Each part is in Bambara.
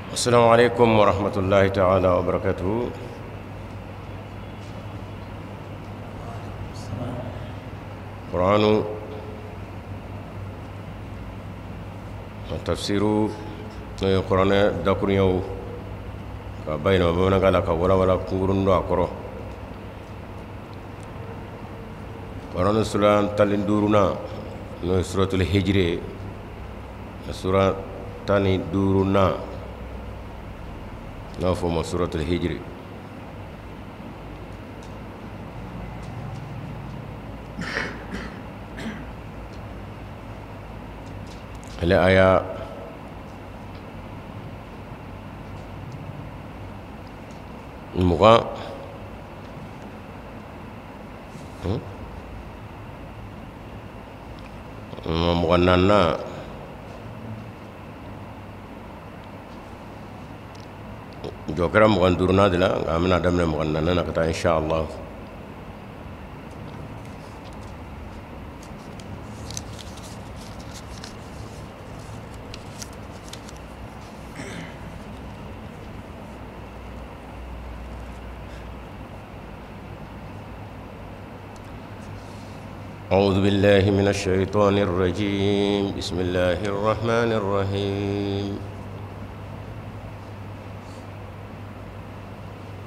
السلام عليكم ورحمة الله تعالى وبركاته. قرآن تفسير قرآن dakuruɲɛw ka bayɛlɛma bamanankan la ka walawala kunkurun don a kɔrɔ. Kuranɛ sura 15nan, n'o ye suratul hijiri ye, sura 15nan, n'a fɔ o ma suratul hijiri. Ale aya 20, 24nan, jɔ kɛra 25nan de la, nka an bɛna daminɛ 24nan na ka taa insha Allah. أعوذ بالله من الشيطان الرجيم. بسم الله الرحمن الرحيم.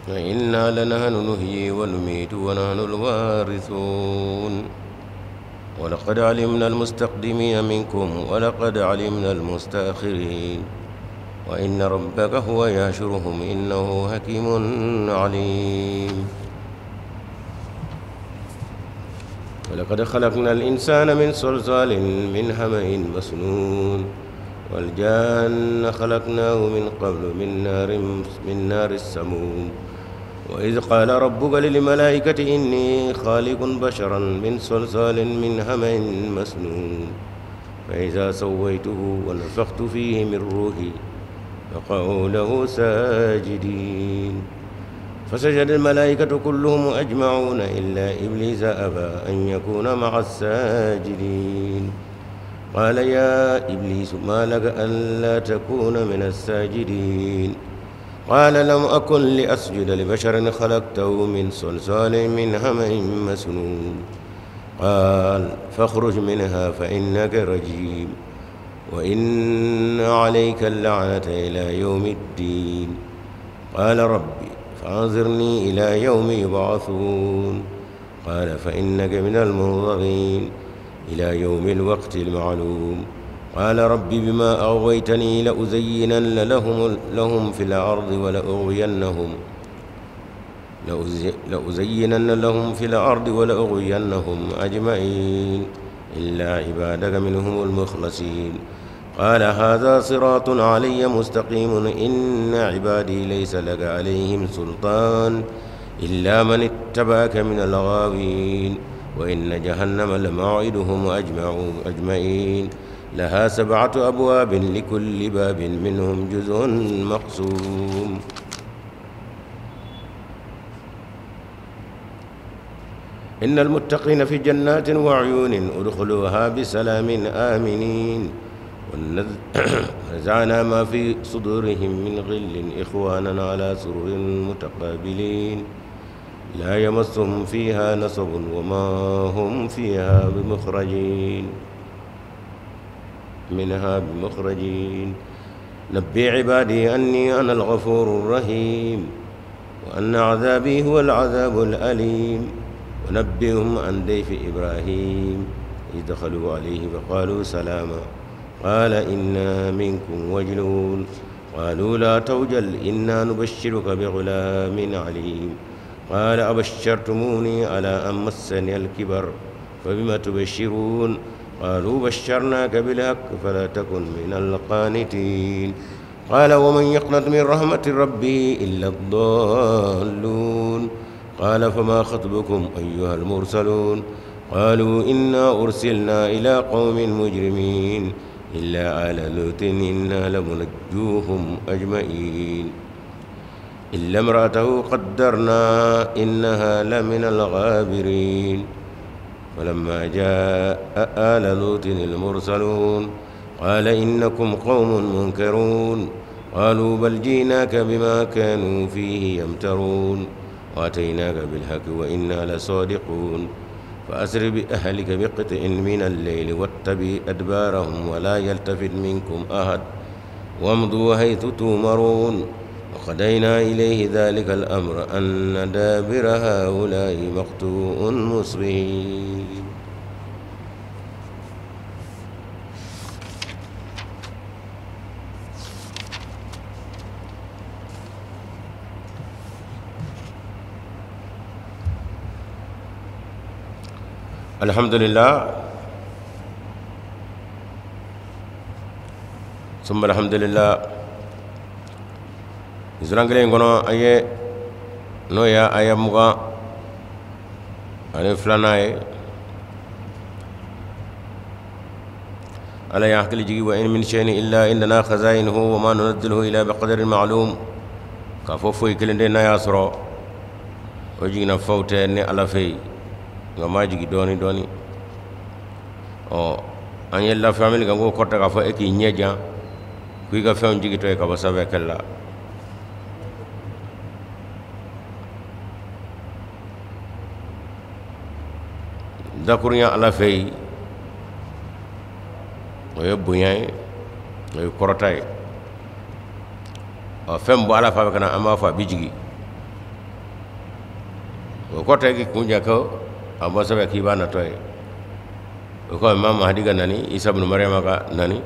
وإنا لنحن نحيي ونميت ونحن الوارثون. ولقد علمنا المستقدمين منكم ولقد علمنا المستأخرين. وإن ربك هو يحشرهم إنه حكيم عليم. ولقد خلقنا الإنسان من صلصال من حمأ مسنون. والجان خلقناه من قبل من نار السموم. وإذ قال ربك للملائكة إني خالق بشرا من صلصال من حمأ مسنون. فإذا سويته ونفخت فيه من روحي فقعوا له ساجدين. فسجد الملائكة كلهم أجمعون إلا إبليس أبى أن يكون مع الساجدين. قال يا إبليس ما لك ألا تكون من الساجدين؟ قال لم أكن لأسجد لبشر خلقته من صلصال من حمأ مسنون. قال فاخرج منها فإنك رجيم وإن عليك اللعنة إلى يوم الدين. قال ربي فأنظرني إلى يوم يبعثون. قال فإنك من المنظرين إلى يوم الوقت المعلوم. قال ربي بما أغويتني لأزينن لهم في الأرض لأزينن لهم في الأرض ولأغوينهم أجمعين إلا عبادك منهم المخلصين. قال هذا صراط علي مستقيم. إن عبادي ليس لك عليهم سلطان إلا من اتبعك من الغاوين. وإن جهنم لموعدهم أجمعين. لها 7 أبواب لكل باب منهم جزء مقسوم. إن المتقين في جنات وعيون ادخلوها بسلام آمنين. ونزعنا ما في صدورهم من غل إخوانا على سرر متقابلين. لا يمسهم فيها نصب وما هم فيها بمخرجين منها بمخرجين. نبئ عبادي أني أنا الغفور الرحيم وأن عذابي هو العذاب الأليم. ونبئهم عن ضيف إبراهيم إذ دخلوا عليه فقالوا سلاما. قال إنا منكم وجلون. قالوا لا توجل إنا نبشرك بغلام عليم. قال أبشرتموني على أن مسني الكبر فبم تبشرون؟ قالوا بشرناك بالحق فلا تكن من القانتين. قال ومن يقنط من رحمة ربه إلا الضالون. قال فما خطبكم أيها المرسلون؟ قالوا إنا أرسلنا إلى قوم مجرمين إلا آل لوط إنا لمنجوهم أجمعين. إلا امرأته قدرنا إنها لمن الغابرين. فلما جاء آل لوط المرسلون قال إنكم قوم منكرون. قالوا بل جئناك بما كانوا فيه يمترون وأتيناك بالحق وإنا لصادقون فأسر بأهلك بقطع من الليل واتبع أدبارهم ولا يلتفت منكم أحد وامضوا حيث تؤمرون وقضينا إليه ذلك الأمر أن دابر هؤلاء مقطوع مصبحين. الحمد لله ثم الحمد لله. Suran kelen in kɔnɔ, an ye n'o ye aya 22nan ye. Ala y'a hakili jigi: وإن من شيء إلا عندنا خزائنه وما ننزله إلا بقدر معلوم. K'a fɔ foyi kelen tɛ n'a y'a sɔrɔ o jiginna faw tɛ ne Ala fɛ yen, nka maa jigi dɔɔni dɔɔni. Ɔ, an ye lafaamuli kan k'o kɔrɔ k'a fɔ e k'i ɲɛ jan ko i ka fɛnw jigitɔ ye ka bɔ sanfɛ kɛlɛ la. Dakurunya Ala fɛ yen, o ye bonya ye, o ye kɔrɔta ye. Ɔ, fɛn bɔ Ala fa fɛ ka na, an b'a fɔ a bɛ jigin, o kɔrɔ tɛ k'i kun ja ko a bɔ sanfɛ k'i b'a natɔ ye. O kɔmi Imam Mahdi ka nani, Isa bunu Mariama ka nani,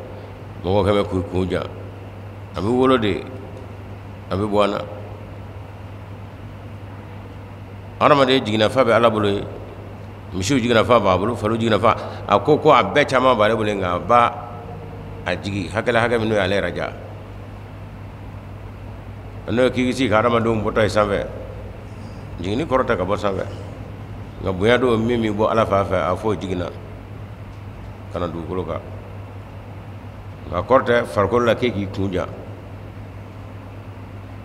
mɔgɔw kɛmɛ k'u kun ja. A bɛ wolo de, a bɛ bɔ an na. Hadamaden jiginna fa bɛ Ala bolo ye, misiw jiginna fa b'a bolo, faliw jiginna fa, a ko ko a bɛɛ caman b'ale bolo, nka a ba a jigi hakɛ la, hakɛ min n'o y'ale yɛrɛ ja, n'o ye k'i sigi ka hadamadenw bɔtɔ ye sanfɛ. Jiginni kɔrɔ tɛ ka bɔ sanfɛ, nka bonya don min bɛ bɔ Ala fan fɛ, a fɔ o jiginna ka na dugukolo kan, nka kɔrɔ tɛ farikolo la k'e k'i kun ja.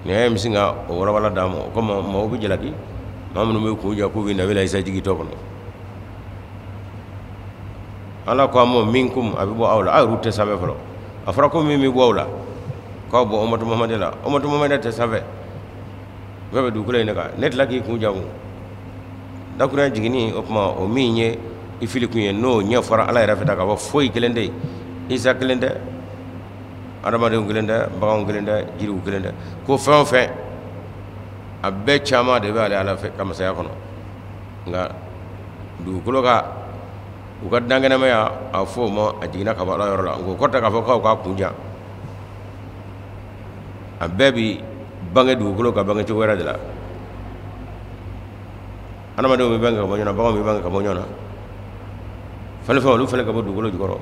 Nin ye misi ka o walawala d'a ma. O kama maaw bɛ jalaki, maa minnu bɛ kun ja k'u bɛ Nabila Isa jigitɔ kɔnɔ. Ala ko a ma: منكم, a bɛ bɔ aw la, aw yɛrɛw tɛ sanfɛ fɔlɔ. A fɔra ko min bɛ bɔ aw la, k'aw bɔ Umatu Muhamadi la. Umatu Muhamadi tɛ sanfɛ, bɛɛ bɛ dugukolo in de kan. Ne tila k'i kun ja kun dakurunya jiginni, o tuma o min ye i fili kun ye, n'o ɲɛ fɔra Ala yɛrɛ fɛ ta k'a fɔ foyi kelen tɛ yen, Isa kelen tɛ, adamadenw kelen tɛ, baganw kelen tɛ, jiriw kelen tɛ, ko fɛn o fɛn a bɛɛ caman de bɛ ale Ala fɛ ka masaya kɔnɔ. Nka dugukolo ka u ka dankɛnɛmaya, a fɔ o ma a jiginna ka bɔ Ala yɔrɔ la. Nka o kɔrɔ tɛ k'a fɔ k'aw k'a kun ja. A bɛɛ bi bange dugukolo ka bange cogo wɛrɛ de la. Adamadenw bɛ bange ka bɔ ɲɔgɔn na, baganw bɛ bange ka bɔ ɲɔgɔn na, falifɛnw olu fana ka bɔ dugukolo jukɔrɔ.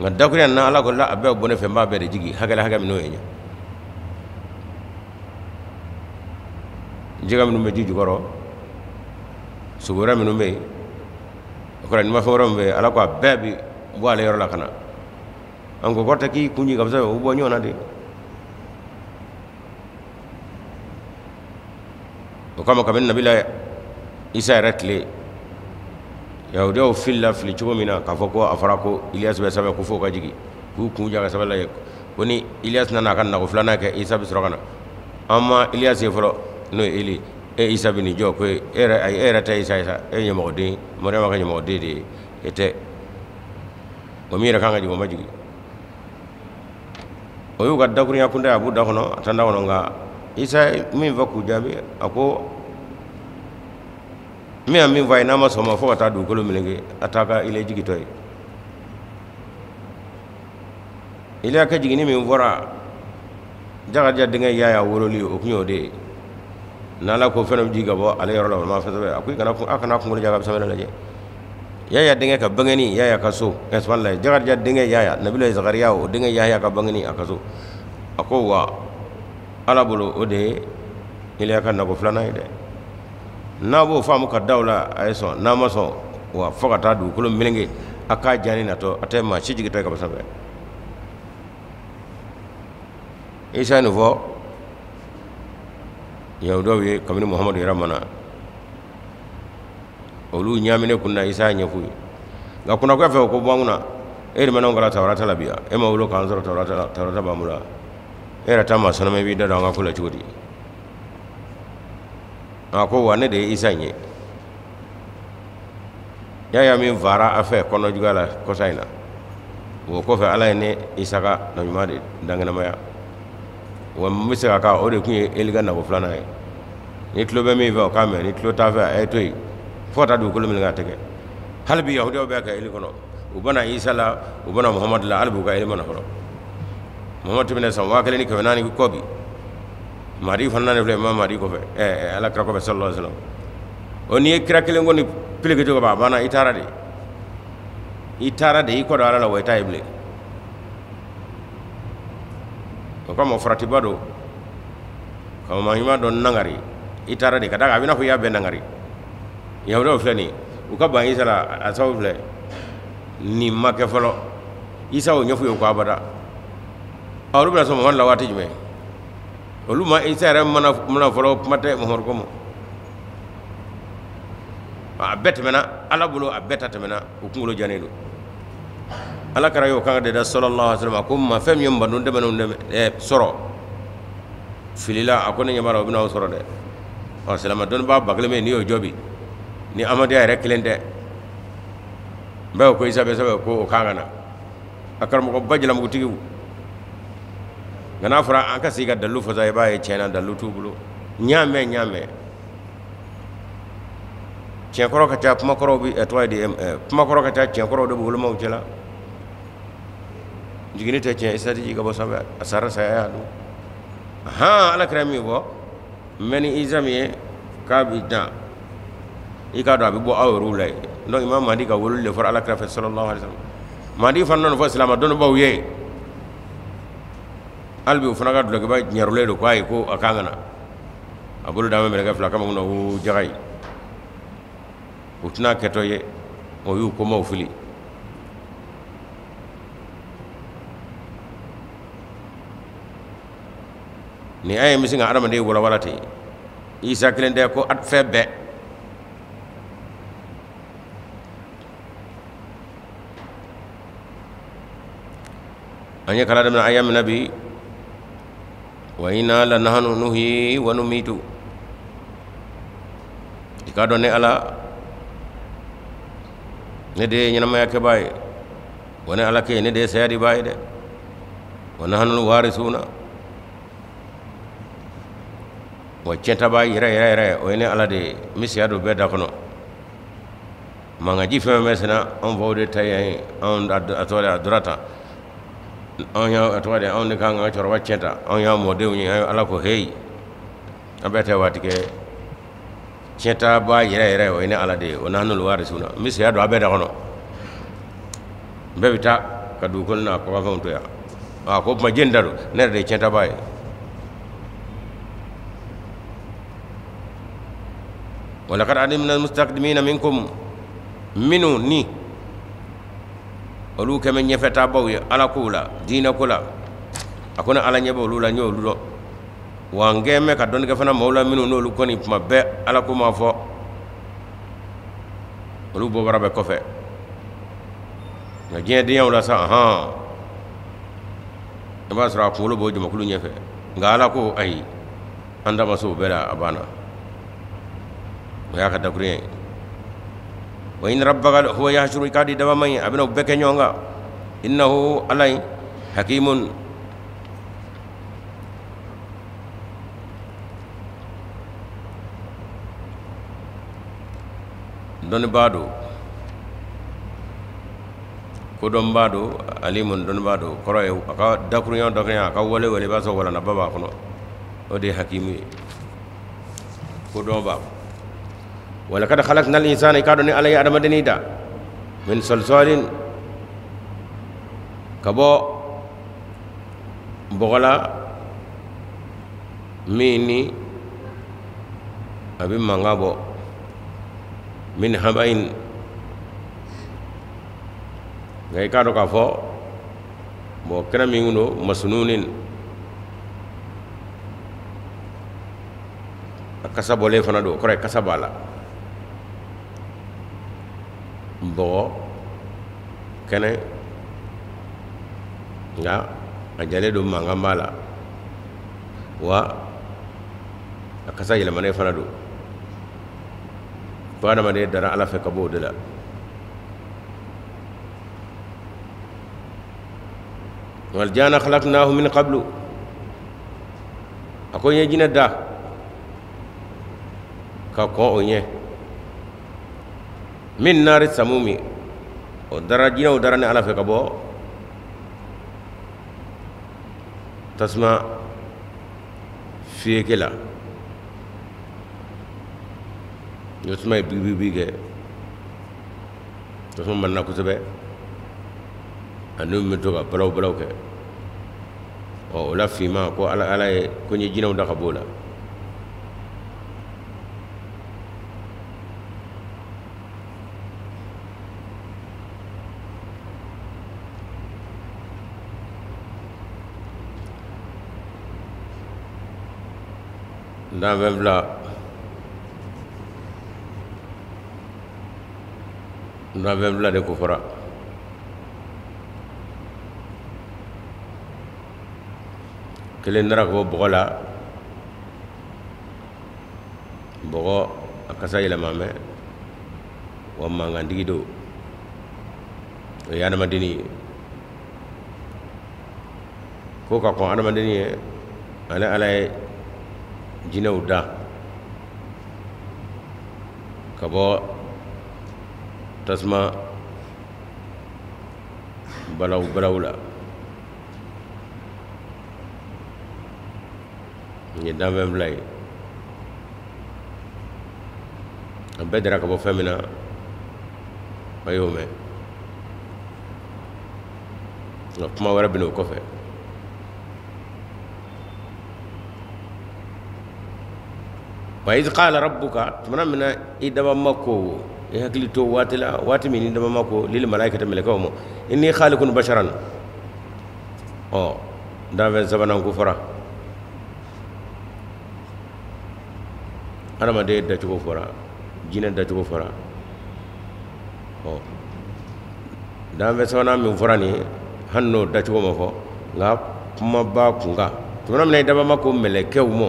Nka dakurunya na, Ala ko la a bɛɛ bɔ ne fɛ, n b'a bɛɛ de jigi hakɛ la, hakɛ min n'o ye ɲɛ. Jɛgɛ minnu bɛ ji jukɔrɔ, sogo wɛrɛ minnu bɛ yen, o kɔrɔ nimafɛn wɛrɛ min bɛ yen, Ala ko a bɛɛ bi bɔ ale yɔrɔ la ka na. An ko kɔrɔ tɛ k'i kun jigin ka bɔ sanfɛ, o bɔ ɲɔgɔn na de. O kama kabini Nabila Isa yɛrɛ tile, yahudiyaw filila fili cogo min na k'a fɔ ko a fɔra ko Iliyasi bɛ sanfɛ, ko f'o ka jigin, k'u kun ja ka sanfɛ lajɛ, ko ni Iliyasi nana a ka nako filanan kɛ, Isa bɛ sɔrɔ ka na. An ma Iliyasi ye fɔlɔ, n'o ye Eli e. Isa bɛ nin jɔ ko e yɛrɛ, ayi, e yɛrɛ tɛ Isa ye sa, e ye ɲɛmɔgɔden, Mariyama ka ɲɛmɔgɔden de ye, e tɛ o min yɛrɛ kan ka jigin, o ma jigin. O y'u ka dakurunya kunda ye, a b'u da kɔnɔ, a t'an da kɔnɔ. Nka Isa ye min fɔ k'u jaabi, a ko min ye min fɔ a ye, n'a ma sɔn ma fo ka taa dugukolo meleke, a t'a ka Iliya jigitɔ ye. Iliya ka jiginni min fɔra, Jakarija denkɛ Yaya wololi, o tun y'o de ye. N'Ala ko fɛn dɔ bɛ jigin ka bɔ ale yɔrɔ la, o ma fɛn sɛbɛn. A ko i kana, a kana kunkolo ja ka sanfɛ lajɛ. Yaya denkɛ ka bangeni Yaya ka so, subhanallah, Jakarija denkɛ Yaya, Nabila Zakariya o denkɛ Yaya ka bangeni a ka so, a ko wa Ala bolo o de ye Iliya ka nako filanan ye dɛ. N'a b'o faamu ka da o la, a ye sɔn. N'a ma sɔn wa, fo ka taa dugukolo meleke, a k'a jani natɔ, a tɛ maa si jigitɔ ye ka bɔ sanfɛ. Isa ye nin fɔ yahudiyaw ye kabini Muhamadu yɛrɛ ma na, olu ɲaaminen kun na. Isa y'a ɲɛf'u ye, nka kunnakoya fɛ o ko bɔ an kunna, e de ma n'anw kalan Tawurata la bi yan, e ma wolo k'an sɔrɔ Tawurata la, Tawurata b'an bolo. E yɛrɛ ta maa sanuma i b'i da don an ka ko la cogo di? A ko wa ne de ye Isa in ye. Yaya min fara a fɛ kɔnɔjuguya la kɔsa in na, o kɔfɛ Ala ye ne Isa ka nabiɲuman de dankɛnɛmaya. Wa n bɛ segin a kan, o de tun ye Eli ka nako filanan ye. Ni tulo bɛ min fɛ o k'a mɛn, ni tulo t'a fɛ a ye to yen fo ka taa dugukolo minɛ k'a tɛgɛ. Hali bi yahudiyaw bɛ ka Eli kɔnɔ, u bana Isa la, u bana Muhamadu la, hali bi u ka Eli ma na fɔlɔ. Muhamadu tɛmɛna san 1400 kɔ bi. Mahdi fana nalen filɛ, Imam Mahdi kɔfɛ, Ala kira kɔfɛ sallallahu alaihi wasallam. O n'i ye kira kelen kɔni peleke cogo ban, a banna, i taara de. I taara de, i kɔ don Ala la wa i t'a ye bilen. O kama faratiba don ka maa ɲuman dɔ nangari, i taara de, ka d'a kan a bɛ i n'a fɔ i y'a bɛɛ nangari. Yahudiyaw filɛ nin ye, u ka ban Isa la, a sababu filɛ nin ma kɛ fɔlɔ. Isa y'o ɲɛf'u ye ko abada. Olu bɛna sɔn Muhamadu la waati jumɛn? Olu ma Isa yɛrɛ mana fɔlɔ, kuma tɛ Muhamadu ko ma. A bɛɛ tɛmɛna Ala bolo, a bɛɛ ta tɛmɛna, u kunkolo janen don. Ala kira y'o kan de da sallallahu alaihi wasallam, a ko ma fɛn min ye mantɔn tɛmɛnenw dɛmɛ sɔrɔ filila, a ko ne ɲɛ b'a la o bɛna aw sɔrɔ dɛ. Ɔ silamɛ dɔnnibaa ba kelen bɛ yen, n'i y'o jɔ bi, ni Ahmadiyya yɛrɛ kelen tɛ, bɛɛ ko Isa bɛ sɛbɛn ko o kan ka na. A karamɔgɔba jalamugutigiw, nka n'a fɔra an ka sigi ka dalilu fɔ sa, i b'a ye tiɲɛ na dalilu t'u bolo. N y'a mɛn, n y'a mɛn. Tiɲɛ kɔrɔ ka ca, kuma kɔrɔw bɛ, tɔgɔ ye di, kuma kɔrɔ ka ca, tiɲɛ kɔrɔw de bɛ wolomaw cɛla. Jiginni tɛ tiɲɛ, Isa tɛ jigin ka bɔ sanfɛ, a sara saya y'a dun. Han, Ala kira min fɔ, n bɛ ni Isa min ye k'a bɛ dan, i k'a dɔn a bɛ bɔ aw yɛrɛw la yen. Donc Imam Mahdi ka wololi de fɔra Ala kira fɛ sallallahu alaihi wasallam. Mahdi fana nana fɔ silamɛ dɔnnibaw ye, hali bi o fana ka dulɔkiba ɲɛrɛlen don ko ayi, ko a kan ka na. A bolo dalen bɛ mɛlɛkɛ fila kama kunna ko jaga ye, u tɛna kɛtɔ ye, o y'u komaw fili. Nin aya in bɛ sin ka adamaden walawala ten. Isa kelen tɛ ko fɛn bɛɛ. An ye kalan daminɛ aya min na bi, wa inna la nahnu nuhyi wa numitu. I k'a dɔn ne Ala, ne de ye ɲɛnamaya kɛbaa ye, wa ne Ala kɛ ne de ye saya dibaa ye dɛ. Wa nahnu warisuna, wa tiɲɛtabaa yɛrɛ yɛrɛ yɛrɛ o ye ne Ala de ye, n bɛ saya don bɛɛ da kɔnɔ. Mankanji fɛn fɛn bɛ senna, anw faw de ta yan ye, anw a tɔgɔ de a dora tan, anw y'a a tɔgɔ de anw de kan ka cɛkɔrɔba tiɲɛ ta, anw y'a mɔdenw ye. Ala ko heyi, an bɛɛ tɛ waati kɛ. Tiɲɛtabaa yɛrɛ yɛrɛ o ye ne Ala de ye. Wa nahnu warisuna, n bɛ saya don a bɛɛ da kɔnɔ, bɛɛ bɛ taa ka dugukolo n'a kɔkanfɛnw to yan. A ko kuma jɛni da don, ne yɛrɛ de ye tiɲɛtabaa ye. Walakad alimna almustaqdimina minkum, minnu ni olu kɛmɛ ɲɛfɛtaabaw ye Ala kow la, diinɛ ko la, a ko ne Ala ɲɛ bɛ olu la, n y'olu dɔn. Wa n kɛn bɛ ka dɔnni kɛ fana maaw la minnu n'olu kɔni tuma bɛɛ Ala ko ma fɔ, olu bɔbara bɛ kɔfɛ. Nka diɲɛ denyaw la sa, hɔn, i b'a sɔrɔ a kunkolo b'o jamakulu ɲɛfɛ. Nka Ala ko ayi, an da ma se o bɛɛ la, a banna. O y'a ka dakuruɲɛ ye. Wa inna rabbaka huwa yahshuru, i k'a di daba man ɲi, a bɛna o bɛɛ kɛ ɲɔgɔn kan. Innahu Ala in hakimun, dɔnnibaa don, kodɔnbaa don, alimun dɔnnibaa don. Kɔrɔ ye a ka dakuruɲɛ dakuruɲɛ, a ka wale wale, i b'a sɔrɔ walanaba b'a kɔnɔ. O de ye hakimu ye, kodɔn b'a. Walakad khalaqna al-insana, i k'a dɔn ni Ala ye adamadennin da, min salsalin, ka bɔ bɔgɔ la min ni a bɛ mankan bɔ, min habayin. Nka i k'a dɔn k'a fɔ bɔn kɛnɛ min don masununin, a kasa bɔlen fana don, o kɔrɔ ye kasa b'a la. Bɔgɔ kɛnɛ, nka a jalen don, mankan b'a la. Wa a kasa yɛlɛmanen fana don. Ko adamaden dara Ala fɛ ka bɔ o de la. Wal janna khalaqnahu min qablu, a ko n ye jinɛ da ka kɔn o ɲɛ. Min nari samumi, o dara, jinɛw dara ne Ala fɛ ka bɔ tasuma fiyeke la. Tasuma ye bibi kɛ, tasuma man na kosɛbɛ, ani min bɛ to ka balaw balaw kɛ. Ɔ, o la finman ko Ala, Ala ye ko n ye jinɛw da ka b'o la. Danfɛn fila, danfɛn fila de ko fɔra. Kelen dara ka bɔ bɔgɔ la, bɔgɔ a kasa yɛlɛma mɛ, wa mankantigi don, o ye adamadenni ye. Ko ka kɔn adamadenni ye, ale Ala ye jinɛw da ka bɔ tasuma balaw balaw la. Nin ye danfɛn fila ye, a bɛɛ dara ka bɔ fɛn min na, a y'o mɛn. Nka kuma wɛrɛ bɛ n'o kɔfɛ. Wa iz qala rabbuka, tumana min na i dabama ko, i hakili to waati la, waati min i dabama ko lil malaikati, mɛlɛkɛw ma, inni khaliqun basharan. Ɔ, danfɛn sabanan ko fɔra, adamaden dacogo fɔra, jinɛ dacogo fɔra. Ɔ, danfɛn sabanan min fɔra nin ye, hali n'o dacogo ma fɔ, nka kuma b'a kun kan. Tumana min na i dabama ko mɛlɛkɛw ma,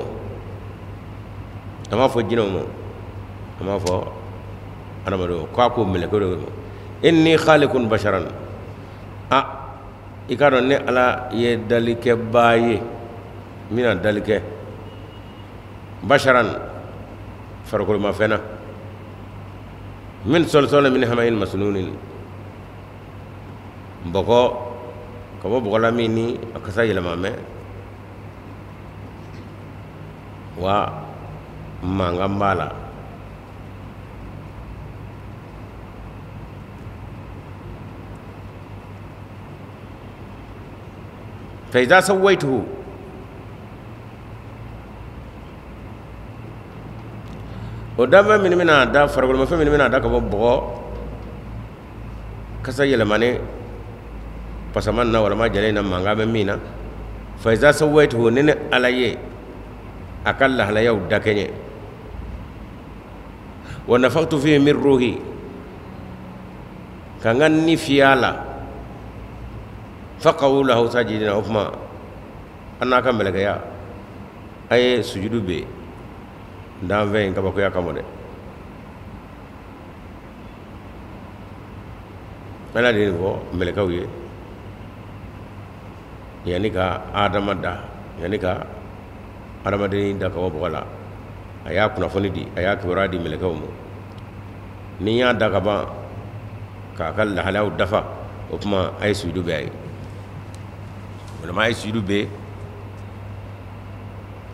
a m'a fɔ jinɛw ma, a m'a fɔ adamadenw, k'a ko mɛlɛkɛw de ma, inni khaliqun basharan. A i k'a dɔn ne Ala ye dalikɛbaa ye, n bɛna dali kɛ basharan, farikolomafɛn na, min sɔlisɔli min hamayin masununin, bɔgɔ, ka bɔ bɔgɔ la min ni a kasa yɛlɛma mɛ, wa mankan b'a la. Fa iza sawaituhu, o danfɛn min bɛna da, farikolomafɛn min bɛna da ka bɔ bɔgɔ kasa yɛlɛmani pasaman na walama jalen na, mankan bɛ min na, fa iza sawaituhu, ni ne Ala ye a ka lahalayaw dakɛɲɛ, wa nafaktu fihi min ruhi, ka n ka ni fiyɛ a la, faqaw lahu sajidina. O tuma an n'a ka mɛlɛkɛya, a ye sujudu bɛ danfɛn in kabakoya kama dɛ. Ala de ye nin fɔ mɛlɛkɛw ye yanni ka Adama da, yanni ka adamaden da ka bɔ bɔgɔ la. A y'a kunnafoni di, a y'a kibaruya di mɛlɛkɛw ma. Ni y'a da ka ban k'a ka lahalayaw dafa, o tuma a ye sujudu bɛ a ye, walima a ye sujudu bɛ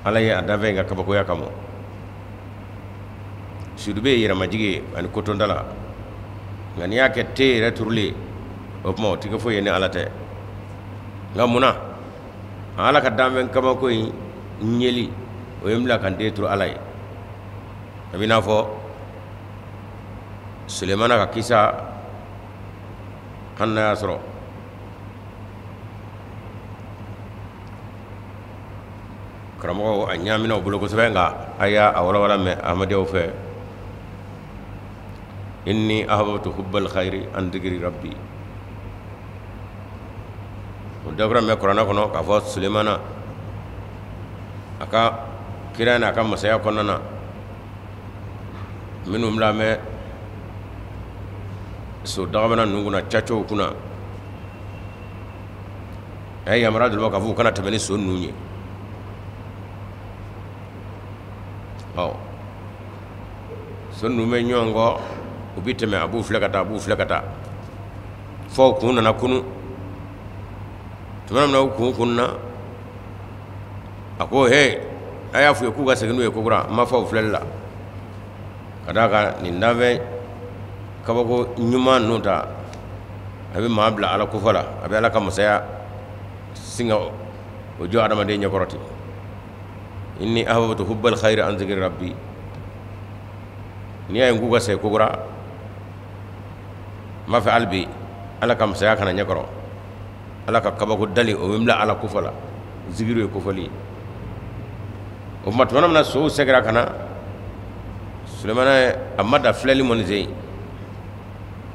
Ala ye a danfɛn in ka kabakoya kama. Sujudu bɛ yɛrɛmajigi ye ani kotonda la, nka n'i y'a kɛ te yɛrɛ turulen ye, o tuma o tɛ kɛ foyi ye ni Ala tɛ. Nka munna Ala ka danfɛn kabako in ɲɛli, o ye n bila ka n den turu Ala ye? A bɛ n'a fɔ Sulemana ka kisa, hali n'a y'a sɔrɔ karamɔgɔw a ɲaamina u bolo kosɛbɛ, nka a y'a walawala mɛn ahmadiyyaw fɛ. Inni ahbabtu hubbal khairi an dhikri rabbi, o dakura mɛn kuranɛ kɔnɔ k'a fɔ Sulemana A ka kira n'a ka masaya kɔnɔna na, minnu bila mɛ so dagamana ninnu kunna, cacow kunna, a ye yamaruya d'olu ma k'a fɔ u kana tɛmɛ ni so ninnu ye. Ɔ, so ninnu bɛ ɲɔgɔn kɔ, u bɛ tɛmɛ, a b'u filɛ ka taa, a b'u filɛ ka taa, fo u kun nana kunu. Tuma min na u kun kununa, a ko he, a y'a f'u ye k'u ka segin n'u ye kokura, n ma fa u filɛli la. Ka d'a kan nin danfɛn kabako ɲuman ninnu ta, a bɛ maa bila Ala kofɔ la, a bɛ Ala ka masaya sin ka o jɔ adamaden ɲɛkɔrɔ ten. Inni ahbabtu hubbal khayri an zikri rabbi. N'i y'a ye n k'u ka segin kokura, n b'a fɛ hali bi Ala ka masaya kana ɲɛkɔrɔ, Ala ka kabako dali o bɛ n bila Ala kofɔ la. Zikiru ye kofɔli ye. O tuma, tuma min na sow sɛgɛra ka na, Sulemana a ma da filɛli mɔni sen,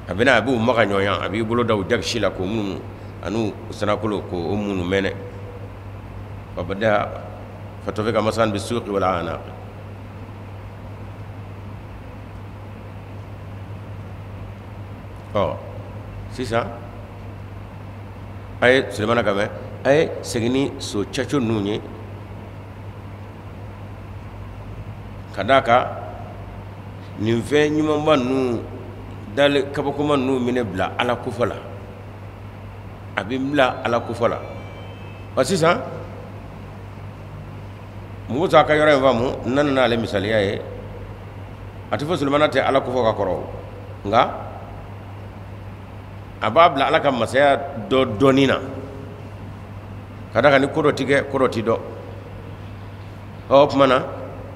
a bɛna, a b'u maga ɲɔgɔnya, a b'i bolo da u jakisi la k'o munumunu, an'u sanakolo k'o munu mɛnɛ. Fabada fatafika masan bisuqi wal anaq. Ɔ, sisan a ye Sulemana ka mɛn, a ye segin ni so caco ninnu ye, ka d'a kan nin fɛn ɲumanba ninnu dali kabakoma ninnu bɛ ne bila Ala kofɔ la, a bɛ n bila Ala kofɔ la. Wa sisan Musa ka yɔrɔ in faamu, n nana n'ale misaliya ye. A tɛ fɔ Sulemana tɛ Ala kofɔ ka kɔrɔ, nka a b'a bila Ala ka masaya dɔ dɔnni na, ka d'a kan ni ko dɔ ti kɛ, ko dɔ ti dɔn. Ɔ, o tuma na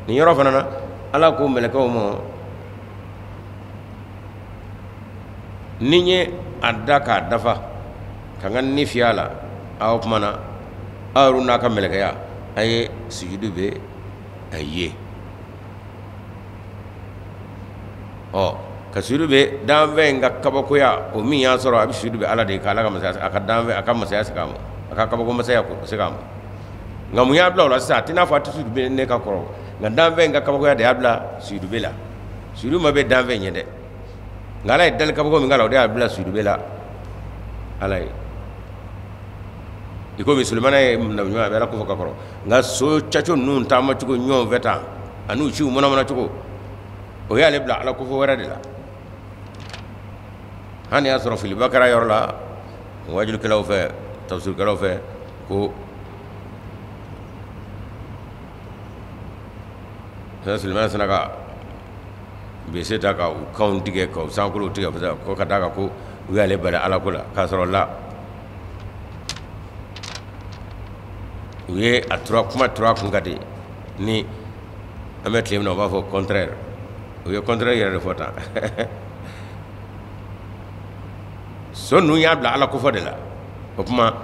nin yɔrɔ fana na, Ala ko mɛlɛkɛw ma, ni n ye a da k'a dafa ka n ka ni fiyɛ a la, a o tuma na aw yɛrɛ n'a ka mɛlɛkɛya, a ye sujudu bɛ a ye. Ɔ, ka sujudu bɛ danfɛn in ka kabakoya, o min y'a sɔrɔ a bɛ sujudu bɛ Ala de ye, k'Ala ka masaya, a ka danfɛn, a ka masaya segin a ma, a ka kabako masaya segin a ma. Nka mun y'a bila o la sisan? A t'i n'a fɔ a tɛ sujudu bɛ ne ka kɔrɔ, nka danfɛn in ka kabakoya de y'a bila sujudu bɛ la. Sujudu ma bɛ danfɛn ɲɛ dɛ, nka Ala ye dali kabako min k'a la, o de y'a bila sujudu bɛ la Ala ye. I komi Sulemana ye nabi ɲuman, a bɛ Ala kofɔ ka kɔrɔ, nka so caco ninnu taamacogo ɲɔgɔn fɛ tan, an'u siw manamana cogo, o y'ale bila Ala kofɔ wɛrɛ de la. Hali y'a sɔrɔ filiba kɛra yɔrɔ la wajulukɛlaw fɛ, tafsirikɛlaw fɛ, ko Sulemana sina ka bese ta ka u kanw tigɛ, ka u sankolow tigɛ, ko ka d'a kan ko u y'ale bali Ala ko la, k'a sɔrɔ la u ye a tura kuma tura kun ka di. Ni an bɛ tile min na, u b'a fɔ contraire, u ye contraire yɛrɛ de fɔ tan. So ninnu y'a bila Ala kofɔ de la. O tuma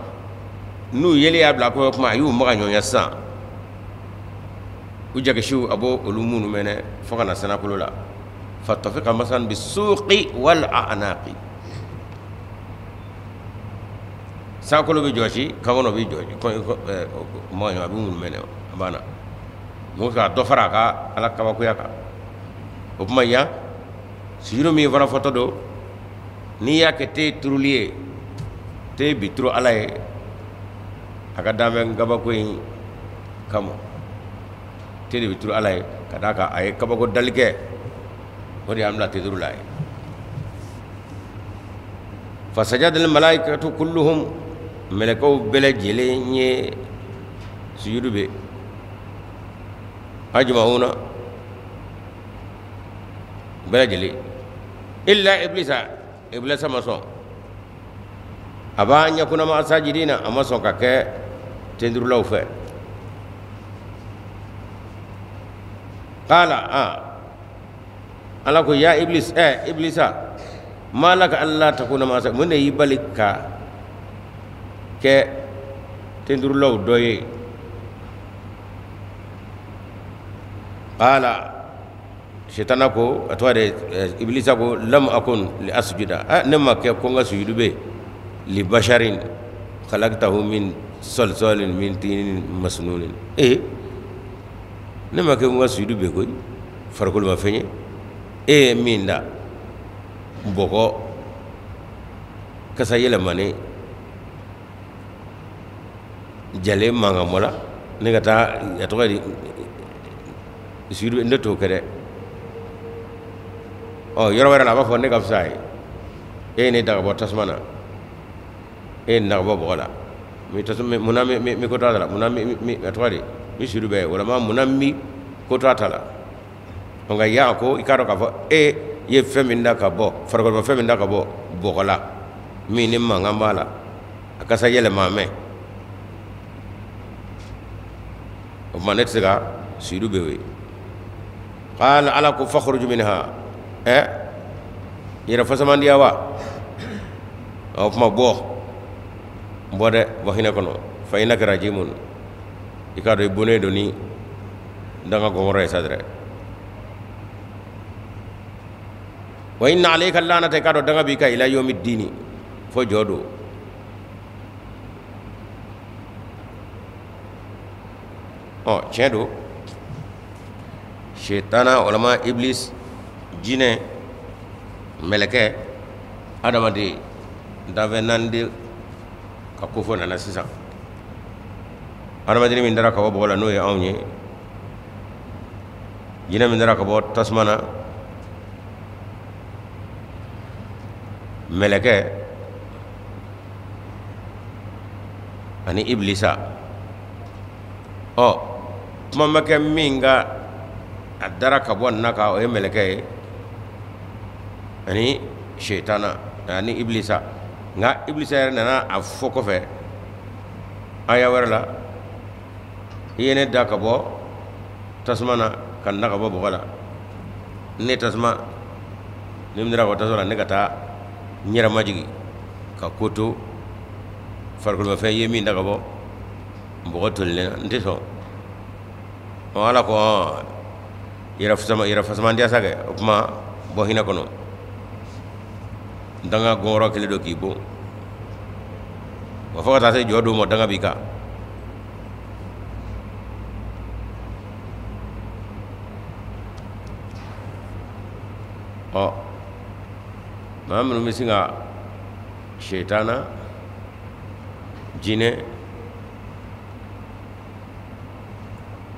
n'u yeli y'a bila ko, o tuma a y'u maga ɲɔgɔnya sisan, u jakisiw a b'o olu minnu mɛnɛ fo ka na sanakolo la. Fatafika masan bi suqi wal anaqi. Sankolo bɛ jɔsi, kankɔnɔ bɛ jɔsi, maga ɲɔgɔn, a bɛ minnu mɛnɛ, a banna. Mɔgɔ ka dɔ fara a ka Ala kabakoya kan. O tuma yan sujudu min fana fɔtɔ don, n'i y'a kɛ te turuli ye, te bi turu Ala ye a ka danfɛn kabako in kama, te de bɛ turu Ala ye, ka d'a kan a ye kabako dali kɛ, o de y'an bila te turu la ye. Fasajadal malaikatu kulluhum, mɛlɛkɛw bɛɛ lajɛlen ye sujudu bɛ, ajmauna, bɛɛ lajɛlen, illa iblisa, iblisa ma sɔn. A ba an yakuna ma sajidina, a ma sɔn ka kɛ tendurulaw fɛ. Qala, a Ala ko, ya iblis, iblisa, ma laka alla takuna ma, mun de y'i bali ka kɛ tendurulaw dɔ ye? Qala, sitana ko, a tɔgɔ de iblisa ko, lam akun li asjuda, ne ma kɛ ko n ka sujudu bɛ li basharin khalaqtahu min salsalin min tinin masnunin. Ne ma kɛ n ka sujudu ben koyi, farikolomafɛn ye. E ye min da bɔgɔ kasa yɛlɛmanen jalen mankan bɔ la, ne ka taa a tɔgɔ di sujudu, ne t'o kɛ dɛ. Ɔ, yɔrɔ wɛrɛ la a b'a fɔ ne ka fisa ye, e ye ne da ka bɔ tasuma na, e ye ne da ka bɔ bɔgɔ la, mi tasuma munna mi ko to a ta la, munna mi a tɔgɔ di mi sujudu bɛ ye, walima munna mi ko to a ta la. Nka yan ko i k'a dɔn k'a fɔ e ye fɛn min da ka bɔ farikolo, fɛn min da ka bɔ bɔgɔ la, min ni mankan b'a la, a kasa yɛlɛma mɛn, o tuma ne tɛ se ka sujudu ben o ye. Qala, ala ko fakhruj minha, ɛ yɛrɛ fasamandiya wa, o tuma bɔ, bɔ dɛ, bɔ hinɛ kɔnɔ. Fa innaka rajimun, i k'a dɔn i bonnen don ni danga gɔngɔrɔ ye sa dɛrɛ. Wa inna alayka lanata, i k'a dɔn danga b'i kan ila yomi dini, fo jɔ don. Ɔ, tiɲɛ don, shetana walama iblis, jinɛ, mɛlɛkɛ, adamaden, danfɛn naani de ka kofɔ nana sisan. Adamaden min dara ka bɔ bɔgɔ la, n'o ye anw ye, jinɛ min dara ka bɔ tasuma na, mɛlɛkɛ ani iblisa. Ɔ, kuma ma kɛ min ka a dara ka bɔ nin na kan, o ye mɛlɛkɛ ye ani shetana ani iblisa. Nka iblisa yɛrɛ nana a fɔ kɔfɛ aya wɛrɛ la, i ye ne da ka bɔ tasuma na ka n da ka bɔ bɔgɔ la, ne tasuma ne min dara ka bɔ tasuma la, ne ka taa n yɛrɛ majigin ka ko to farikolomafɛn ye min da ka bɔ bɔgɔ tolilen na, n tɛ sɔn. Ɔ, ala ko yɛrɛ fasamandiya sa kɛ, o tuma bɔ hinɛ kɔnɔ, danga gɔngɔrɔ kelen don k'i bon, wa fo ka taa se jɔ don ma, danga b'i kan. Ɔ, maa minnu bɛ sin ka shetana, jinɛ,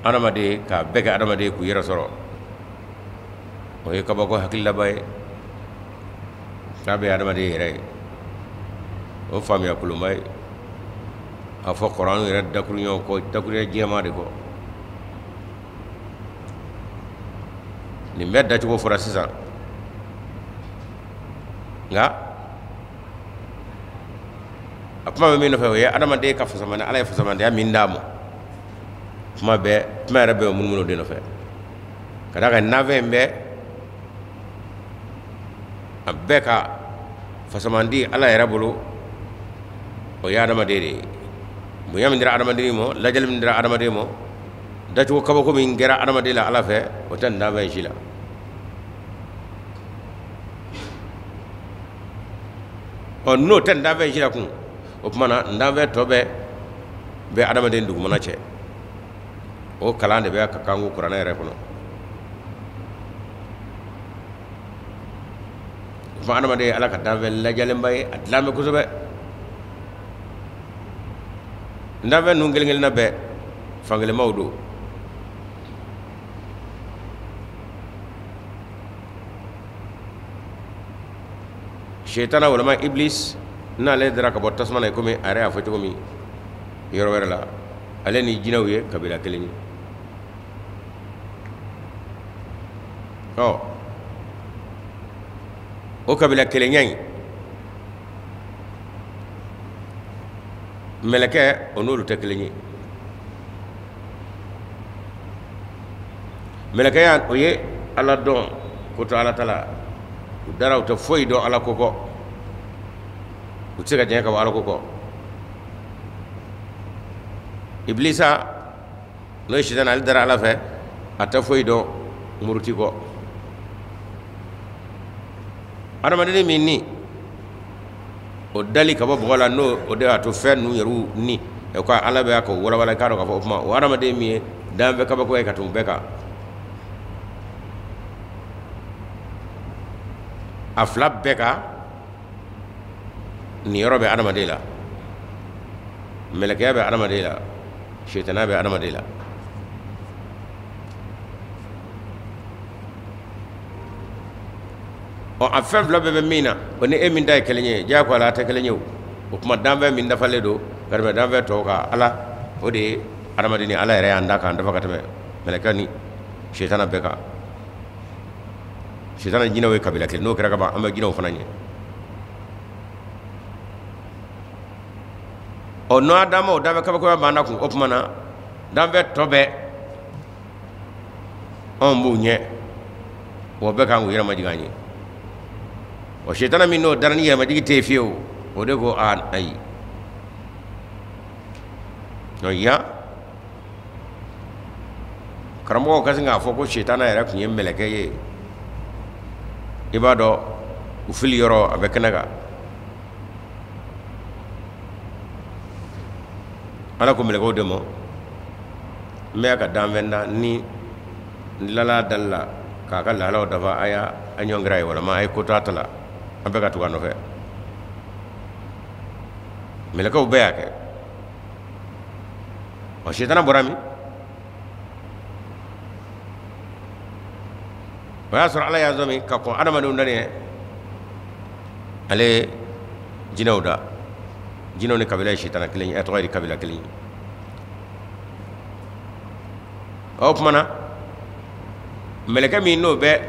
adamaden k'a bɛɛ kɛ adamaden k'u yɛrɛ sɔrɔ, o ye kabako hakililaba ye, k'a bɛ adamaden yɛrɛ ye, o faamuya kolonba ye. A fɔ kuranɛ yɛrɛ dakuruɲɛw kɔ, dakuruɲɛ jɛman de kɔ. Nin bɛɛ dacogo fɔra sisan, nka a kuma bɛ min nɔfɛ, o ye adamaden ka fasamani, ala ye fasamandenya min d'a ma. Kuma bɛɛ, kuma yɛrɛ bɛɛ bɛ munumunu o de nɔfɛ, ka d'a kan nafɛn in bɛɛ, a bɛɛ ka fasamandi ala yɛrɛ bolo, o ye adamaden de ye. Bonya min dira adamaden ma, lajɛli min dira adamaden ma, dacogo kabako min kɛra adamaden la ala fɛ, o tɛ nin danfɛn si la. Ɔ, n'o tɛ nin danfɛn si la kun, o tuma na nin danfɛn tɔ bɛɛ bɛ adamaden dugumana cɛ. O kalan de bɛ ka kan ko kuranɛ yɛrɛ kɔnɔ. O tuma adamaden ye ala ka danfɛn lajalenba ye, a dilan bɛ kosɛbɛ. Danfɛn ninnu kelen kelenna bɛɛ fankelenmaw don. Shetana walima iblis, n'ale dara ka bɔ tasuma na, komi a yɛrɛ y'a fɔ cogo min yɔrɔ wɛrɛ la, ale ni jinɛw ye kabila kelen ye. Ɔ, o kabila kelenya in, mɛlɛkɛ o n'olu tɛ kelen ye. Mɛlɛkɛya, o ye ala dɔn ko to ala ta la, u dara, u tɛ foyi dɔn ala ko kɔ, u tɛ se ka diɲɛ ka bɔ ala ko kɔ. Iblisa, n'o ye sitana, ale dara ala fɛ, a tɛ foyi dɔn muruti kɔ. Adamaden min ni o dali ka bɔ bɔgɔ la, n'o o de y'a to fɛn ninnu yɛrɛw ni ko ala bɛ ka walawala, k'a dɔn k'a fɔ o tuma o adamaden min ye danfɛn kabako ye ka tɛmɛ bɛɛ kan. A fila bɛɛ ka niyɔrɔ bɛ adamaden la, mɛlɛkɛya bɛ adamaden la, sitana bɛ adamaden la. Ɔ, a fɛn fila bɛɛ bɛ min na, o ni e min ta ye kelen ye, diyagoya la a tɛ kelen ye. O o tuma danfɛn min dafalen don ka tɛmɛ danfɛn tɔw kan, Ala o de ye adamaden ni Ala yɛrɛ y'an da k'an dafa ka tɛmɛ mɛlɛkɛ ni sitana bɛɛ kan. Sitana jinɛw ye kabila kelen, n'o kɛra ka ban, an bɛ jinɛw fana ɲɛ. Ɔ, n'o d'an ma, o danfɛn kabakoya b'an na kun. O tuma na danfɛn tɔ bɛɛ anw b'u ɲɛ, wa bɛɛ kan k'u yɛrɛ majigin an ye. Ɔ, sitana min n'o dara ni yɛrɛmajigin tɛ yen fiyewu, o de ko a ayi. Donc yan karamɔgɔw ka sin k'a fɔ ko sitana yɛrɛ tun ye mɛlɛkɛ ye, i b'a dɔn u fili yɔrɔ a bɛ kɛnɛ kan. Ala ko mɛlɛkɛw de ma, n bɛ ka danfɛn da ni n tilala dali la k'a ka lahalaw dafa, a y'a a ɲɔngiri a ye, walama a ye ko to a ta la, an bɛɛ ka tugu a nɔfɛ. Mɛlɛkɛw bɛɛ y'a kɛ. Ɔ, sitana bɔra min? O y'a sɔrɔ Ala y'a sɔn ka kɔn adamadenw dani ye, ale ye jinɛw da. Jinɛw ni kabila ye sitana kelen ye, a tɔgɔ ye kabila kelen ye. O tuma na mɛlɛkɛ min n'o bɛ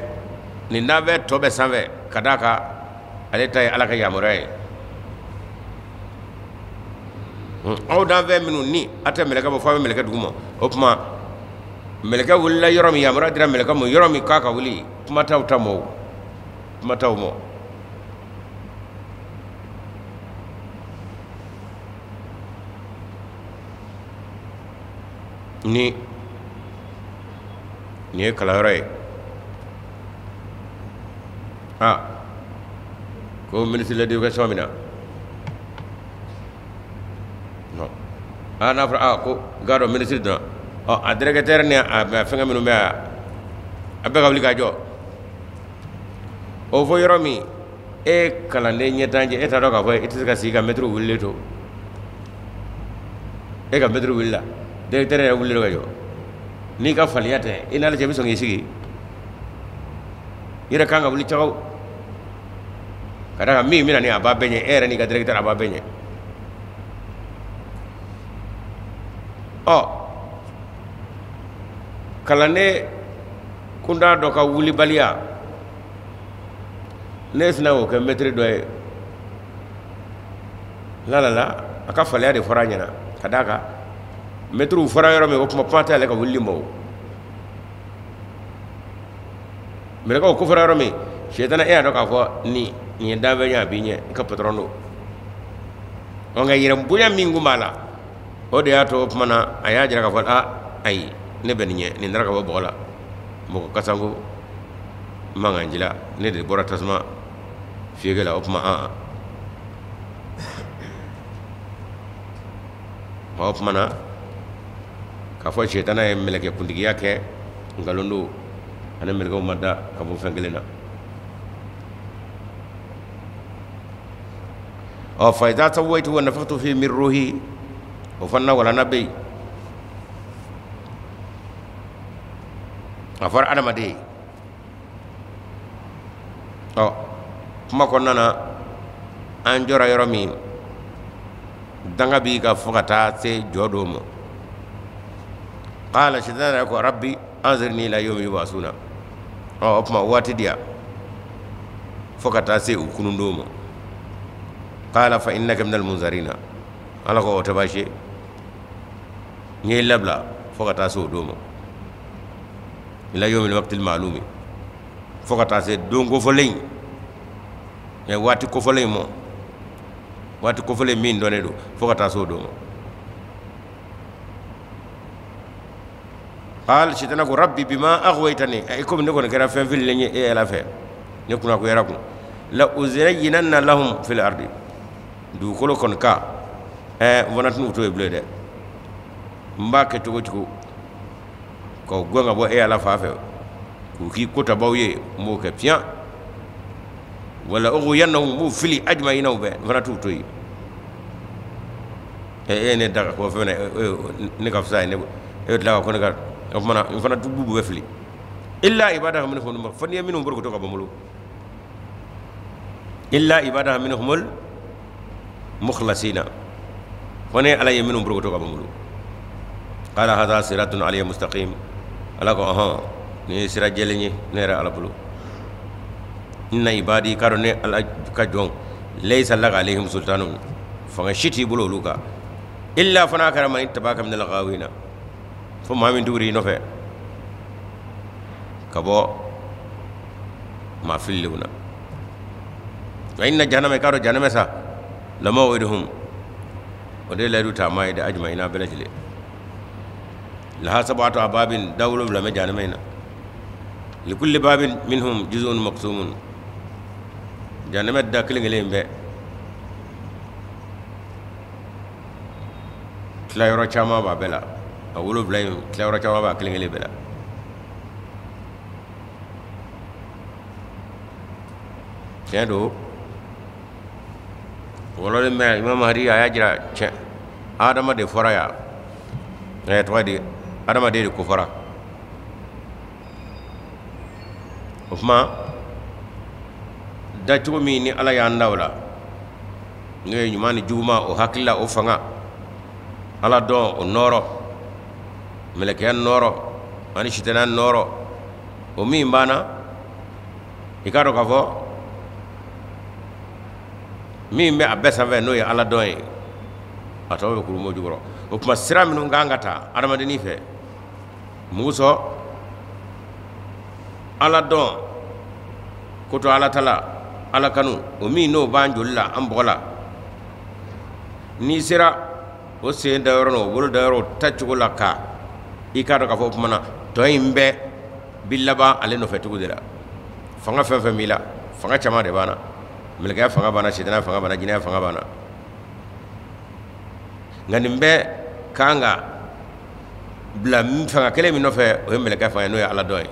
nin danfɛn tɔ bɛɛ sanfɛ, ka d'a kan ale ta ye Ala ka yamaruya ye, aw danfɛn minnu ni a tɛ mɛlɛkɛ bɔ fo a bɛ mɛlɛkɛ dugu ma. O tuma mɛlɛkɛ wulila yɔrɔ min, yamaruya dira mɛlɛkɛ ma yɔrɔ min k'a ka wuli, kuma t'aw ta ma o, kuma t'aw ma. Ni nin ye kalanyɔrɔ ye, aa ko ministre de l'éducation bɛ na. Non, aa n'a fɔra aa ko gars dɔ ministre donna, ɔ, a directeur ni a fɛngɛ minnu bɛ yan, a bɛɛ ka wuli ka jɔ. O fɔ yɔrɔ min, e kalanden ɲɛtan cɛ, e t'a dɔn k'a fɔ e tɛ se ka sigi ka mɛtiriw wulilen to. E ka mɛtiri wulila, directeur yɛrɛ wulilen ka jɔ, n'i ka faliya tɛ, i n'ale cɛ, i bɛ sɔn k'i sigi? I yɛrɛ kan ka wuli cagaw ka d'a kan min bɛna ni a b'a bɛɛ ɲɛ, e yɛrɛ n'i ka directeur a b'a bɛɛ ɲɛ. Ɔ, kalanden kunda dɔ ka wulibaliya, ne sina k'o kɛ mɛtiri dɔ ye la la la, a ka faliya de fɔra a ɲɛna. Ka d'a kan mɛtiriw fɔra yɔrɔ min, o kuma kuma tɛ ale ka wulili ma. O mɛlɛkɛw ko fɔra yɔrɔ min, sitana e y'a dɔn k'a fɔ nin nin ye danfɛn ye, a b'i ɲɛ, i ka patɔrɔn don. Ɔ, nka yɛrɛ bonya min kun b'a la, o de y'a to o tuma na a y'a jira k'a fɔ a ayi, ne bɛ nin ɲɛ, nin taara ka bɔ bɔgɔ la, mɔgɔ kasanko mankan la, ne de bɔra tasuma fiyeke la. O tuma an o tuma na k'a fɔ sitana ye mɛlɛkɛ kuntigiya kɛ, nkalon don. Ani mɛlɛkɛw ma da ka bɔ fɛn kelen na. Ɔ, fa iza sawaitu wa nafakhtu fi min ruhi, o fana walana bɛ yen. A fɔra adamaden ye. Ɔ, kuma kɔnɔna na, an jɔra yɔrɔ min, danga b'i ka fo ka taa se jɔ don ma. Qala, sitana yɛrɛ ko rabbi anzirni ila yawmi yub'asuna. Ɔ, o tuma waati di yan fo ka taa se u kunun don ma. Qala fa innaka minal munzarina. Ala ko o tɛ baasi ye, n ye labila fo ka taa se o don ma, ila yawmil waqtil ma'lumi, fo ka taa se don kofɔlen in, waati kofɔlen in ma, waati kofɔlen min dɔnnen don, fo ka taa se o don ma. Qal, sitana ko rabbi bima aghwaytani, ay komi ne kɔni kɛra fɛn fililen ye e Ala fɛ, ne kunna ko yɛrɛ kun, la uzayyinanna lahum fil ardi, dugukolo kɔni kan, n fana tɛn'u to yen bilen dɛ, n b'a kɛ cogo cogo. K'o gɛn ka bɔ e Ala fan fɛ k'u k'i kotabaw ye n b'o kɛ piyan wala ughwiyannahum n b'u fili ajma'ina u bɛɛ n fana t'u to yen e ye ne da ka ko fɛn ne ka fisa ye ne e bɛ tila ka ko ne ka o tuma na n fana b'u bɛɛ fili illa ibadaka minhum fo n'i ye minnu borokoto ka bɔ n bolo illa ibadaka minhumul mukhlasina fo ne Ala ye minnu borokoto ka bɔ n bolo qala hadha siratun alayya mustaqim Ala ko ɔhɔn nin ye sira jɛlen ye ne yɛrɛ Ala bolo inna ibadi k'a dɔn ne Ala ka jɔn laysa laka alayhim sultanun fanga si t'i bolo olu kan illa fo n'a kɛra man ittaba'aka minal ghawina fo maa min tugura i nɔfɛ ka bɔ maa fililenw na wa inna jahannama i k'a dɔn jahanama sa lamaw'iduhum o de ye layidu ta maa ye dɛ ajma'ina bɛɛ lajɛlen laha sab'atu abwabin da wolonwula bɛ jahanama in na likulli babin minhum juz'un maqsumun jahanama da kelen kelen bɛɛ tilayɔrɔ caman b'a bɛɛ la a wolonwula in tilayɔrɔ caman b'a kelen kelen bɛɛ la tiɲɛ don wɔlɔlen bɛ Imam Mahdi a y'a jira tiɲɛ adama de fɔra yan ɛ tɔgɔ di adamaden de ko fɔra o tuma dacogo min ni Ala y'an da o la n'o ye ɲuman ni juguman o hakilila o fanga Ala dɔn o nɔɔrɔ mɛlɛkɛya nɔɔrɔ ani sitanaya nɔɔrɔ o min b'an na i k'a dɔn k'a fɔ min bɛ a bɛɛ sanfɛ n'o ye Ala dɔn ye a tɔ bɛ kurun jukɔrɔ o tuma sira minnu kan ka ta adamadennin fɛ mugu sɔn Ala dɔn ko to Ala ta la Ala kanu o min n'o b'an joli la an bɔgɔ la n'i sera o sen dayɔrɔ n'o bolo dayɔrɔ o tacogo la ka i k'a dɔn k'a fɔ o tuma na tɔ in bɛɛ bi laban ale nɔfɛ cogo de la fanga fɛn fɛn b'i la fanga caman de b'an na mɛlɛkɛya fanga b'an na sitanaya fanga b'an na jinɛya fanga b'an na nka nin bɛɛ kan ka bila fanga kelen min nɔfɛ o ye mɛlɛkɛ fanga ye n'o ye Ala dɔn ye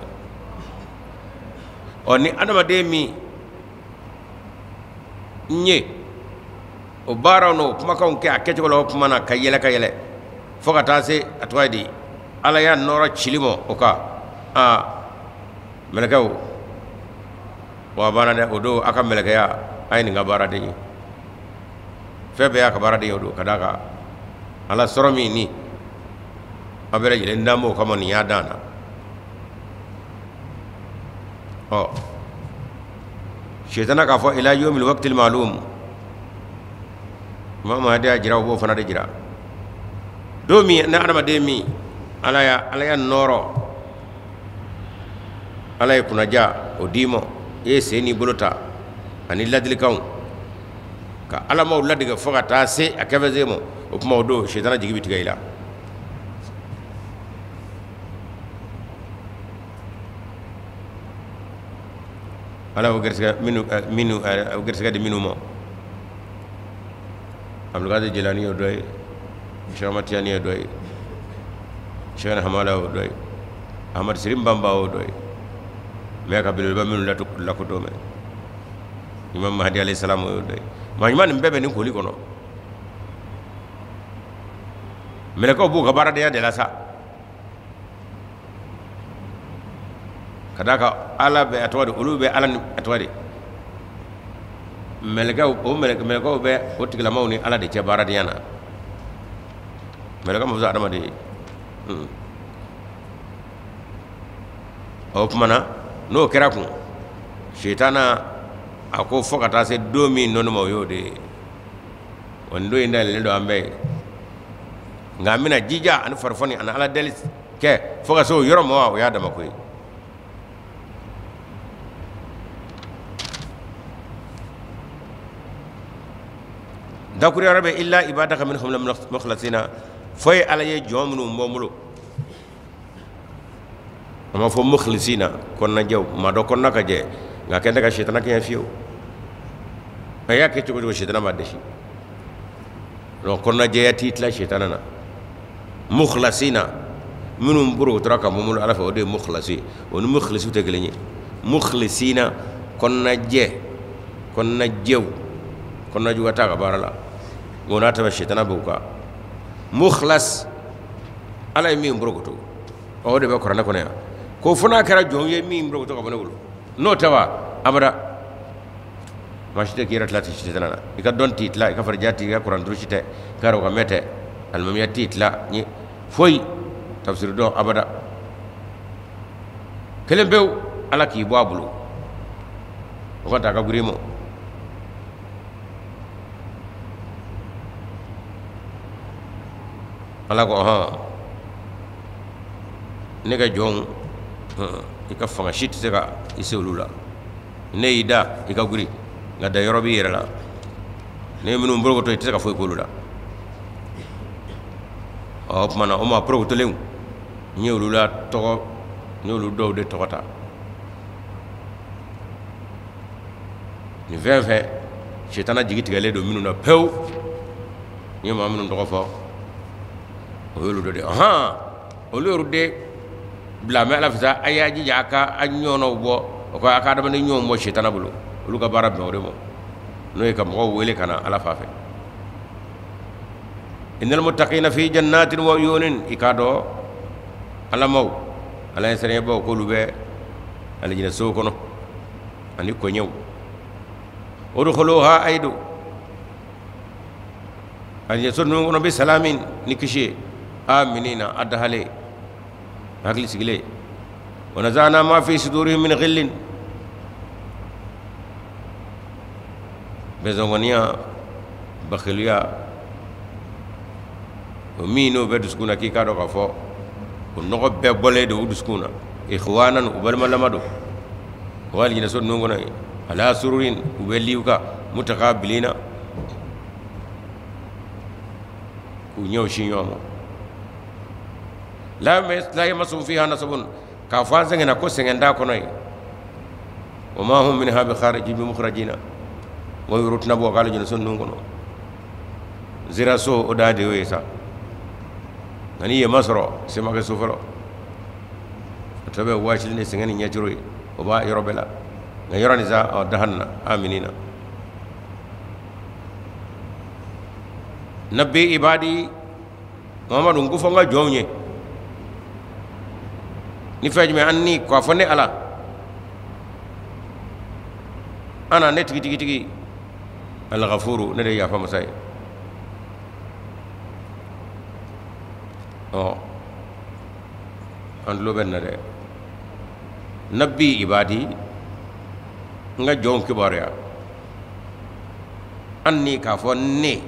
ɔ ni adamaden min n ye o baaraw n'o kumakanw kɛ a kɛcogo la o tuma na ka yɛlɛ ka yɛlɛ fo ka taa se a tɔgɔ ye di Ala y'a nɔɔrɔ cili ma o kan aa mɛlɛkɛw wa banna dɛ o don a ka mɛlɛkɛya a ye nin ka baaraden ye fɛn bɛɛ y'a ka baaraden ye o don ka d'a kan Ala sɔrɔ min ni a bɛɛ lajɛlen dan b'o kama nin y'a dan na ɔ sitana k'a fɔ ila yomil waqtil ma'lum Imam Mahdi y'a jira o b'o fana de jira don min ni adamaden min Ala y'a nɔɔrɔ Ala ye kunnaja o d'i ma i ye sen n'i bolo ta ani ladilikanw ka Ala maaw ladege fo ka taa se a kɛfɛsen ma o tuma o don sitana jigi bɛ tigɛ i la Ala y'o garisɛgɛ minnu minnu o garisɛgɛ di minnu ma Abdulkadir Jelani y'o dɔ ye Cheikh Ahmad Tijani y'o dɔ ye Cheikh Hamala y'o dɔ ye Ahmad Sirim Bamba y'o dɔ ye mɛ ka belebeleba minnu lakodɔn mɛ Imam Mahdi alayhi salam y'o dɔ ye maa ɲuman nin bɛɛ bɛ nin koli kɔnɔ mɛlɛkɛw b'u ka baaradenya de la sa ka d'a kan Ala bɛ a tɔgɔ di olu bɛ Ala ni a tɔgɔ di mɛlɛkɛw o mɛlɛkɛw bɛ o tigilamaw ni Ala de cɛ baaradenya na mɛlɛkɛ ma fisa adamaden ye o tuma na n'o kɛra kun sitana a ko fo ka taa se don min nɔnɔ ma o y'o de ye wa nin don in dayɛlɛlen don an bɛɛ ye nka an bɛna jija ani farifoni ani Ala deli kɛ fo ka se o yɔrɔ ma wa o y'a dama ko ye dakuruya yɔrɔ bɛ illa ibadaka minhum mukhlasina fo ye Ala ye jɔn minnu bɔ n bolo a ma fɔ mukhlisina kɔnɔnajɛw maa dɔ kɔnɔna ka jɛ nka kɛ tɛ ka sitana kɛɲɛ fiyewu a y'a kɛ cogo cogo sitana b'a dɛsi donc kɔnɔnajɛya t'i tila sitana na mukhlasina Minnu porokotora ka mɔmolo Ala fɛ, o de ye mukhlasi ye. O ni mukhlisiw tɛ kelen ye. Mukhlisina, kɔnɔnajɛ, kɔnɔnajɛw, kɔnɔnajuguya t'a ka baara la. Nka o n'a ta bɛɛ sitana bɛ u kan. Mukhlas, Ala ye min porokoto, o de bɛ kuranɛ kɔnɔ yan, ko fo n'a kɛra jɔn ye min porokoto ka bɔ ne bolo, n'o tɛ wa abada. Maa si tɛ k'i yɛrɛ tila sitana na. I ka dɔn t'i tila, i ka faridiya t'i, ka kuran durusi tɛ, i ka arabukan tɛ, alimamiya t'i tila, foyi tafsiri dɔn abada. Kelen pewu, Ala k'i bɔ a bolo, o ka taa ka girin ma. Ala ko hɔn, ne ka jɔnw, i ka fanga si tɛ se ka i se olu la. Ne y'i da i ka girin, nka da yɔrɔ b'i yɛrɛ la. Ne ye minnu porokoto, i tɛ se ka foyi k'olu la. Ɔ, o tuma na, o maa porokotolenw, n ye olu la tɔgɔ, n ye olu dɔw de tɔgɔ ta. Nin fɛn fɛn sitana jigi tigɛlen don minnu na pewu, n ye maa minnu tɔgɔ fɔ, o y'olu dɔ de ye. Ɔhɔn, olu yɛrɛ de bila mɛ Ala fɛ sa, a y'a jija a ka a ɲɔgɔnnaw bɔ, o ka a ka adamaden ɲɔgɔn bɔ sitana bolo. Olu ka baara bɛn o de ma, n'o ye ka mɔgɔw wele ka na Ala fa fɛ. Innal muttaqina fi jannatin wa uyunin. I k'a dɔn alamaw, Ala ye sɛnɛbaw, k'olu bɛ alijinɛ so kɔnɔ ani kɔɲɛw. Udkhuluha, ayidu alijinɛ so ninnu kɔnɔ, bi salamin, ni kisi ye, aminina, a dahalen, hakili sigilen. Wa nazana ma fi sudurihim min ghillin. Bɛnsɔnkɔniya, bakiliya, o min n'o bɛ dusukun na, k'i k'a dɔn k'a fɔ o nɔgɔ bɛɛ bɔlen don u dusukun na. Ikhwanan, u balimalama don. O alijinɛ so ninnu kɔnɔ yen, ala sururin, u bɛ liw kan, mutakabilina, k'u ɲɛw sin ɲɔgɔn ma. La yamassuhum fiha nasabun, k'a fɔ an sɛgɛnna, ko sɛgɛn t'a kɔnɔ yen. Wa ma hum minha bi khariji bi mukhrajina. Wa yɔrɔ tɛna bɔ k'ale jɛnɛ so ninnu kɔnɔ. Zira so, o da de y'o ye sa. Nka n'i ye ma sɔrɔ, se ma kɛ so fɔlɔ, o tɔ bɛ waasili ni sɛgɛn ni ɲɛcoro ye, o b'a yɔrɔ bɛɛ la. Nka yɔrɔ nin sa, ɔ dahan na aminina. Nabi ibadi Muhammadu, n ko fɔ n ka jɔnw ye ni fɛn jumɛn? Anni, k'a fɔ ne Ala, ana, ne tigitigitigi, alghafuru, ne de ye yafa masa ye. Ɔ, an tulo bɛ nin na dɛ. Nabi ibadi, n ka jɔnw kibaruya, anni, k'a fɔ ne,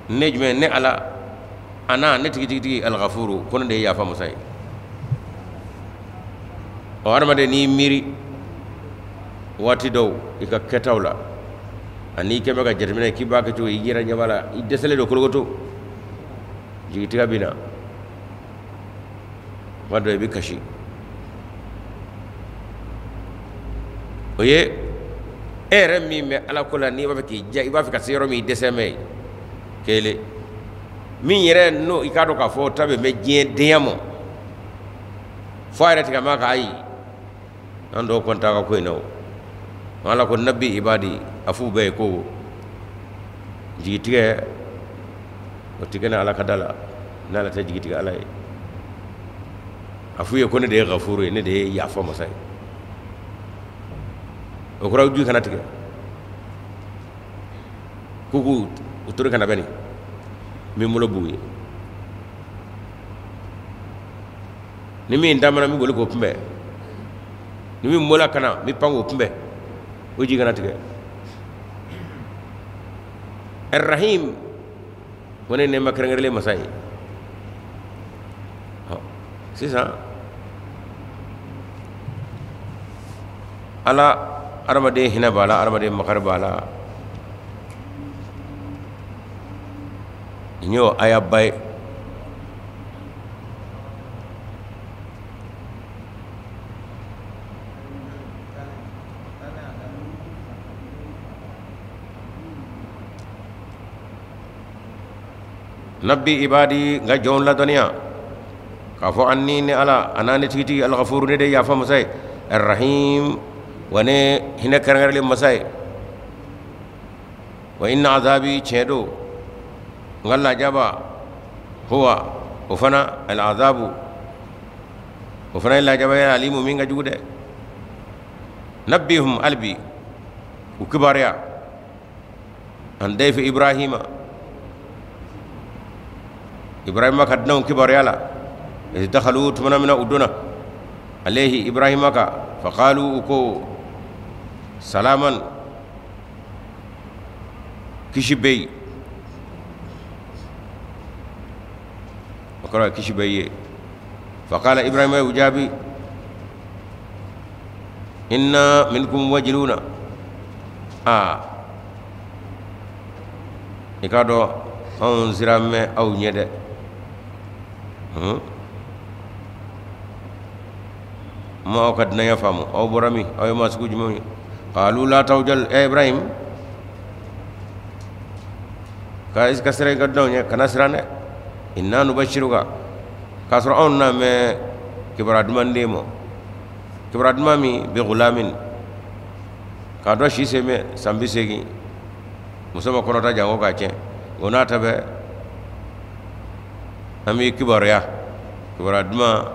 ne jumɛn? Ne Ala, ana, ne tigitigitigi, alghafuru, ko ne de ye yafa masa ye. Ɔ, adamaden, n'i miiri waati dɔw i ka kɛtaw la, ani i kɛn bɛ ka jateminɛ k'i b'a kɛ cogo, i yɛrɛ ɲɛ b'a la, i dɛsɛlen don kolokoto, jigitigɛ bɛ na. Tuma dɔ i bɛ kasi. O ye e yɛrɛ min bɛ Ala ko la, n'i b'a fɛ k'i ja, i b'a fɛ ka se yɔrɔ min, i dɛsɛ mɛ yen. Kelen min yɛrɛ n'o i k'a dɔn k'a fɔ o ta bɛ mɛn diɲɛ denya ma, fo a yɛrɛ tigɛ ma k'a ayi, an dɔw kɔni t'a ka ko in na. O Ala ko nabi ibadi, a f'u bɛɛ ye ko jigitigɛ o tɛ kɛ ne Ala ka da la, n'Ala tɛ jigitigɛ Ala ye. A f'u ye ko ne de ye gafuru ye, ne de ye yafa masa ye. O kɔrɔ ju kana tigɛ, k'u k'u u tori kana bɛ nin min bolo b'u ye. Ni min taamana, min boli k'o kunbɛn, ni min bɔla ka na, min pan k'o kunbɛn, o ji kana tigɛ. Arrahim, ko ne nɛɛma kɛrɛnkɛrɛnlen masa ye. Sisan Ala, adamaden hinɛ b'a la, adamaden makari b'a la. Nin y'o ayaba ye. Nabbi ibadi, n ka jɔnw ladɔnniya k'a fɔ anni ne Ala, ana ne tigitigi, alghafuru, ne de yafa masa ye, arrahim, wa ne hinɛ kɛrɛnkɛrɛnlen masa ye. Wa inna azabi, tiɲɛ don, n ka lajaba, huwa, o fana, al azabu, o fana ye lajaba ye, alimu, min ka jugu dɛ. Nabbihum, hali bi u kibaruya, an dayfi Ibrahima, Ibrahima ka dunanw kibaruya la, iz dakhalu, tumana min na u donna, alayhi, Ibrahima kan, faqalu, u ko, salaman, kisi bɛ yen. O kɔrɔ ye kisi bɛ ye. Faqala, Ibrahima y'u jaabi, inna minkum wajiluna. Aa, i k'a dɔn anw siran bɛ aw ɲɛ dɛ. Ma aw ka dunanya faamu, aw bɔra min, aw ye maa sugu jumɛnw ye? Qalu la tawjal. Ɛ Ibrahim, ka i ka siran i ka dunanw ɲɛ, kana siran dɛ. Inna nubashiruka, k'a sɔrɔ anw na mɛn kibaruya duman d'e ma, kibaruya duman min, bi gulamin, k'a dɔn si sen bɛ san 80, muso ma kɔnɔta janko k'a tiɲɛ. O n'a ta bɛɛ, an b'i kibaruya, kibaruya duman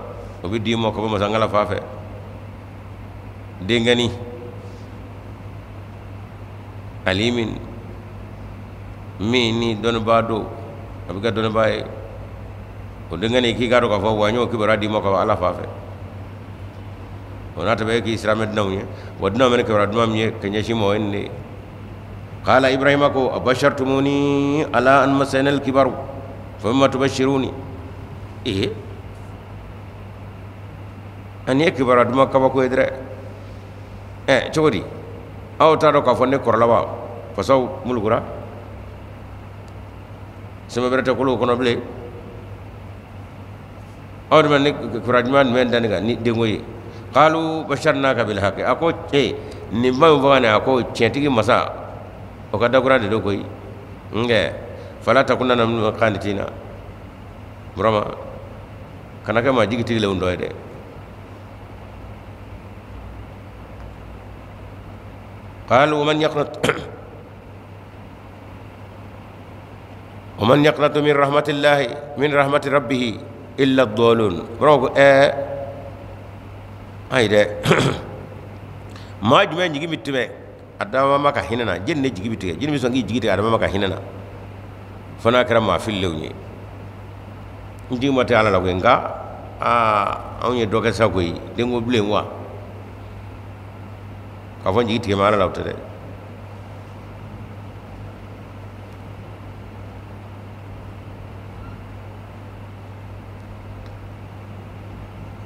o bɛ d'i ma ka bɔ masankala fan fɛ, denkɛni, alimin, min ni dɔnnibaa don, a bɛ kɛ dɔnnibaa ye. O denkɛni, k'i k'a dɔn k'a fɔ wa n y'o kibaruya d'i ma ka bɔ Ala fan fɛ. O n'a ta bɛɛ, k'i siran bɛ dunanw ye, wa dunanw bɛ ni kibaruya duman min ye ka ɲɛsin ma, o ye nin de ye. Qala, Ibrahima ko, abashartumuni ala an masana alkibaru fabima tubashiruni. Ee, ani ye kibaruya duman kabako ye dɛ. Ɛ, cogo di? Aw t'a dɔn k'a fɔ ne kɔrɔla wa? Fasaw mulukura, sɛbɛn bɛrɛ tɛ kolow kɔnɔ bilen. Aw de ma ne kibaruya duman jumɛn da ne kan ni denko ye? Qalu basharnaka bil haqi. A ko e nin ba in fɔ nin, a ko tiɲɛtigi masa, o ka dakura de don koyi. Nkɛ fala takunanna minal qanitina. Burama, kana kɛ maa jigitigilenw dɔ ye dɛ. Qalu waman yaqnat waman yaqnatu min rahmatillahi, min rahmati rabbihi illa ad-dallun. Burama ko, ayi dɛ, maa jumɛn jigi bɛ tigɛ a dama ma ka hinɛ na? Jɛni ne jigi bɛ tigɛ? Jɛni bɛ sɔn k'i jigi tigɛ a dama ma ka hinɛ na? Fo n'a kɛra maa fililenw ye. N jigi ma tɛ Ala la koyi, nka aa, anw ye dɔ kɛ sa koyi, denko bilen wa, k'a fɔ n jigi tigɛ ma Ala la, o tɛ dɛ.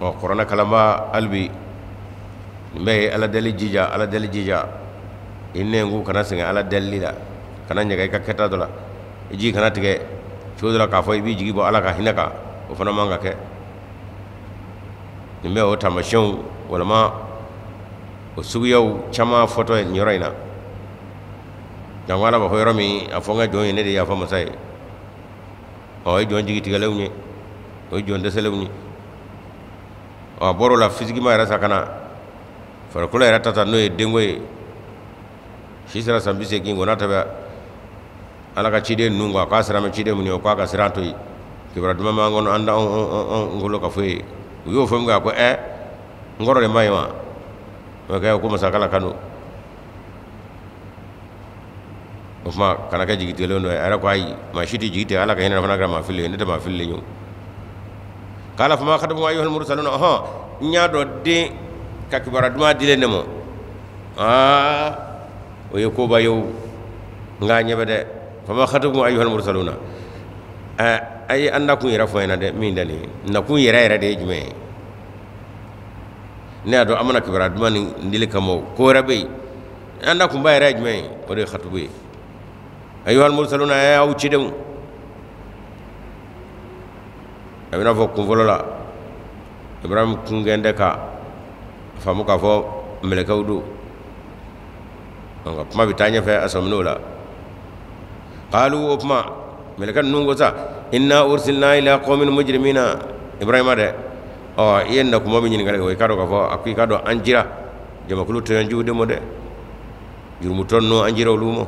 Ɔ, kuranɛ kalanba hali bi, nin bɛɛ ye Ala deli jija, Ala deli jija. I nɛnkun kana sɛgɛn Ala delili la, kana ɲaga i ka kɛta dɔ la, i jigi kana tigɛ cogo dɔ la k'a fɔ i b'i jigi bɔ Ala ka hinɛ kan, o fana man ka kɛ. Nin bɛɛ o taamasiyɛnw walima o suguyaw caman fɔtɔ ye nin yɔrɔ in na. Janko Ala b'a fɔ yɔrɔ min, a fɔ n ka jɔn ye, ne de ye yafa masa ye. Ɔ, o ye jɔn jigi tigɛlenw ye, o ye jɔn dɛsɛlenw ye. Ɔ, a bɔr'o la physiquement yɛrɛ sa, ka na farikolo yɛrɛ ta ta, n'o ye denko ye. Si sera san 80, o n'a ta bɛɛ, Ala ka ciden ninnu ko a k'a siran bɛ ciden minnu ye, o k'a ka siran to yen, kibaruya duman b'an kɔnɔ, an da an ngolo ka fɔ ye. U y'o fɔ min kɛ, a ko, ɛ, n kɔrɔ de ma ye wa? O kɛ ko masakala kan don. O tuma, kana kɛ jigitigɛlen dɔ ye. A yɛrɛ ko, ayi, maa si tɛ jigi tigɛ Ala ka hinɛ fana kɛra maa fililen ye, ne tɛ maa fililen ye. O qala fama khatabukum ayyuhal mursalun. Ɔhɔn, n y'a dɔn den ka kibaruya duman dilen ne ma, aa, o ye koba ye o, nka ɲɛ bɛ dɛ. Fama khatabukum ayyuhal mursaluna. Ɛ, a ye an nakun yɛrɛ fɔ n ɲɛna dɛ. Min tɛ nin ye, nakun yɛrɛ yɛrɛ de ye jumɛn ye? Ne y'a dɔn an mana kibaruya duman nin dili kama, o ko wɛrɛ bɛ yen. An nakunba yɛrɛ ye jumɛn ye? O de ye khatubu ye. Ayyuhal mursaluna, a y'aw cidenw. A bɛna fɔ kun fɔlɔ la, Ibrahim kun kɛn tɛ ka faamu k'a fɔ mɛlɛkɛw don, nka kuma bɛ taa ɲɛfɛ, a sɔmin'o la. Qalu, o kuma Mɛlɛkɛ ninnu ko sa inna ursilna ila qaumin mujrimina. Ibrahima dɛ, ɔ i ye na kuma min ɲininkali kɛ, i k'a dɔn k'a fɔ a ko i k'a dɔn an cira jamakulu tɔɲɔjugu de ma dɛ, jurumutɔ ninnu an cira olu ma.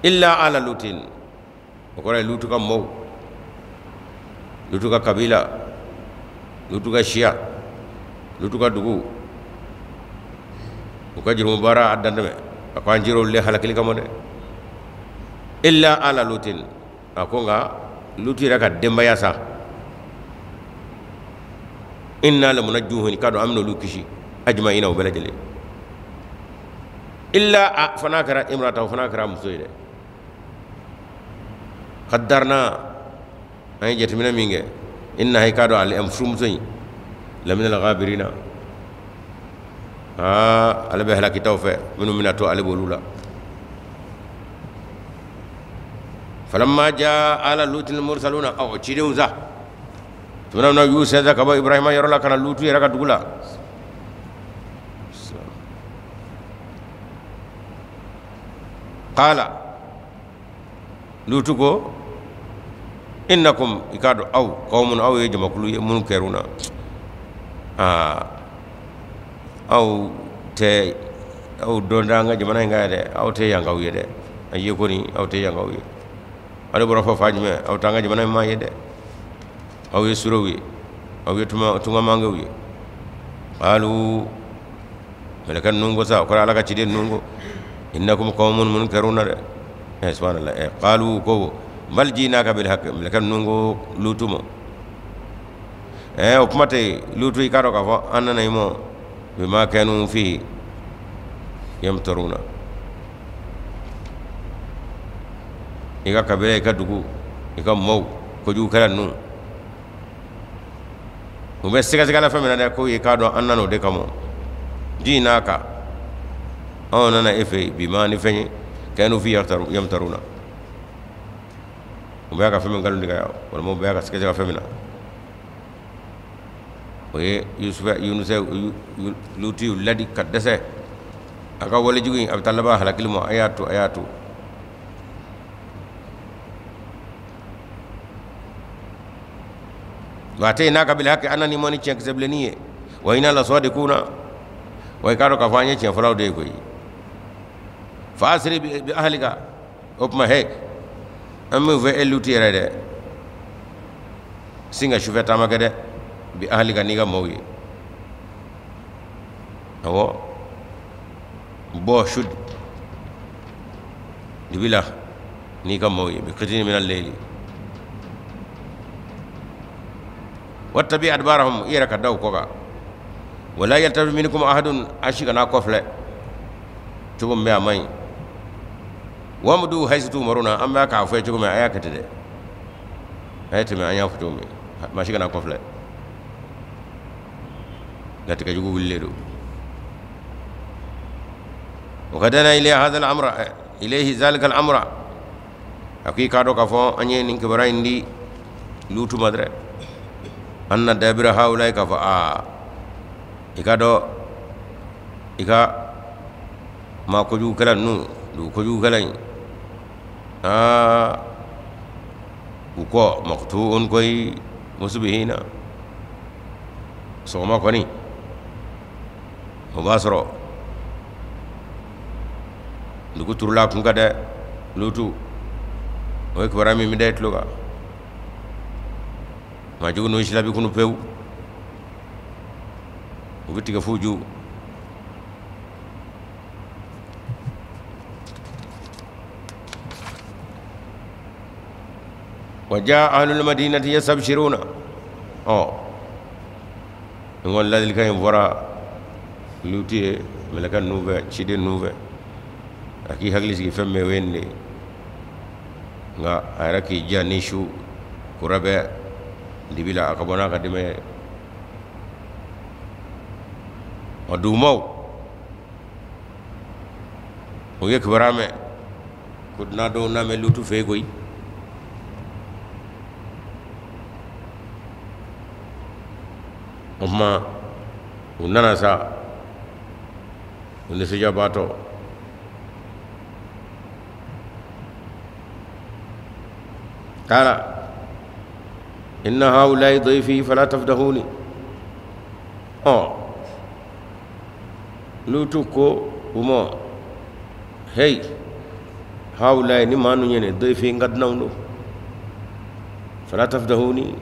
Illa ala lutin, o kɔrɔ ye Lutu ka mɔw, Lutu ka kabila, Lutu ka siya, Lutu ka dugu, u ka jurumu baara a dantɛmɛ, a ko an cira olu de halakili kama dɛ. Illa ala lutin, a ko nka Lutu yɛrɛ ka denbaya sa, inna lamunajjuhum, k'a dɔn an bɛna olu kisi ajma'ina, u bɛɛ lajɛlen. Illa a fana kɛra imrata, o fana kɛra muso ye dɛ. Qaddarna, an ye jateminɛ min kɛ, inna i k'a dɔn ale furumuso in lamina al-ghabirina, aa ale bɛ halakitaw fɛ minnu bɛna to ale b'olu la. Falamma jaa ala lutin mursaluna, aw cidenw sa tuma min na y'u sɛnsɛn ka bɔ Ibrahima yɔrɔ la ka na Lutu yɛrɛ ka dugu la. Qala Lutu ko innakum, i k'a dɔn aw qawmun, aw ye jamakulu ye munkaruna, aa aw tɛ aw dɔn tɛ an ka jamana in kan dɛ, aw tɛ yankaw ye dɛ, an ye kɔni aw tɛ yankaw ye, aw de bɔra fɔ fa jumɛn, aw t'an ka jamana in maa ye dɛ, aw ye surew ye, aw ye tungamangew ye. Qalu mɛlɛkɛ ninnu ko sa, o kɔrɔ Ala ka ciden ninnu ko innakum qawmun munkaruna dɛ, subhanallah. Qalu ko bal jinaka bil haqq, mɛlɛkɛ ninnu ko Lutu ma, o kuma tɛ Lutu, i k'a dɔn k'a fɔ an nana i ma bima kanu fi yamtaruna, i ka kabila, i ka dugu, i ka maaw kojugukɛla ninnu u bɛ sɛgɛsɛgɛ la fɛn min na dɛ, ko i k'a dɔn an nana o de kama. Jinaka, anw nana e fɛ yen bima ni fɛn ye, kanu fi yamtaruna, u bɛ ka fɛn min nkalon tigɛ yan, walima u bɛ ka sɛgɛsɛgɛ fɛn min na, o ye Yusufa Yunusa Lutu y'u ladi ka dɛsɛ a ka walejugu in, a bɛ taa laban halakili ma, a y'a to, a y'a to. Wa atainaka bil haqqi, an nan'i ma ni tiɲɛkisɛ bilennin ye, wa inna lasadiquna, wa i k'a dɔn k'a fɔ an ye tiɲɛ fɔlaw de ye koyi. Fa asri bi ahlika, o tuma he an b'o fɛ e Lutu yɛrɛ dɛ, sin ka sufɛ taama kɛ dɛ, bi ahlika n'i ka maaw ye, awɔ bɔ su dibi la n'i ka maaw ye, bi qitini min al-layli wattabi adbarahum, i yɛrɛ ka da u kɔ kan, wala yaltafi minkum ahadun, a si kana kɔfilɛ cogo min bɛ a man ɲi, wamdu haythu tu'maruna, an b'a k'a fɔ cogo min a y'a kɛ ten dɛ, a ye tɛmɛ an y'a fɔ cogo min, maa si kana kɔfilɛ, latigɛ jugu wulilen don. Wa qadayna ilayhi hadha al-amra, ilayhi zalika al-amra, a ko i k'a dɔn k'a fɔ an ye nin kibaruya in di Lutu ma dɛ, anna dabira haula'i, k'a fɔ aa i k'a dɔn i ka maa kojugukɛla ninnu, dugu kojugukɛla in, aa u kɔ maqtu'un koyi musbihina, sɔgɔma kɔni o b'a sɔrɔ dugu turula kun kan dɛ. Lutu o ye kibaruya min da i tulo kan, maa jugu ninnu sila bi kunu pewu, u bɛ tigɛ f'u ju. Wa jaa ahlul madinati yastabshiruna, ɔ n ko ladilikan in fɔra Lutu ye mɛlɛkɛ ninnu fɛ, ciden ninnu fɛ, a k'i hakili sigi fɛn min o ye nin de ye, nka a yɛrɛ k'i diya ni su kura bɛ dibi la, a ka bɔ n'a ka denbaya ye. Ɔ dugumaw u ye kibaruya mɛn ko dunan dɔw na mɛn Lutu fɛ yen koyi. O tuma u nana sa, u nisɔndiyabaatɔ. Qala inna haulai dayfi fala tafdahuni. Ɔ, Lutu ko u ma: hey, haulai, ni maa nu ye dayfi, n ka dunanw don, fala tafdahuni,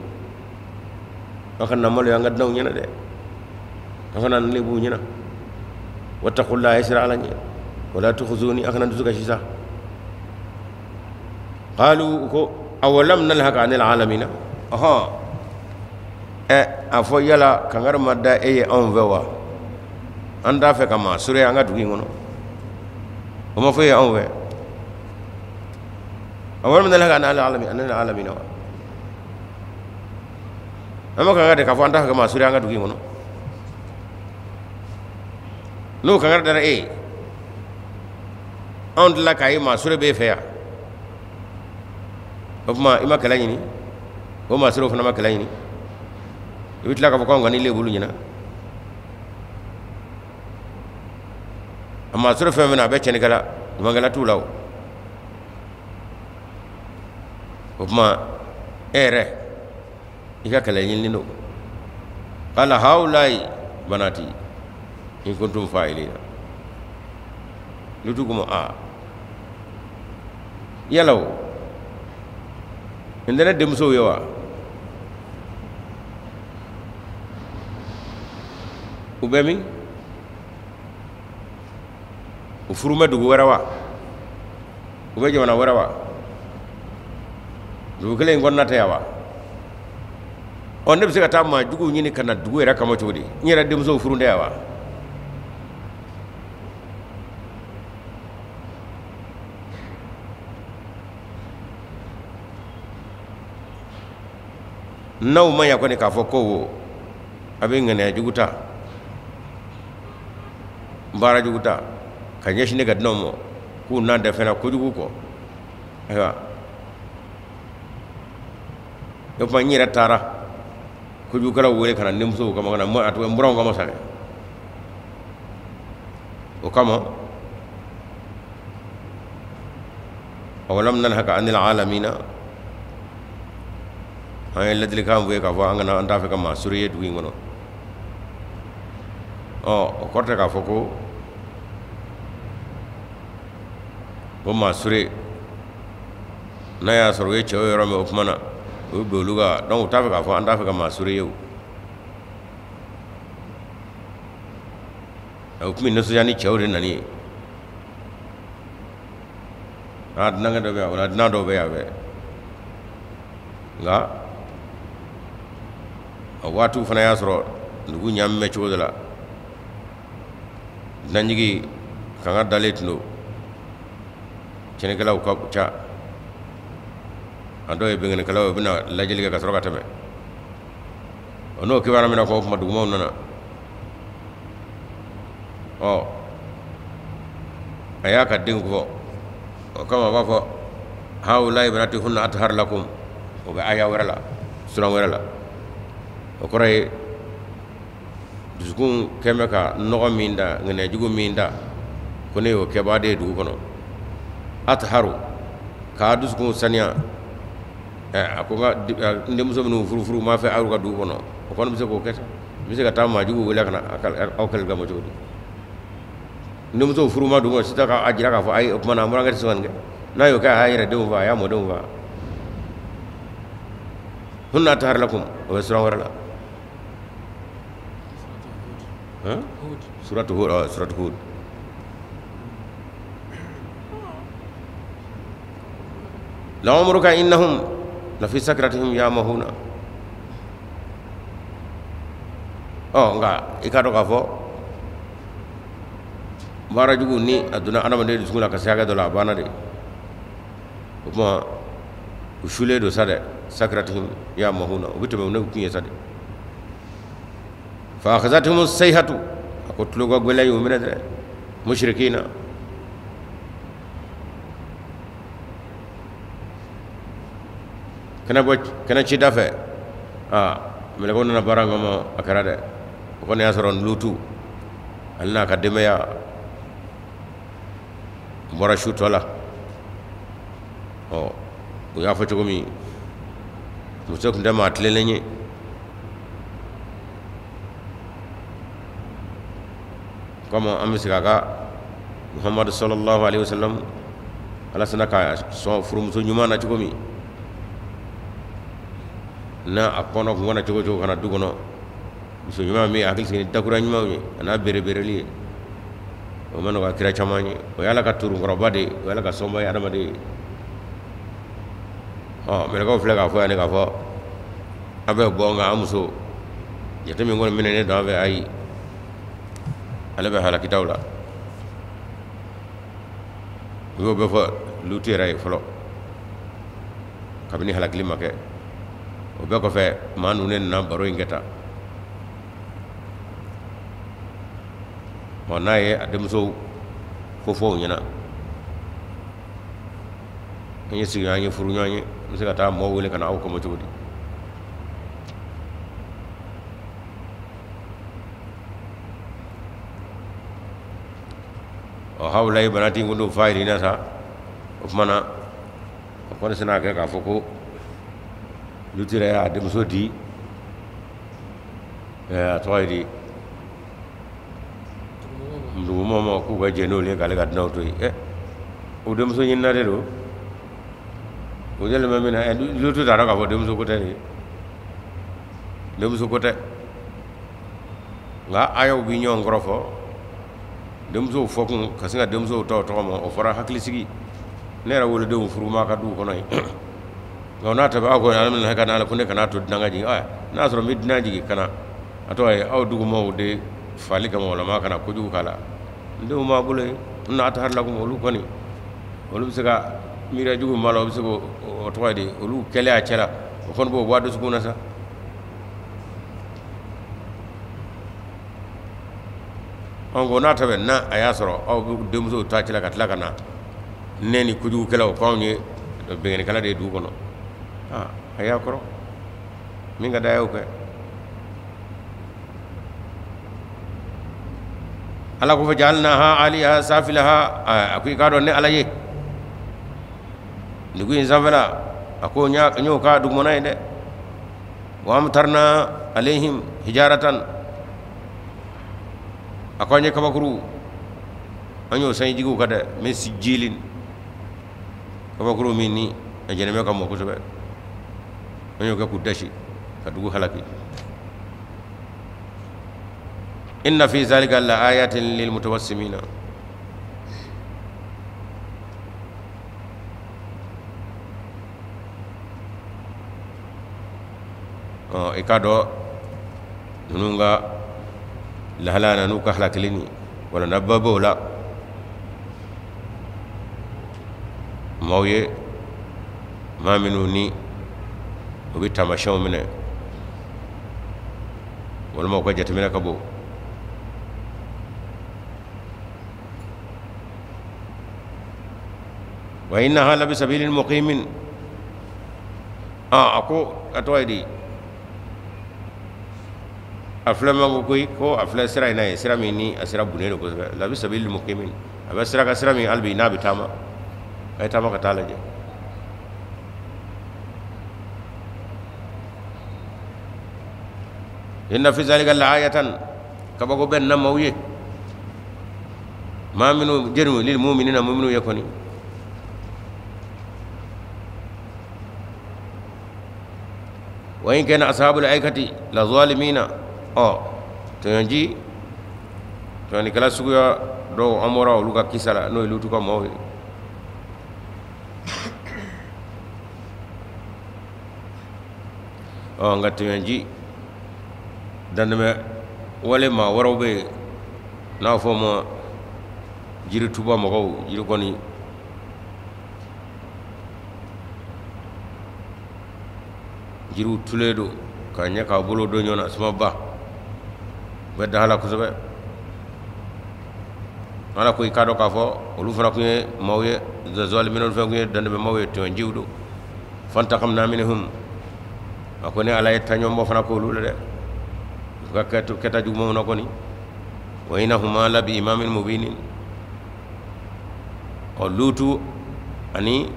a kana maloya an ka dunanw ɲɛna dɛ, a kana n lebu ɲɛna. Wattaqullaha, ye sira Ala ɲɛ, wala tukhzuni, a kana dusu kasi sa. Qalu, ko awalam nanhaka anil alamina. Ɔhɔn, ɛ, a fɔ yala kangari ma da e ye anw fɛ wa? An t'a fɛ ka maa sɔrɔ an ka dugu in kɔnɔ, o ma fɔ e ye anw fɛ? Awalam nanhaka anil alamina wa? An ma kangari de k'a fɔ an t'a fɛ ka maa sɔrɔ an ka dugu in kɔnɔ? N'o kangari dara e ye, anw tila k'a ye maa sɔrɔ b'e fɛ yan, o tuma i ma kɛlɛ ɲini, o maa sɔrɔ fana ma kɛlɛ ɲini, i bɛ tila k'a fɔ k'anw ka n'i le bolo ɲɛna. A maa sɔrɔ fɛn fɛn na, a bɛ cɛnnikɛla, ɲumankɛla t'u la. O o tuma e yɛrɛ i ka kɛlɛ ɲinini don. Qala haulai banati in kuntum fa'ilina. Lutu ko a yala o nin tɛ ne denmusow ye wa? U bɛ min? U furu bɛ dugu wɛrɛ wa? U bɛ jamana wɛrɛ wa? Dugu kelen in kɔnɔna tɛ yan wa? Ɔ, ne bɛ se ka taa maa juguw ɲini ka na dugu yɛrɛ kama cogo di? N yɛrɛ denmusow furu tɛ yan wa? N'aw ma ɲa kɔni k'a fɔ ko wo a bɛ ŋaniya jugu ta, baara jugu ta ka ɲɛsin ne ka dunanw ma, k'u nan tɛ fɛn na kojugu kɔ, ayiwa, o tuma n yɛrɛ taara kojugukɛlaw wele ka na n denmusow kama, ka na a tɔgɔ n buranw kama sa dɛ. O kama awalam nanhaka anil alamina, an ye ladilikan fɔ ye k'a fɔ an kana, an t'a fɛ ka maa sɔrɔ ye dugu in kɔnɔ. Ɔ, o kɔrɔ tɛ k'a fɔ ko o maa sure n'a y'a sɔrɔ u ye cɛw yɔrɔ min, o tuma na o bɛ bin olu kan. Donc u t'a fɛ k'a fɔ an t'a fɛ ka maa sure ye. O o tun bɛ nisɔndiya ni cɛw de nani ye. Aa, dunankɛ dɔ bɛ yan, wala dunan dɔw bɛ yan fɛ. Nka a waatiw fana y'a sɔrɔ dugu ɲaami bɛ cogo dɔ la, dunanjigi kanga dalen tun don, cɛnnikɛlaw ka ca, a dɔw ye binkannikɛlaw ye, u bɛna lajɛli kɛ ka sɔrɔ ka tɛmɛ. O n'o kibaruya min na ko o tuma dugumaw nana, ɔ, a y'a ka den fɔ o kama, a b'a fɔ haulai banati hunna athar lakum. O bɛ aya wɛrɛ la, suran wɛrɛ la. O kɔrɔ ye dusukun kɛn bɛ ka nɔgɔ min da, ŋaniyajugu min da, ko ne y'o kɛbaa de ye dugu kɔnɔ. Atharu, k'a dusukun saniya. Ɛ, a ko n ka n denmuso minnu furu furu ma fɛ aw ka dugu kɔnɔ, o kɔni bɛ se k'o kɛ sa. N bɛ se ka taa maajugu wele ka na aw kɛlɛ kama cogo di? N denmuso furu ma dugu kɔnɔ sisan, k'a jira k'a fɔ ayi, o tuma na an burankɛ tɛ se ka nin kɛ. N'a y'o kɛ, a y'a yɛrɛ denw faga, a y'a mɔdenw faga. Hunna athar lakum, o bɛ suran wɛrɛ la. Suratu Hud, suratu Hud. La'umruka innahum lafi sakratihim ya'mahuna. Ɔ, nka i k'a dɔn k'a fɔ baara jugu ni a donna adamaden dusukun la ka se hakɛ dɔ la, a banna de. O tuma u sulen don sa dɛ, sakratihim ya'mahuna, u bɛ tɛmɛ ne kun ye sa de. Fa akhazatuhum sayhatu, a ko tulo ka gwɛlɛya y'u minɛ dɛ, mushrikina. Kɛnɛ bɔ kɛnɛ ci da fɛ, aa, mɛlɛkɛw nana baara kama, a kɛra dɛ. O kɔni y'a sɔrɔ Lutu ale n'a ka denbaya bɔra su tɔ la. Ɔ, u y'a fɔ cogo min. Muso tun tɛ maa tilennen ye. Komi an bɛ segin a kan, Muhamadu sallallahu alaihi wasallam, Ala sina ka sɔn furumuso ɲuman na cogo min n'a a kɔnɔ kun kɔnɔ cogo cogo ka na du kɔnɔ, muso ɲuman min hakili sigi ni dakura ɲumanw ye a n'a berebereli ye, o ma nɔgɔya kira caman ye. O ye Ala ka turunkɔrɔba de ye, o ye Ala ka sɔnba ye adamaden ye. Ɔ, mɛlɛkɛw filɛ k'a fɔ yan k'a fɔ an bɛ bɔ, nka an muso jate min kɔni minɛnen don an fɛ, ayi, ale bɛ halakitaw la. U y'o bɛɛ fɔ Lutu yɛrɛ ye fɔlɔ, kabini halakili ma kɛ. O bɛɛ kɔfɛ, maa ninnu de nana baro in kɛ tan. Ɔ, n'a ye a denmuso ko fɔ u ɲɛna, an ye sigi, an ye furu ɲɔgɔn ye, n bɛ se ka taa mɔgɔw wele ka na aw kama cogo di? Ɔ, haulayi banati kuntum fahirina sa. O tuma na, o kɔni sina kɛ k'a fɔ ko Lutu yɛrɛ y'a denmuso di, a tɔgɔ ye di, dugumɔgɔw ma, k'u ka jɛ n'olu ye k'ale ka dunanw to yen. Ɛ, o denmuso ɲinina de don, o jɛlen bɛ min na. Lutu t'a dɔn k'a fɔ denmuso ko tɛ de, denmuso ko tɛ. Nka ayaw bɛ ɲɔgɔn kɔrɔfɔ. Denmusow fɔkun ka sin ka denmusow tɔgɔ tɔgɔ ma, o fɔra hakilisigi. Ne yɛrɛ wolodenw furu ma ka duw kɔnɔ yen, nka n'a ta bɛ aw ko ala minɛ ka na ko ne kana to dunan ka jigin. N'a sɔrɔ n bɛ dunan jigin ka na, a tɔgɔ ye aw dugumaaw de fali kama, wala kana kojugu k'a la, n denw b'a bolo yen n n'a taara la, olu kɔni olu bɛ se ka miiriya jugu min b'a la, o bɛ se k'o tɔgɔ ye di, olu kɛlen a cɛ la, o kɔni b'o bɔ a dusukun na sa. Ɔ, ko n'a ta bɛ n'a a y'a sɔrɔ aw bɛ denmusow ta cɛla ka tila ka na ne ni kojugukɛlaw ko anw ye binkannikɛla de ye dugu kɔnɔ. Aa, a y'a kɔrɔ min ka d'a y'o kɛ. Ala ko fajalnaha aliyaha safilaha. A ko i k'a dɔn ne Ala ye dugu in sanfɛla, a ko n y'o k'a dugumana ye dɛ. Wa amtarna alayhim hijaratan, a ko an ye kabakuru, an y'o sanji jigin u kan dɛ, min sijilin, kabakuru min ni a jɛnɛmɛ ka mɔ kosɛbɛ, an y'o kɛ k'u dasi ka dugu halaki. Inna fi zalika la ayatin lil mutawassimina. Ɔ, i k'a dɔn ninnu ka lahala na n'u ka halakili ni walanda b'o la maaw ye, maa minnu ni u bɛ taamasiyɛnw minɛ walima u ka jateminɛ ka bon. Wa innaha labi sabilin muqimin. A ko a tɔgɔ ye di, a filɛ ma ko koyi, ko a filɛ sira in na ye, sira min ni a sira bunnen don kosɛbɛ. Labi sabilin muqimin, a bɛ sira ka sira min hali bi n'a bɛ taama, a ye taama ka taa lajɛ. Inna fi zalika la ayatan, kabako bɛ na maaw ye, maa minnu jɛnu lil mu'minina, mu'minu ye kɔni. Wa in kana ashabul aikati la zalimina. Ɔ, tɔɲɔji tɔɲɔnikɛla suguya dɔw, an bɔra olu ka kisa la, n'o ye Lutu ka maaw ye. Ɔ, nka tɔɲɔji dantɛmɛ wale maa wɛrɛw bɛ yen, n'a fɔ ma jirituba mɔgɔw, jiri kɔni jiriw tulen don ka ɲɛ k'a bolo don ɲɔgɔn na, sumaba u bɛ dahala kosɛbɛ. Ala ko i k'a dɔn k'a fɔ olu fana tun ye maaw ye, zalimina, olu fana tun ye dantɛmɛmaaw ye, tɔɲɔjiw don. Fantakamna minhum, a ko ne Ala ye taɲɔnbɔ fana k'olu la dɛ, u ka kɛta jugumanw na kɔni. Wa innahuma la bi imamin mubinin. Ɔ, Lutu ani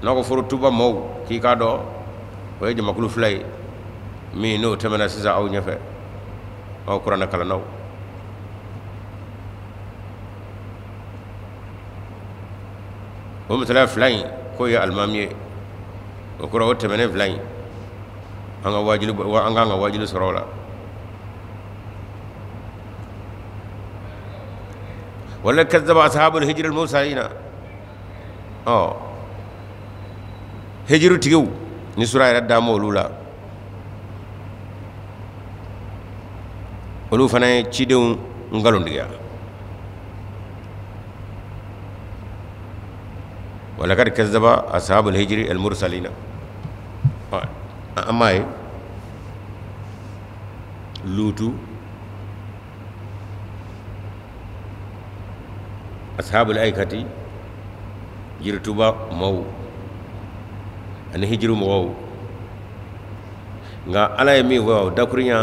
N'a ko forotuba maaw k'i k'a dɔn o ye jamakulu fila ye min n'o tɛmɛna sisan aw ɲɛfɛ aw kuranɛ kalannaw o misaliya fila in k'o ye alimami ye o kɔrɔ o tɛmɛnen fila in an ka wajuli an k'an ka wajuli sɔrɔ o la wala kazzaba ashabul hijr al mursalina ɔ hijiru tigiw ni sura yɛrɛ dama olu la olu fana ye cidenw nkalontigiya walakad kazzaba ashabul hijri al mursalina an m'a ye lutu ashabul aikati jirituba maaw ani hijiru mɔgɔw nka ala ye min fɔ o dakurunya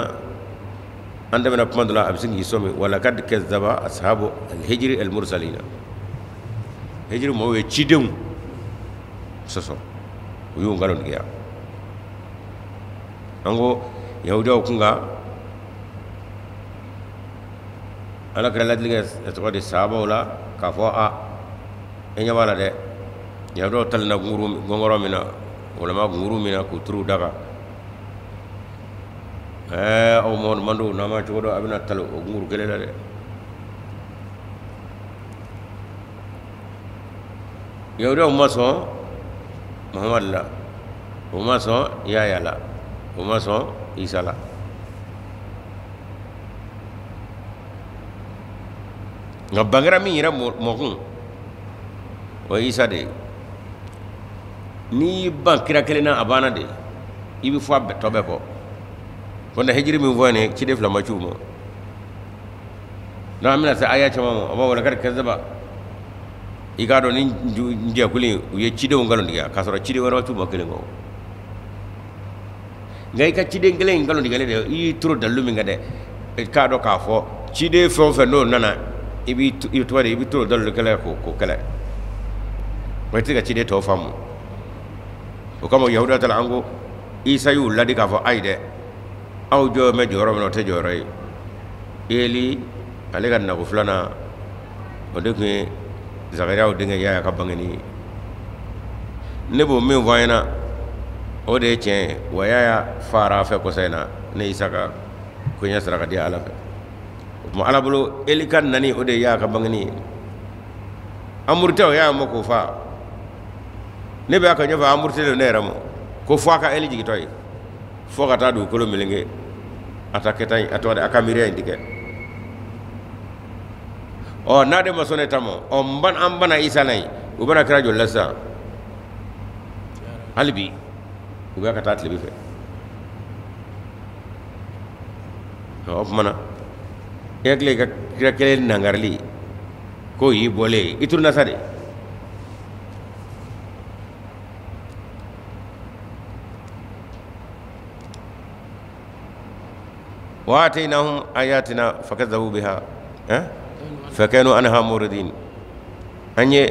an tɛmɛna kuma dɔ la a bɛ sin k'i sɔmi walakad kazzaba ashabu alhijri almursalina hijiri mɔgɔw ye cidenw sɔsɔ u y'u nkalontigiya an ko yahudiyaw kun ka ala kira ladili kɛ tɔgɔ di sahabaw la k'a fɔ a e ɲɛ b'a la dɛ yahudiyaw talenna gɔngɔrɔ min na walima gunguru min na k'u turu da kan ɛɛ aw mɔgɔ man don n'a ma cogo dɔn a bɛna tali o gunguru kelen na dɛ yahudiyaw ma sɔn muhamadu la u ma sɔn yaya la u ma sɔn isa la nka bangera min yɛrɛ mɔkun o ye isa de ye n'i y'i ban kira kelen na a banna de i bɛ fɔ a tɔ bɛɛ kɔ ko na hijiri min fɔ nin ye ciden fila ma ci u ma n'an bɛna se aya caman ma a b'a walakad kazzaba i k'a dɔn ni jɛkulu in u ye cidenw nkalontigiya k'a sɔrɔ ciden wɛrɛ ma c'u ma kelen kɔ nka i ka ciden kelen in nkalontigɛlen de i y'i toro dalilu min kan dɛ i k'a dɔn k'a fɔ ciden fɛn o fɛn n'o nana i b'i i tɔgɔ de i bɛ toro dalilu kɛlɛ k'o kɛlɛ wa i tɛ se ka ciden tɔw faamu o kama yahudiya ta la an ko isa y'u ladi k'a fɔ ayi dɛ aw jɔ bɛ jɔyɔrɔ min na o tɛ jɔyɔrɔ ye eli ale ka nako filanan o de tun ye zakariyaw denkɛ yaya ka bangeni ye ne b'o min fɔ an ɲɛna o de ye tiɲɛ ye wa yaya fara a fɛ kɔsa in na ne isa ka koɲɛ sara ka di ala fɛ o tuma ala bolo eli ka nani o de ye yaya ka bangeni ye an murutɛ o y'a ma k'o fa ne bɛ a ka ɲɛfɔ an murutɛ don ne yɛrɛ ma ko fo a ka eli jigitɔ ye fo ka taa dugukolo meleke a ta kɛta in a tɔgɔ de a ka miiriya in ti kɛ ɔ n'a de ma sɔn ne ta ma ɔ n ban an banna isa la yen u bɛna kira joli la sisan hali bi u bɛ ka taa tilebi fɛ o tuma na e hakili ka kira kelen nangarili k'o y'i bɔlen ye i turuna sa de وآتيناهم آياتنا فكذبوا بها فكانوا عنها معرضين an ye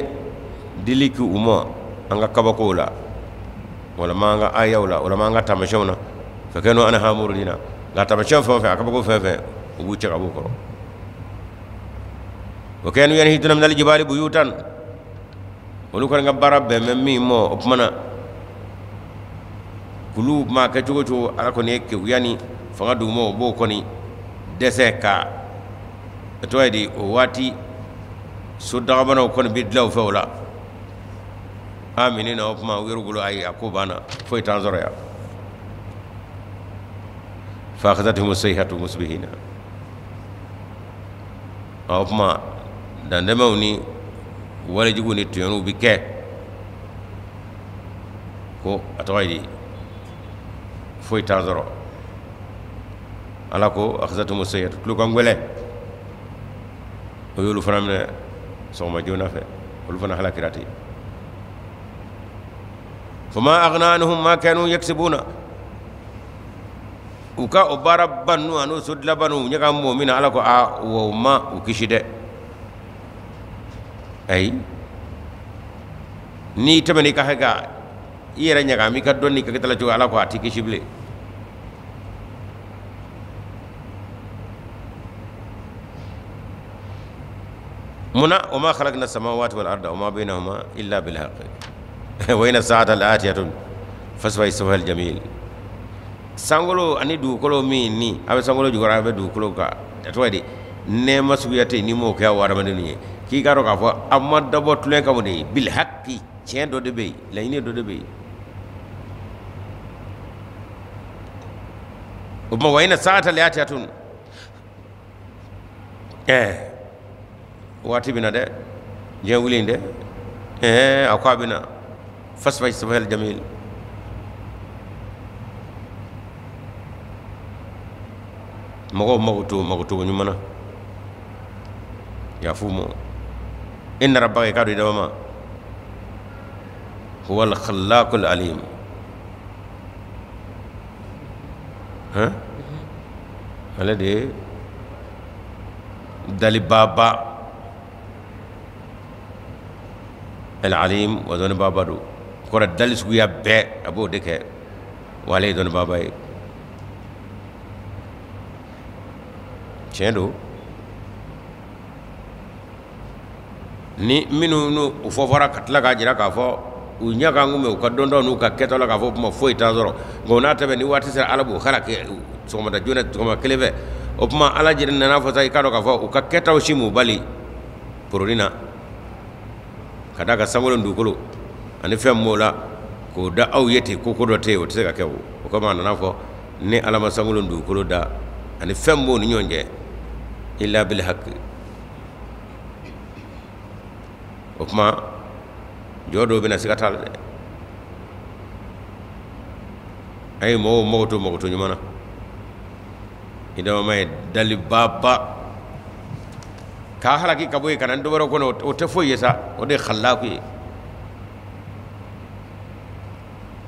dili k'u ma an ka kabakow la walima an ka ayaw la walima an ka taamasiyɛnw na فكانوا عنها معرضين nka taamasiyɛn fɛn o fɛn a kabako fɛn o fɛn u b'u cɛ ka b'u kɔrɔ وكانوا ينحتون من الجبال بيوتا olu kɔni ka baara bɛn bɛ min ma o tuma na kulu maa kɛ cogo cogo ala kɔni ye keguya ni fanga d'u ma o b'o kɔni dɛsɛ ka tɔgɔ ye di o waati so dagabanaw kɔni bɛ dilan u fɛ o la a mini na o tuma u yɛrɛ bolo ayi a ko banna foyi t'an sɔrɔ yan فأخذتهم الصيحة مصبحين o tuma dantɛmɛw ni walejugu ni tɔɲɔniw bɛ kɛ ko a tɔgɔ ye di foyi t'an sɔrɔ ala ko أخذتهم الصيحة tulokan gwɛlɛ o y'olu fana minɛ sɔgɔma joona fɛ olu fana halakira ten فما أغنى عنهم ما كانوا يكسبون u ka o baaraba ninnu ani o sodilaba ninnu ɲɛ ka mɔ min na ala ko a wa o ma u kisi dɛ ayi n'i tɛmɛn'i ka hakɛ kan I yɛrɛ ɲagami i ka dɔnni ka kɛta la cogo ala ko a t'i kisi bilen. Munna wa ma khalaqna samawati wal arda wa ma bainahuma illa bil haqqi wa inna sa'ata la'atiyatun fasfahi safhal jamil. Sankolo ani dugukolo min ni a bɛ sankolo jukɔrɔ a bɛ dugukolo kan, a tɔgɔ ye di, nɛɛma suguya tɛ yen n'i m'o kɛ aw hadamadenw ye. K'i k'a dɔn k'a fɔ a ma dabɔ tulonkɛ kama de ye, bil haqqi, tiɲɛ dɔ de bɛ yen, laɲini dɔ de bɛ yen. O tuma wa inna sa'ata la'atiyatun, waati bɛ na dɛ, diɲɛ wuli in dɛ, a ko a bɛ na. Fasfahi safhal jamil. Mɔgɔw mago to mago togo ɲuman na, yafu ma. Inna rabbaka, i k'a dɔn i daba ma, huwal khallaqul alim. Han, ale de ye dalibaaba, al alim, wa dɔnnibaaba don. Kɔrɔ dali suguya bɛɛ a b'o de kɛ, wa ale ye dɔnnibaaba ye. Tiɲɛ don, ni minnu n'u u fɔfɔra ka tila k'a jira k'a fɔ u ɲɛ kan kun bɛ u ka dɔntaw n'u ka kɛtaw la k'a fɔ kuma foyi t'a sɔrɔ, nka o n'a ta bɛɛ ni waati sera ala b'o halaki sɔgɔmada joona sɔgɔma kelen fɛ. O tuma ala jɛnɛ nana fɔ sa, i k'a dɔn k'a fɔ u ka kɛtaw si m'u bali poroni na, ka d'a kan sankolo ni dugukolo ani fɛn min b'o la k'o da aw ye ten, ko ko dɔ tɛ yen, o tɛ se ka kɛ. O o kama a nana fɔ ni ala ma sankolo ni dugukolo da ani fɛn b'o ni ɲɔgɔn cɛ illa bil haqqi. O tuma jɔ dɔw bɛna siga t'a la dɛ. A ye mɔgɔw mago to mago to ɲuman na, i dama ye dalibaaba k'a halaki ka bɔ yen ka na dɔ wɛrɛ kɔnɔ, o tɛ foyi ye sa, o de ye khalaku ye.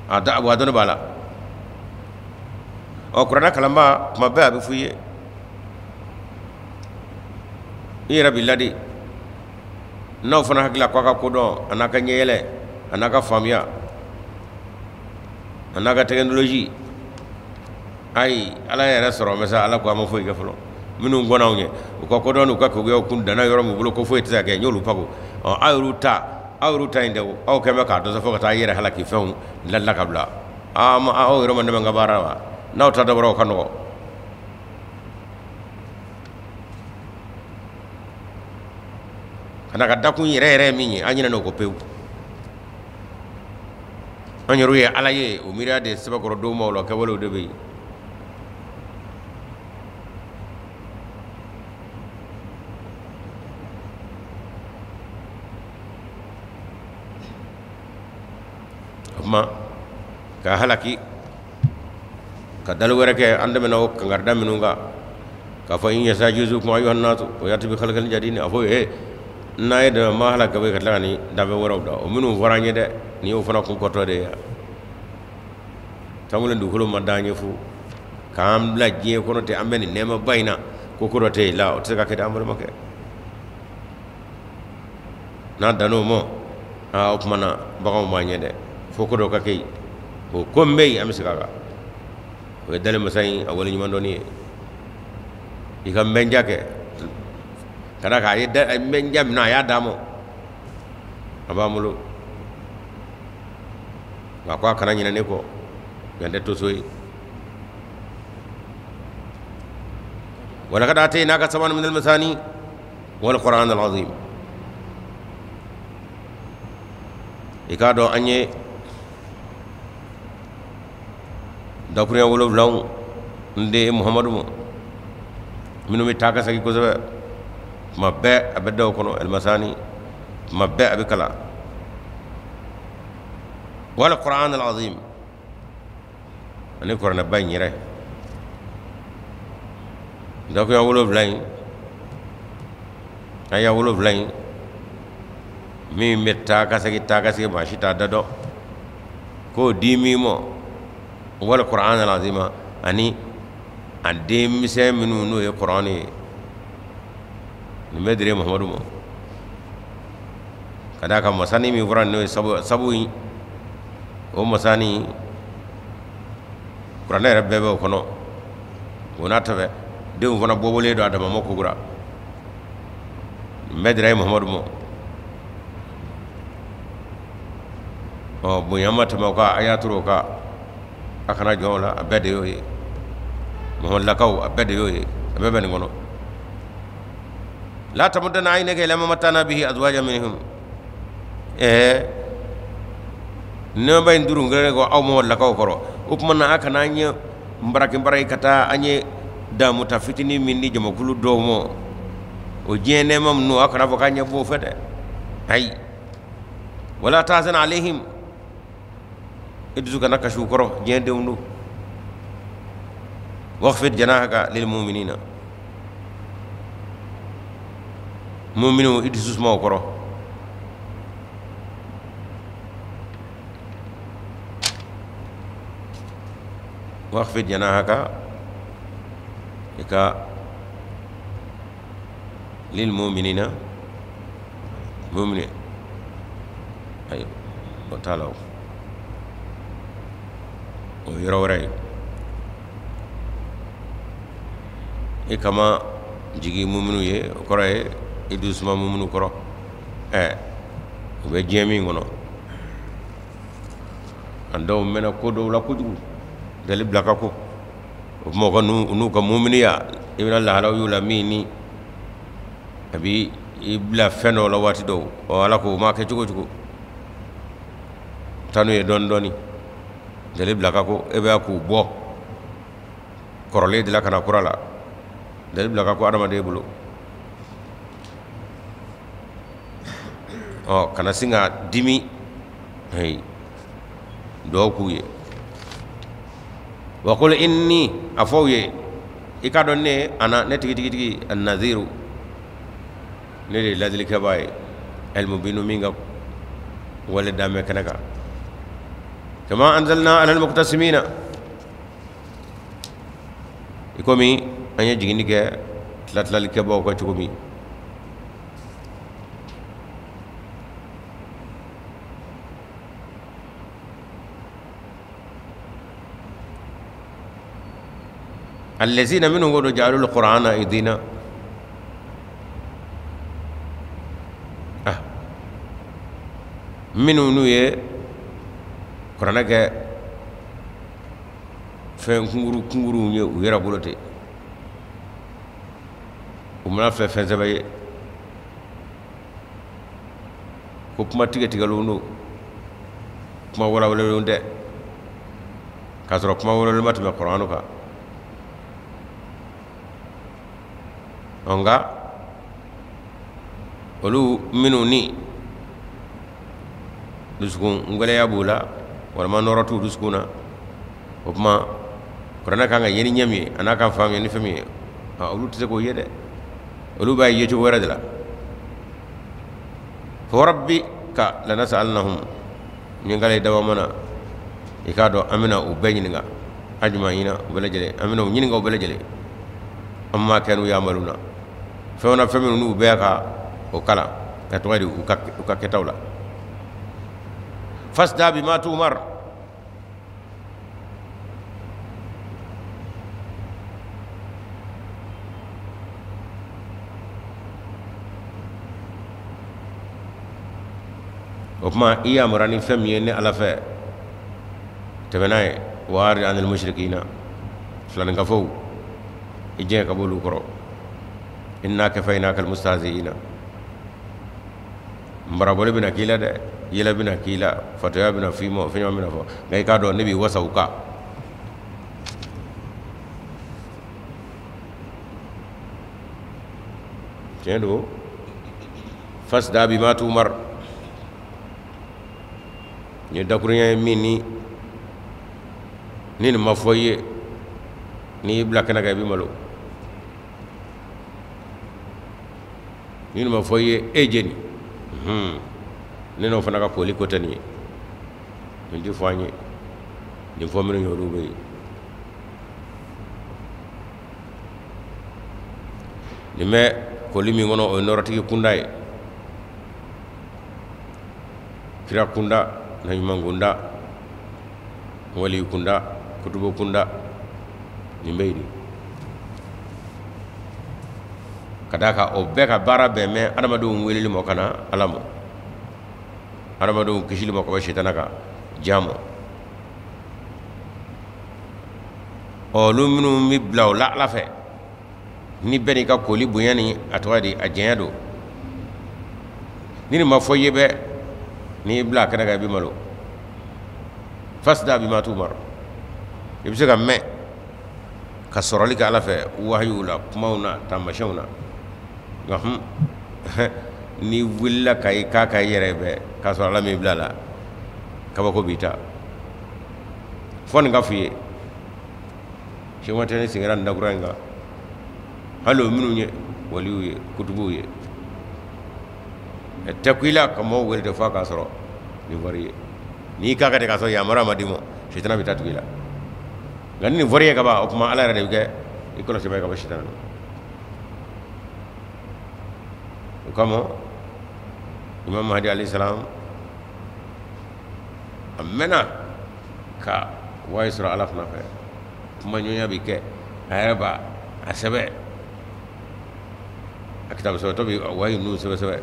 A da wa dɔnni b'a la. Ɔ kuranɛ kalanbaa kuma bɛɛ a bɛ f'i ye, i yɛrɛ b'i ladi. N'aw fana hakili la ko a ka kodɔn a n'a ka ɲɛyɛlɛ a n'a ka faamuya a n'a ka technologie, ayi ala yɛrɛ sɔrɔ mɛ sa, ala ko a ma foyi kɛ fɔlɔ. Minnu kɔnna anw ɲɛ u ka kodɔn n'u ka keguyaw kun danna yɔrɔ min bolo ko foyi tɛ se ka kɛ, n y'olu pago. Ɔ aw yɛrɛw ta, aw yɛrɛw ta in tɛ, aw kɛn bɛ k'a dɔn fo ka taa i yɛrɛ halaki fɛnw dilanla ka bila. Aw yɛrɛ ma dɛmɛ n ka baara wa? N'aw ta dabɔra o ka nɔgɔ. Ka na ka dakun yɛrɛ yɛrɛ ye min ye, an ɲinɛna o kɔ pewu. An yɛrɛw ye ala ye, o miiriya de sɛbɛkɔrɔ dɔw ma, o la kɛwalew de bɛ yen. O tuma ka halaki ka dali wɛrɛ kɛ, an tɛmɛna o kankarida minnu kan k'a fɔ in yastajizukum ayyuhan nasu wa ya'tu bi khalqin jadid, a fɔ ee n'a ye dɛmɛ ma halaki ka bɔ yen ka tila ka ni danfɛn wɛrɛw da, o minnu fɔra an ye dɛ, nin y'o fana kun kɔtɔ de ye. Sankolo dugukolo ma d'an ye fu k'an bila diɲɛ kɔnɔ ten, an bɛ nin nɛɛmaba in na, ko ko dɔ tɛ yen la, o tɛ se ka kɛ dɛ, an balimakɛ. N'a dann'o ma, aa o tuma na baganw b'an ɲɛ dɛ, fo ko dɔ ka kɛ yen. O ko min bɛ yen, an bɛ segin a kan, o ye dali masa in a waleɲuman dɔnni ye. I ka mɛnja kɛ ka d'a kan a ye mɛnja minɛ, a y'a d'a ma, a b'an bolo. Nka ko a kana ɲinɛ ne kɔ, yan tɛ toso ye. Walakad atainaka sab'an minal masani wal qur'an al azim. I k'a dɔn an ye dakurunya wolonwulaw n den Muhamadu ma, minnu bɛ taa ka segin kosɛbɛ, tuma bɛɛ a bɛ da o kɔnɔ, alimasani, tuma bɛɛ a bɛ kalan. Wal qur'an al azim, ani kuranɛba in yɛrɛ dakurunya wolonwula in, aya wolonwula in min bɛ taa ka segin, taa ka segin, maa si t'a da dɔn, k'o di min ma, wal qur'an al azim, ani a denmisɛn minnu n'o ye kuranɛ ye, nin bɛ dire Muhamadu ma. Ka d'a kan masani min fɔra n'o ye sabu in, O masani kuranɛ yɛrɛ bɛɛ bɛ o kɔnɔ. O n'a ta bɛɛ, denw fana bɔbɔlen don a dama ma kokura. Nin bɛɛ dira e Muhamadu ma. Ɔ, bonya ma tɛmɛ o kan, a y'a turu o kan, a kana jɔn o la. A bɛɛ de y'o ye. Muhamadulakaw, a bɛɛ de y'o ye, a bɛɛ bɛ nin kɔnɔ. La tamuddanna aynaka ila ma mattana bihi azwajan minhum. Nɛɛmaba in duuru kɛlen kɔ aw Muhamadulakaw kɔrɔ, o tuma na a kana an ye nbaraki nbaraki ka taa an ye damuta fitinin min di jamakulu dɔw ma, o diɲɛ nɛɛma minnu, a kana fɔ k'an ɲɛ b'o fɛ dɛ. Ayi, wala tahzan alayhim, i dusu kana kasi u kɔrɔ, diɲɛ denw don. Wakhfid janahaka lil mu'minina, mu'minu, i dusu suma o kɔrɔ. Wakhfid janahaka i ka lil mu'minina, mu'mini, ayi, o t'a la, o yɔrɔ wɛrɛ ye. I kama jigi muminu ye, o kɔrɔ ye i dusu suma muminu kɔrɔ. U bɛ diɲɛ min kɔnɔ, an dɔw mɛnna ko dɔw la kojugu, dali bila ka ko o tuma u ka n'u ka muminiya, i bɛna lahalaw y'u la min ni a bɛ i bila fɛn dɔw la waati dɔw. Ɔ, Ala ko o ma kɛ cogo cogo, taa n'u ye dɔɔni dɔɔni, dali bila ka ko e bɛ k'u bɔ kɔrɔlen de la ka na kura la. Dali bila ka ko adamaden bolo. Ɔ, kana sin ka dimi, ayi, duwawu k'u ye. Wa qul inni, a fɔ u ye, i k'a dɔn ne ana, ne tigitigitigi, annaziru, ne de ye ladilikɛbaa ye, almubinu, min ka wale dan bɛ kɛnɛ kan. Kama anzalna alal muqtasimina, i komi an ye jiginni kɛ tilatilalikɛbaaw kan cogo min. Allazina, minnu ko don, ja'alul qur'ana idina, ah, minnu n'u ye kuranɛ kɛ fɛn kunkuru kunkuruw ye u yɛrɛ bolo ten, u mana filɛ fɛn sɛbɛ ye ko kuma tigɛ tigɛlenw don, kuma walawalelenw tɛ, k'a sɔrɔ kuma walawalelen ma tɛmɛ kuranɛ kan. Nka olu minnu ni dusukun gɛlɛya b'u la, walima nɔrɔ t'u dusukun na, o tuma kuranɛ kan ka ye ni ɲɛ min ye, a n'a ka faamuya ni fɛn min ye, olu tɛ se k'o ye dɛ. Olu b'a ye cogo wɛrɛ de la. Fa rabbika lanasalannahum, ni k'ale dawama na, i k'a dɔn an bɛna u bɛɛ ɲininka, ajmaina, u bɛɛ lajɛlen, an bɛna u ɲininka u bɛɛ lajɛlen, amma kanu yamaluna, fɛn na fɛn minnu n'u bɛɛ ka o kalan ka tɔgɔ di u ka kɛtaw la. Fasda bima tumar, o tuma i yamara ni fɛn min ye ne Ala fɛ, tɛmɛ n'a ye. Wa arid anil mushrikina, filaninkafow, i jɛn ka b'olu kɔrɔ. Inna kafaynaka almustahzi'ina, marabɔli bɛna k'i la dɛ, yɛlɛ bɛna k'i la, fatɔya bɛna f'i ma, fɛn caman bɛna fɔ, nka i k'a dɔn ne b'i wasa u kan. Tiɲɛ don. Fasda bima tumar, nin ye dakurunya ye min ni nin ma fɔ i ye, n'i y'i bila kɛnɛ kan i bɛ malo. Ni nin ma fɔ i ye, e jeni ne n'o fana ka koli ko tɛ nin ye. Nin tɛ fɔ an ye, nin fɔ minnu ye, olu bɛ yen. Nin bɛ koli min kɔnɔ, o ye nɔrɔtigi kunda ye, kira kunda na ɲuman kunda. Wali kunda, kutubu kunda, nin bɛɛ ye de ka d'a kan o bɛɛ ka baara bɛn bɛ adamadenw weleli ma ka na Ala ma, adamadenw kisili ma ka bɔ sitana ka jan ma. Ɔ olu minnu bɛ bila o la Ala fɛ, ni bɛɛ n'i ka koli bonya ni a tɔgɔ di a janya don, ni nin ma fɔ i ye bɛɛ n'i bila a kɛnɛ kan i bɛ malo. Fasda bima tumar, i bɛ se ka mɛn ka sɔrɔli kɛ Ala fɛ wahayiw la, kumaw na, taamasiyɛnw na, nka n'i wulila ka i k'a kan i yɛrɛ bɛɛ k'a sɔrɔ Ala m'i bila la, kabako b'i ta. Fɔ nin ka f'i ye, Sɛki Tijani sigira nin dakura in kan, hali o minnu ye waliw ye, kutubuw ye, tɛ ku i la ka mɔgɔw wele de f'a k'a sɔrɔ nin fɔr'i ye. N'i k'a kan de k'a sɔrɔ yamaruya ma d'i ma, sitana bɛ taa tugu i la. Nka ni nin fɔr'i ye ka ban, o tuma Ala yɛrɛ de bɛ kɛ i kɔlɔsibaa ye ka bɔ sitana na. O kama Imam Mahdi alayhi salam a mɛnna ka wayi sɔrɔ Ala fana fɛ, kumaɲɔgɔnya bɛ kɛ, a yɛrɛ b'a a sɛbɛn, a kitabu sɛbɛntɔ bɛ wayi ninnu sɛbɛn sɛbɛn.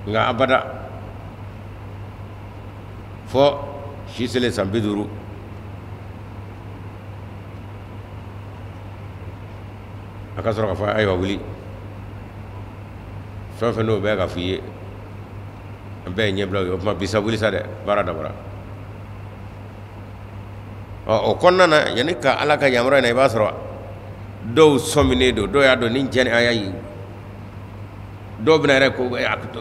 Nka abada fɔ si selen san 50, a ka sɔrɔ k'a fɔ ayiwa wuli, fɛn fɛn n'o bɛ ka f'i ye an bɛɛ ye ɲɛbila ye, o tuma bi sa wuli sa dɛ, baara dabɔra. Ɔ o kɔnɔna na, yanni ka Ala ka yamaruya na, i b'a sɔrɔ dɔw sɔminen don, dɔw y'a dɔn ni cɛ ni a y'a ye, dɔw bɛna yɛrɛ ko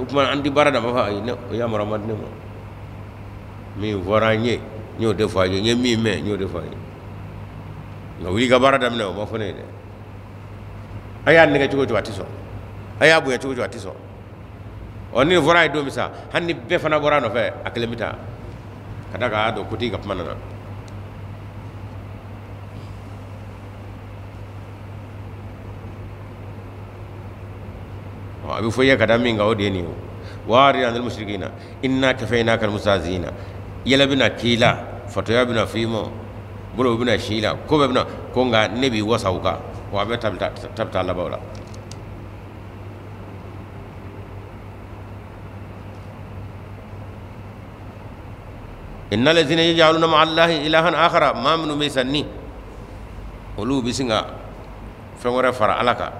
o tuma an ti baara dafa fɔ, ayi, o yamaruya ma di ne ma, min fɔra n ye n y'o de fɔ a ye, n ye min mɛn n y'o de fɔ a ye, nka wuli ka baara daminɛ o ma fɔ ne ye dɛ. A y'a nɛgɛ cogo cogo a ti sɔn, a y'a bonya cogo cogo a ti sɔn. Ɔ ni nin fɔra a ye don min sa, hali ni bɛɛ fana bɔra a nɔfɛ, a kelen bɛ taa ka da k'a dɔn kotigi ka kuma nana. A bɛ fɔ i ye ka da min kan, o de ye nin ye. Wa'rid anil mushrikina inna kafaynaka almustahzi'ina. Yɛlɛ bɛna k'i la, fatɔya bɛna f'i ma, bolo bɛna si i la, ko bɛɛ bɛna ko, nka ne b'i wasa o kan, wa a bɛ ta bɛ taa laban o la. Inna lazina yaj'aluna ma'a Allahi ilahan akhara, maa minnu bɛ sanni olu bɛ sin ka fɛn wɛrɛ fara Ala kan,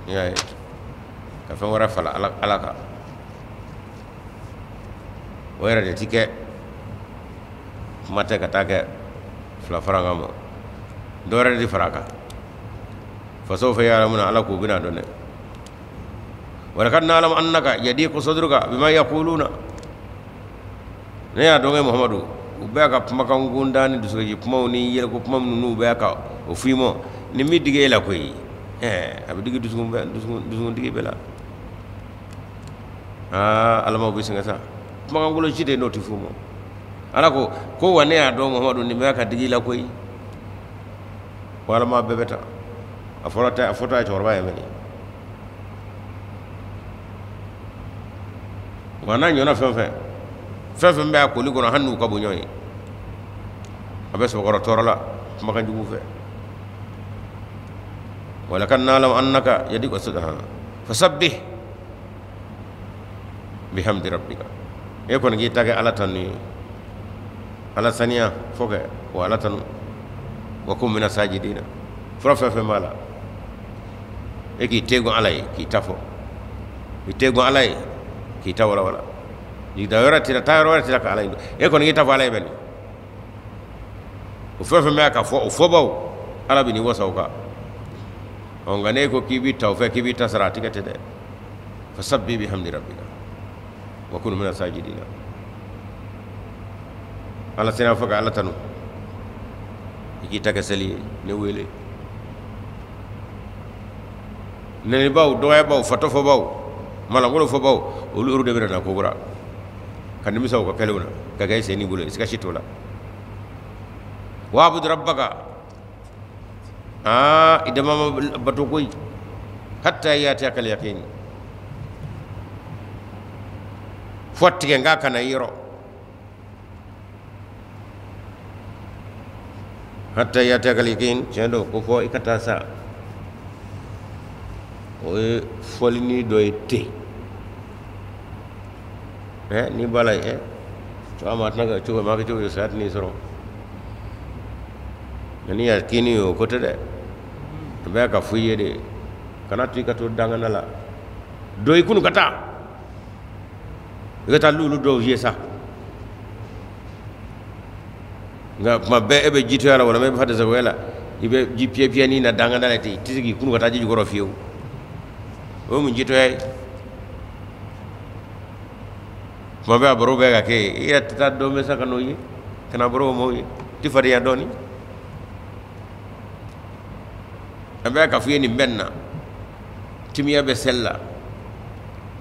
i y'a ye, ka fɛn wɛrɛ fara Ala kan, o yɛrɛ de ti kɛ, kuma tɛ ka taa kɛ fila fara kan ma, dɔ wɛrɛ de fara a kan. Fasawfa ya'lamuna, Ala k'u bɛna dɔn dɛ. Walaqad na'lamu annaka yadiqu sadruka bima yaquluna. Ne y'a dɔn Muhamadu, u bɛɛ ka kumakan kuntan ni dusukasi kumaw ni yɛlɛko kuma minnu n'u bɛɛ ka o f'i ma, ni min digi e la koyi, a bɛ digi dusukun bɛɛ, dusukuntigi bɛɛ la. Aa Ala ma bɛ sɛgɛn sa, kumakan kolon si de n'o tɛ f'u ma. Ala ko ko wa ne y'a dɔn Muhamadu, nin bɛɛ ka digi i la koyi, ko Ala ma bɛɛ bɛ taa. A fɔra tɛ, a fɔtɔ ye cɛkɔrɔba ye mɛnɛ. Nka n'a ɲɔgɔnna fɛn fɛn, fɛn fɛn bɛ a koli kɔnɔ, hali n'u ka bon ɲɔgɔn ye, a bɛ sɔgɔrɔ tɔɔrɔ la kumakan jugu fɛ. Walaqad na'lamu annaka yadiqu sadruka fasabbih bihamdi rabbika. E kɔni k'i ta kɛ Ala tanu ye, Ala saniya fo kɛ o Ala tanu. Wa kun mina sajidina, fura fɛn fɛn b'a la, e k'i tegun Ala ye k'i ta fɔ, i tegun Ala ye k'i ta walawala, da yɔrɔ t'i la, taa yɔrɔ wɛrɛ t'i la ka Ala ye, e kɔni k'i ta fɔ Ala ye bɛ nin. O fɛn fɛn bɛ ka fɔ o fɔbaw, Ala bɛ n'i wasa o kan. Ɔ nka n'e ko k'i b'i ta o fɛ, k'i b'i ta sara, a ti kɛ ten dɛ. Fasabbih bihamdi rabbika wa kun mina sajidina. Ala sera fɔ ka Ala tanu, i k'i ta kɛ seli ye, ne wele. Nɛnibaw, dɔgɔyabaw, fatɔfɔbaw, malangolo fɔbaw, olu yɛrɛ de bɛna na ko kura ka nimisa u ka kɛlenw na, ka kɛ i sen n'i bolo ye, siga si t'o la. Wa'bud rabbaka, aa i dama ma bato koyi, hatta yatiyakal yaqin. Fo tigɛ n ka na i yɔrɔ. Hatta yatiyakal yakin, tiɲɛ don ko fɔ i ka taa sa. O ye fɔlini dɔ ye ten. N'i b'a la cogo ma tɛna kɛ cogo ma kɛ cogo saya tɛn'i sɔrɔ. Nka ni yakini ye o ko tɛ dɛ. A bɛ ka fɔ i ye de. Kana to i ka to dangana la. Don i kunu ka taa. I ka taa lulu dɔw ye sa. Nka kuma bɛɛ e bɛ jitoya la walima e bɛ fa dɛsɛgoya la, i bɛ ji piyɛ piyɛni na danganda la ten, i tɛ se k'i kunu ka taa ji jukɔrɔ fiyewu. O ye mun jitoya ye? Kuma bɛɛ a baro bɛɛ ka kɛ yen, i yɛrɛ tɛ taa dɔ mɛn sa ka n'o ye, ka na baro maaw ye, i tɛ fadenya dɔɔnin. An bɛ ka f'i ye nin bɛ nin na, timiya bɛ seli la,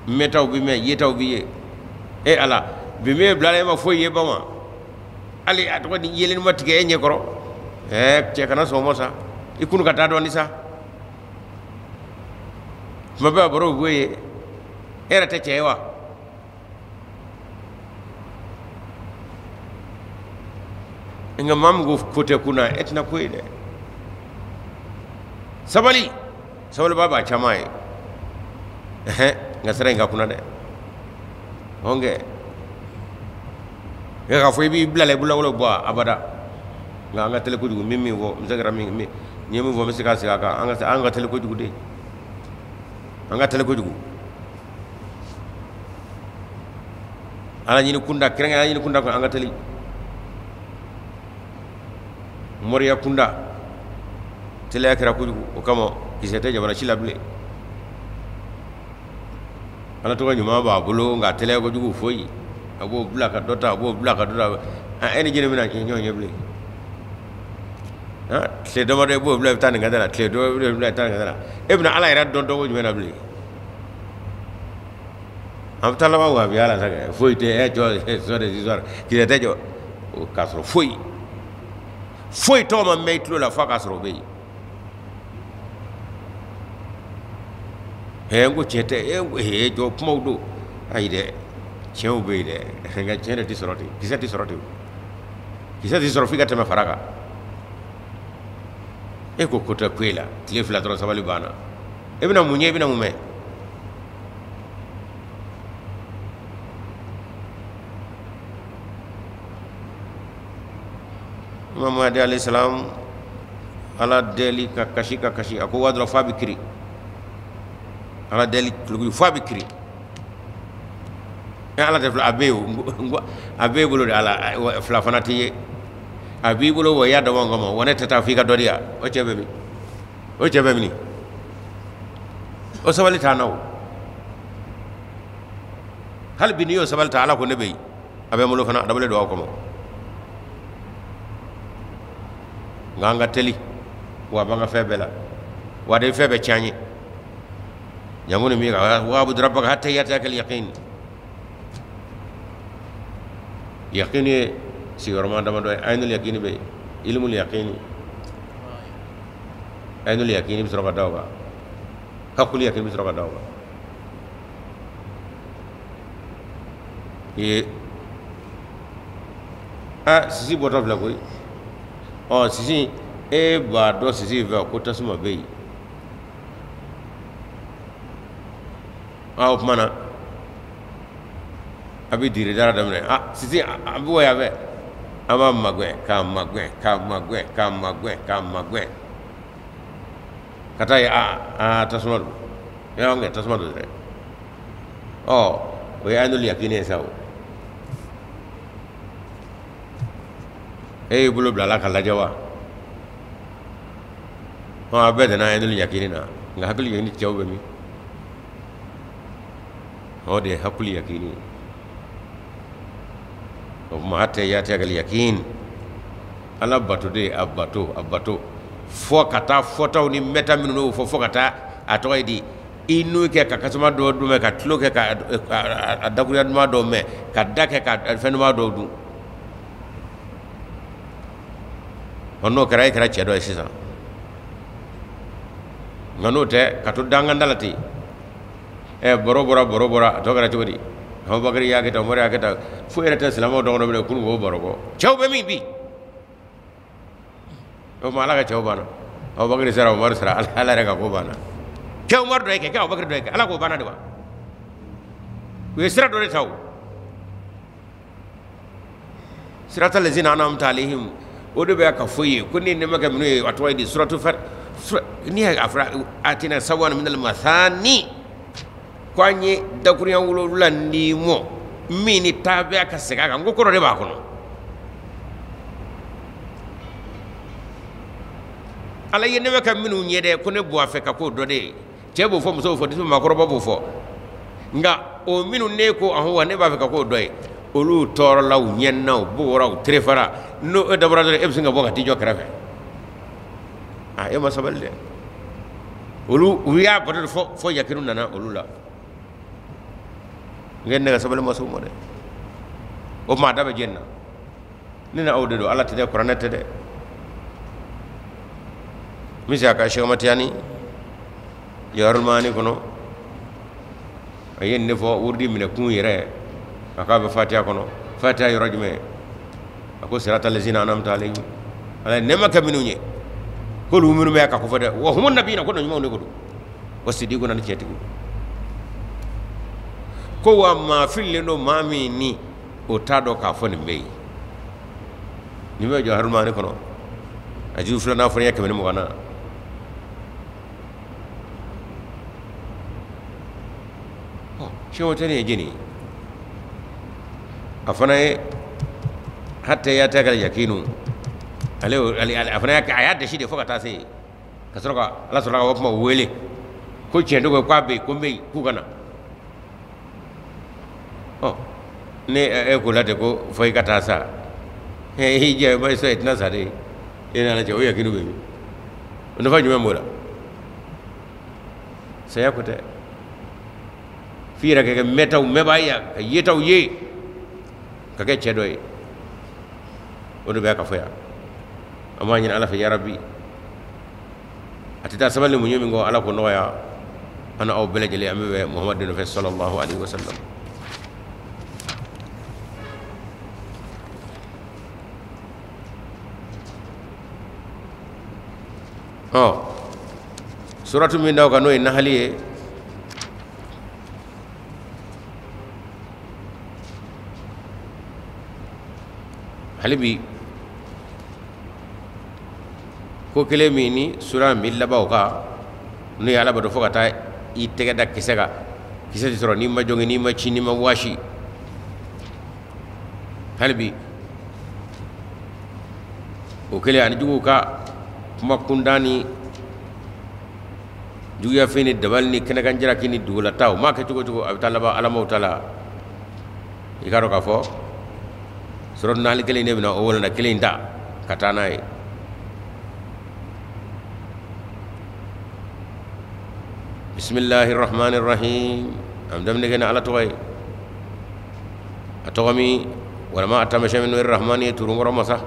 mɛtaw bɛ mɛn, yetaw bɛ ye. E Ala, bi min bilala e ma foyi ye ban wa? Hali a tɔgɔ di yeelen ma tigɛ e ɲɛ kɔrɔ. Cɛ kana sɔn o ma sa, i kunu ka taa dɔɔnin sa. Tuma bɛɛ a baro bɛ bɔ yen, e yɛrɛ tɛ cɛ ye wa? Nka maa min ko ko tɛ kun na, e tɛna ko ye dɛ. Sabali, sabaliba b'a caman ye. Nka sira in ka kunna dɛ. Hɔnkɛ, nka k'a fɔ i b'i bila la i bolo bɔ abada. Nka an ka teli kojugu, min min fɔ, n bɛ se ka min, min, n ye min fɔ, n bɛ se ka segin a kan. An ka teli kojugu de. An ka teli kojugu. Ala ɲini kunda, kɛrɛnkɛrɛn ala ɲini kunda an ka teli. Moriya kunda, teliya kɛra kojugu, o kama kisɛ tɛ jamana si la bilen. Ala tɔgɔ ɲuman b'a bolo, nka teliya kojugu foyi. A b'o bila ka dɔ ta, a b'o bila ka dɔ ta. E ni jɛnɛ bɛna ɲɔgɔn ye bilen. Tile damadɔ i b'o bila i bɛ taa nin ka da la, tile damadɔ i b'o bila i bɛ taa nin ka da la. E bɛna Ala yɛrɛ dɔn dɔnko jumɛn na bilen? An bɛ taa laban wa bi ala sa kɛ foyi tɛ e jɔ sɔ de histoires kisɛ tɛ jɔ k'a sɔrɔ foyi foyi tɔgɔ ma mɛn i tulo la f'a k'a sɔrɔ o bɛ yen. N ko tiɲɛ tɛ, e jɔ kumaw don. Ayi dɛ, tiɲɛw bɛ yen dɛ, nka tiɲɛ de tɛ sɔrɔ ten, kisɛ tɛ sɔrɔ ten, kisɛ tɛ sɔrɔ f'i ka tɛmɛ fara kan. E ko ko tɛ ko e la, tile fila dɔrɔn sabali banna. E bɛna mun ye, e bɛna mun mɛn? Imam Mahdi alayhi salam ala deli ka kasi ka kasi, a ko wa dɔrɔn f'a bɛ kiri. Ala deli tulogu f'a bɛ kiri. E ala tɛ fila, a bɛ yen o, a b'e bolo de ala, fila fana tɛ ye. A b'i bolo wa i y'a dabɔ n kama, wa ne tɛ taa f'i ka dɔ di yan. O cɛ bɛ min? O cɛ bɛ min? O sabali t'an na o. Hali bi n'i y'o sabali ta, ala ko ne bɛ yen, a bɛ n bolo fana, a dabɔlen don aw kama. Nka an ka teli, wa a b'an ka fɛn bɛɛ la, wa a de ye fɛn bɛɛ tiɲɛ an ye. Ɲamu ni min kan, wa'bud rabbaka hatta ya'tiyakal yaqin. Yaqin ye sigiyɔrɔma damadɔ ye. Ainul yaqin bɛ yen, ilmul yaqin, ainul yaqin bɛ sɔrɔ ka da o kan, hakul yaqin bɛ sɔrɔ ka da o kan. Ye sisi bɔtɔ filɛ koyi. Sisi, e b'a dɔn sisi fɛ ko tasuma bɛ yen. O tuma na a bɛ diri dara daminɛ. Sisi a bɛ bɔ yan fɛ, an b'a magɛn k'a magɛn k'a magɛn k'a magɛn k'a magɛn ka taa ye. Tasuma don, y'anw kɛ tasuma don dɛ. O ye ainul yaqin ye sa o. E y'i bolo bila ala ka lajɛ wa? A bɛɛ danna ainul yaqin na, nka hakili yaqin cɛw bɛ min? O de ye hakili yaqin ye. O tuma hatta ya'tiyakal yaqin, ala bato de ye a bato, a bato fo ka taa fɔtaw ni mɛta minnu n'o fɔ, fo ka taa a tɔgɔ ye di, i nu kɛ ka kasuma dɔw dun mɛn, ka tulo kɛ ka a dakuruya duman dɔw mɛn, ka da kɛ ka fɛn duman dɔw dun. N'o kɛra, e kɛra cɛ dɔ ye sisan. Nka n'o tɛ, ka to danganda la ten, baro bɔra, baro bɔra, a tɔ kɛra cogo di? Abubakar y'a kɛ tan, Umaru y'a kɛ tan, fo yɛrɛ tɛ silamɛw dɔn kɔnɔ bilen k'u b'o baro bɔ. Cɛw bɛ min bi? O tuma Ala ka cɛw banna. Abubakar sara, Umaru sara, Ala yɛrɛ ka ko banna. Kɛ Umaru dɔ ye kɛ, kɛ Abubakar dɔ ye kɛ, Ala k'o banna de wa? U ye sira dɔ de ta o. Sirata lazina an'amta alayhim, o de bɛ ka fɔ ye ko ni nɛɛma kɛ minnu ye, a tɔgɔ ye di, suratu far, ni a fɔra atina sawan minal mathani, ko an ye dakurunya 7 di mɔ min ni taabiya ka segin a kan, ko kɔrɔ de b'a kɔnɔ. Ala ye nɛɛma kɛ minnu ye dɛ, ko ne bɔ a fɛ ka k'o dɔ de ye. Cɛ b'o fɔ, muso b'o fɔ, denmisɛn maakɔrɔba b'o fɔ. Nka o minnu ne ko ahɔn wa ne b'a fɛ ka k'o dɔ ye, olu tɔɔrɔla, u ɲɛnna, u bugɔra, u terefara. N'o e dabɔra dɔrɔn, e bɛ sin ka bɔ ka t'i jɔ kɛrɛfɛ. A e ma sabali dɛ. Olu u y'a bato fo yakinu nana olu la. Nka ne ka sabali ma s'o ma dɛ. O tuma a da bɛ jɛni na. Ne ni aw de don, Ala tɛ dɛ, kuranɛ tɛ dɛ. Misi a ka Sɛkumatiyani Jawahirul Maani kɔnɔ, a ye nin de fɔ wurudi minɛkun yɛrɛ, a k'a bɛ fatiya kɔnɔ. Fatiya yɔrɔ jumɛn? A ko sirata lazina an'amta alayhim, Ala ye nɛɛma kɛ minnu ye, k'olu minnu bɛ ka ko fɔ dɛ, wa humu nabiyina, ko ɲumanw de ko don, wa sidiquna, ni tiɲɛtigiw. Ko wa maa fililen don maa min ni o t'a dɔn k'a fɔ nin bɛ yen. Nin bɛ Jawahirul Maani kɔnɔ, a juzu filanan fɔ n ye 120 na. Sɛkumatiyani ye jɛni ye, a fana ye hatta yataka yakinu, ale a fana y'a a y'a dɛsi de fo ka taa se yen, ka sɔrɔ ka Ala sɔrɔ ka o kuma wele ko tiɲɛ dogo k'a bɛ yen, ko n bɛ yen, k'u ka na. Ɔ ne e ko la ten ko fo i ka taa sa, i jɛ i sa i tɛna sa de, e ni Ala cɛ o yakinu bɛ min? O nafa jumɛn b'o la? Saya ko tɛ, f'i yɛrɛ ka kɛ mɛtaw mɛbaa ye, ka yetaw ye, ka kɛ cɛ dɔ ye. O de bɛ ka fɔ yan. An b'a ɲini Ala fɛ yarabi, a tɛ taa sabali muɲu min kɔ, Ala k'o nɔgɔya an n'aw bɛɛ lajɛlen. An bɛ bɛn Muhamadu nɔfɛ sallallahu alaihi wasallam. Ɔ suratu min d'aw kan n'o ye Nahali ye, hali bi ko kelen min ni sura min laban o kan, n'o ye Ala bato fo ka taa i tɛgɛ da kisɛ kan, kisɛ tɛ sɔrɔ n'i ma jɔngin, n'i ma ci, n'i ma waasi. Hali bi o kelen ani juguw ka kuma kuntan ni juguyafɛn ni dabali ni kɛnɛkan jalaki ni dugulata, o m'a kɛ cogo cogo, a bɛ taa laban alamaw ta la. I k'a dɔn k'a fɔ suratu Nahali kelen de bɛna o walanda kelen in ta ka taa n'a ye. Bisimilahi rahmani rahim. An bɛ daminɛ kɛ ni Ala tɔgɔ ye, a tɔgɔ min walima a taamasiyɛn min n'o ye rahmani ye, turunkɔrɔ masa,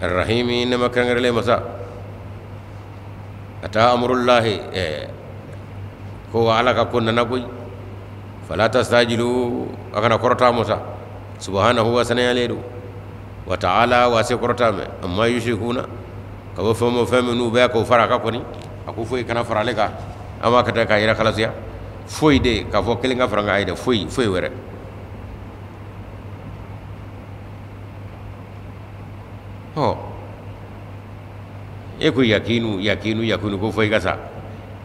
arrahimi, nɛɛma kɛrɛnkɛrɛnlen masa. Ata amurullahi, ko wa Ala ka ko nana koyi, fala tastajilu, a kana kɔrɔta masa, subhanahu wa saniyalen don, wa ta'ala wa se kɔrɔta mɛ, amma yushrikuna, ka bɔ fɛn o fɛn minnu bɛ k'o fara a kan kɔni, a ko foyi kana fara ale kan. An b'a kɛ tan k'a yɛrɛ kalasiya, foyi de k'a fɔ kelen ka fara n kan, ayi dɛ, foyi foyi wɛrɛ. Ɔ e ko yakinu yakinu yakinu, ko foyi ka sa,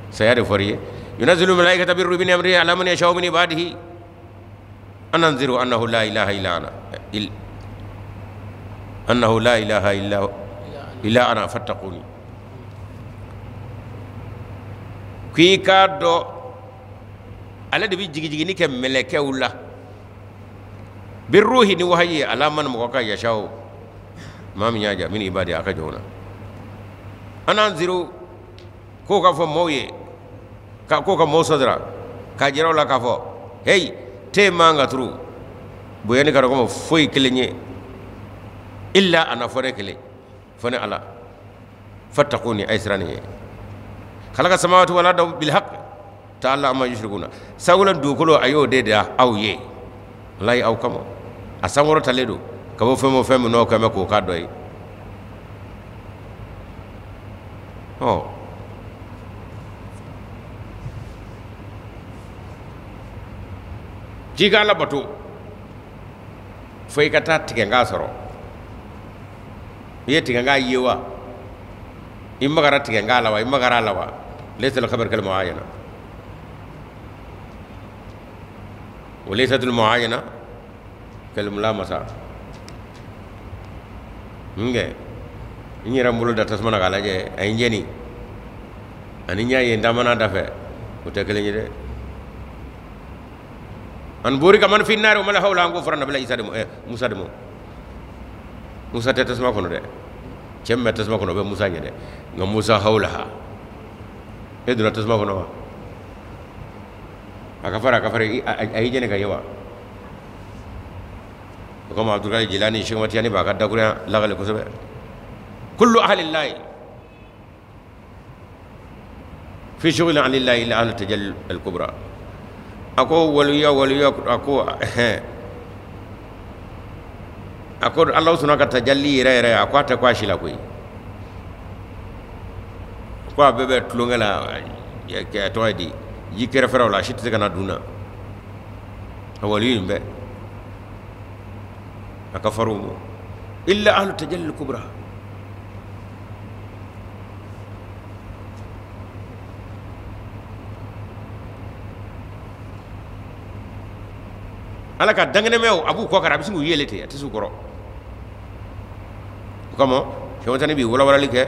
saya de fɔr'i ye. Yunazilu malaikata birruhi min amrihi ala man yashau min ibadihi an anziru annahu la ilaha illa ana annahu la ilaha illa ana fattaquni. K'i k'a dɔn ale de bɛ jigijigini kɛ mɛlɛkɛw la, birruhi ni wahayi ye, ala man mɔgɔ ka yashau, maa min y'a ja, min ibadi, a ka jɔnw na. An anziru, k'o ka fɔ maaw ye, ka k'o ka maaw sɔdara k'a jira u la k'a fɔ heyi, te man ka turu bonya ni karama foyi kelen ye, illa ana, fɔ ne kelen, fɔ ne Ala, fattaquni, ay siran ye. Khalaqa samawati wal arda bil haqq, Taala amma yushrikuna sankolo dugukolo a y'o de da aw ye walayi aw kama a sankɔrɔtalen don ka bɔ fɛn o fɛn min n'aw kɛn bɛ k'o k'a dɔ ye ɔ k'i ka ala bato fo i ka taa tigɛnkan sɔrɔ i ye tigɛnkan ye wa i magara tigɛnkan la wa i magara a la wa laysa al-khabar kal muayana wa laysat al-muayana kal mulamasa nge n yɛrɛ n bolo da tasuma na k'a lajɛ a ye n jeni ani n y'a ye n taamana da fɛ o tɛ kelen ye dɛ an burika man fi nari wa man hawla an ko fɔra nabila isa de ma musa de ma musa tɛ tasuma kɔnɔ dɛ cɛ min bɛ tasuma kɔnɔ o bɛ musa ɲɛ dɛ nka musa hawlaha e donna tasuma kɔnɔ wa a ka fara a ka fara a y'i jɛni ka ye wa o kama abdulkadir jilani sɛki tijani b'a ka dakurunya lakale kosɛbɛ kullu ahlillahi fi shughulin anillahi illa ahlu tajalli al-kubra a ko waliya waliya a ko a ko Alahu suna ka tajalli yɛrɛ yɛrɛ a ko a tɛ ko a si la koyi ko a bɛɛ bɛ tulonkɛ la a tɔgɔ ye di ji kɛrɛfɛlaw la a si tɛ se ka na dun na a waliyu in bɛɛ a ka farin u ma illa ahlu tajalli al-kubra ala ka dankɛnɛmɛw a b'u kɔ kari a bɛ sin k'u yɛlɛ ten a tɛ s'u kɔrɔ o kama Sɛki Tijani bɛ walawalali kɛ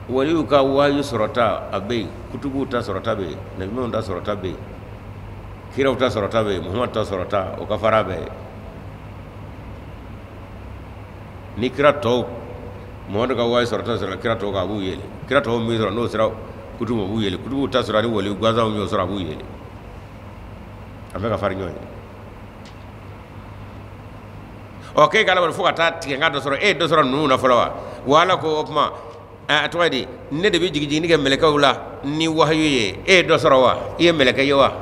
waliw ka waaju sɔrɔta a bɛ yen kutubuw ta sɔrɔta bɛ yen nabiɲumanw ta sɔrɔta bɛ yen kiraw ta sɔrɔta bɛ yen muhamadu ta sɔrɔta o ka fara bɛɛ ye ni kira tɔw muhamadu ka waaju sɔrɔta sɔrɔ kira tɔw kan a b'u yɛlɛ kira tɔw min sɔrɔ n'o sera kutubu ma o b'u yɛlɛ kutubuw ta sɔrɔ ani wali gansanw y'o sɔrɔ a b'u yɛlɛ a bɛ ka farin ɲɔgɔn ye ɔ k'e ka ala fo ka taa tigɛnkan dɔ sɔrɔ e ye dɔ sɔrɔ ninnu na fɔlɔ wa wa ala ko o tuma a tɔgɔ ye di ne de bɛ jigin jiginni kɛ mɛlɛkɛw la ni wahayu ye e ye dɔ sɔrɔ wa i ye mɛlɛkɛ ye wa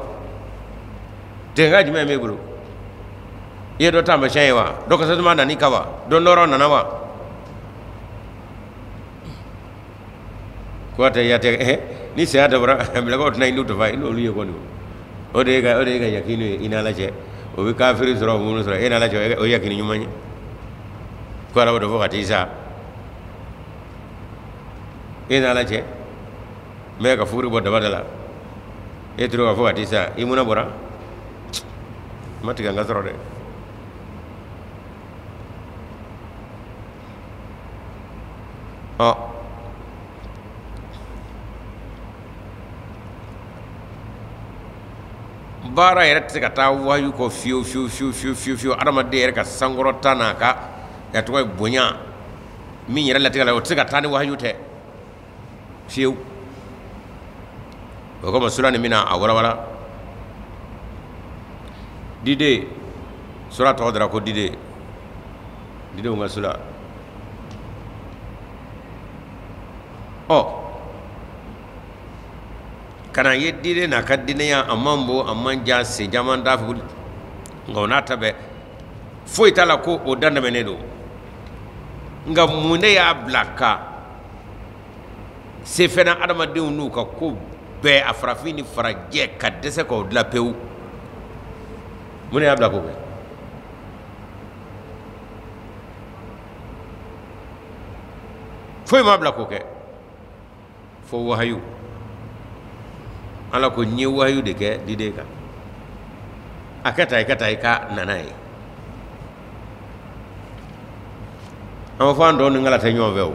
tigɛnkan jumɛn b'e bolo i ye dɔ taamasiyɛn ye wa dɔ kasa duman nan'i kan wa dɔ nɔrɔ nana wa ko a tɛ ya tɛ ni saya dabɔra mɛlɛkɛw tɛna i n'u dafa i n'olu ye kɔni o de ye ka o de ye ka yakini ye i n'ala cɛ o bɛ kafiri sɔrɔ o minnu sɔrɔ e n'ala cɛ o ye yakini ɲuman ye ko ala b'o dɔn fo ka t'i sa e n'ala cɛ n bɛ ka fuguri bɔ daba da la e tora ka fo ka t'i sa i munna bɔra n ma tigɛ n ka sɔrɔ dɛ ɔ baara yɛrɛ tɛ se ka taa wayu kɔ fiyewu fiyewu fiyewu fiyewu fiyewu fiyewu adamaden yɛrɛ ka sankɔrɔta n'a ka a tɔgɔ ye bonya min yɛrɛ latigɛ la o tɛ se ka taa ni wahayu tɛ fiyewu o kama sura nin bɛna a walawala diden sura tɔgɔ dara ko diden didenw ka sura ɔ ka na ye diden n'a ka didenya a man bon a man jan sen caman t'a fɛ nka o n'a ta bɛɛ foyi t'a la ko o dantɛmɛnen don nka mun de y'a bila ka se fɛn na adamadenw n'u ka ko bɛɛ a farafin ni farajɛ ka dɛsɛ k'o dilan pewu mun de y'a bila k'o kɛ foyi m'a bila k'o kɛ fo wahayu ala ko n ye wahayu de kɛ diden kan a kɛ tan i ka taa i ka na n'a ye an b'a fɔ an dɔw ni kala tɛ ɲɔgɔn fɛ o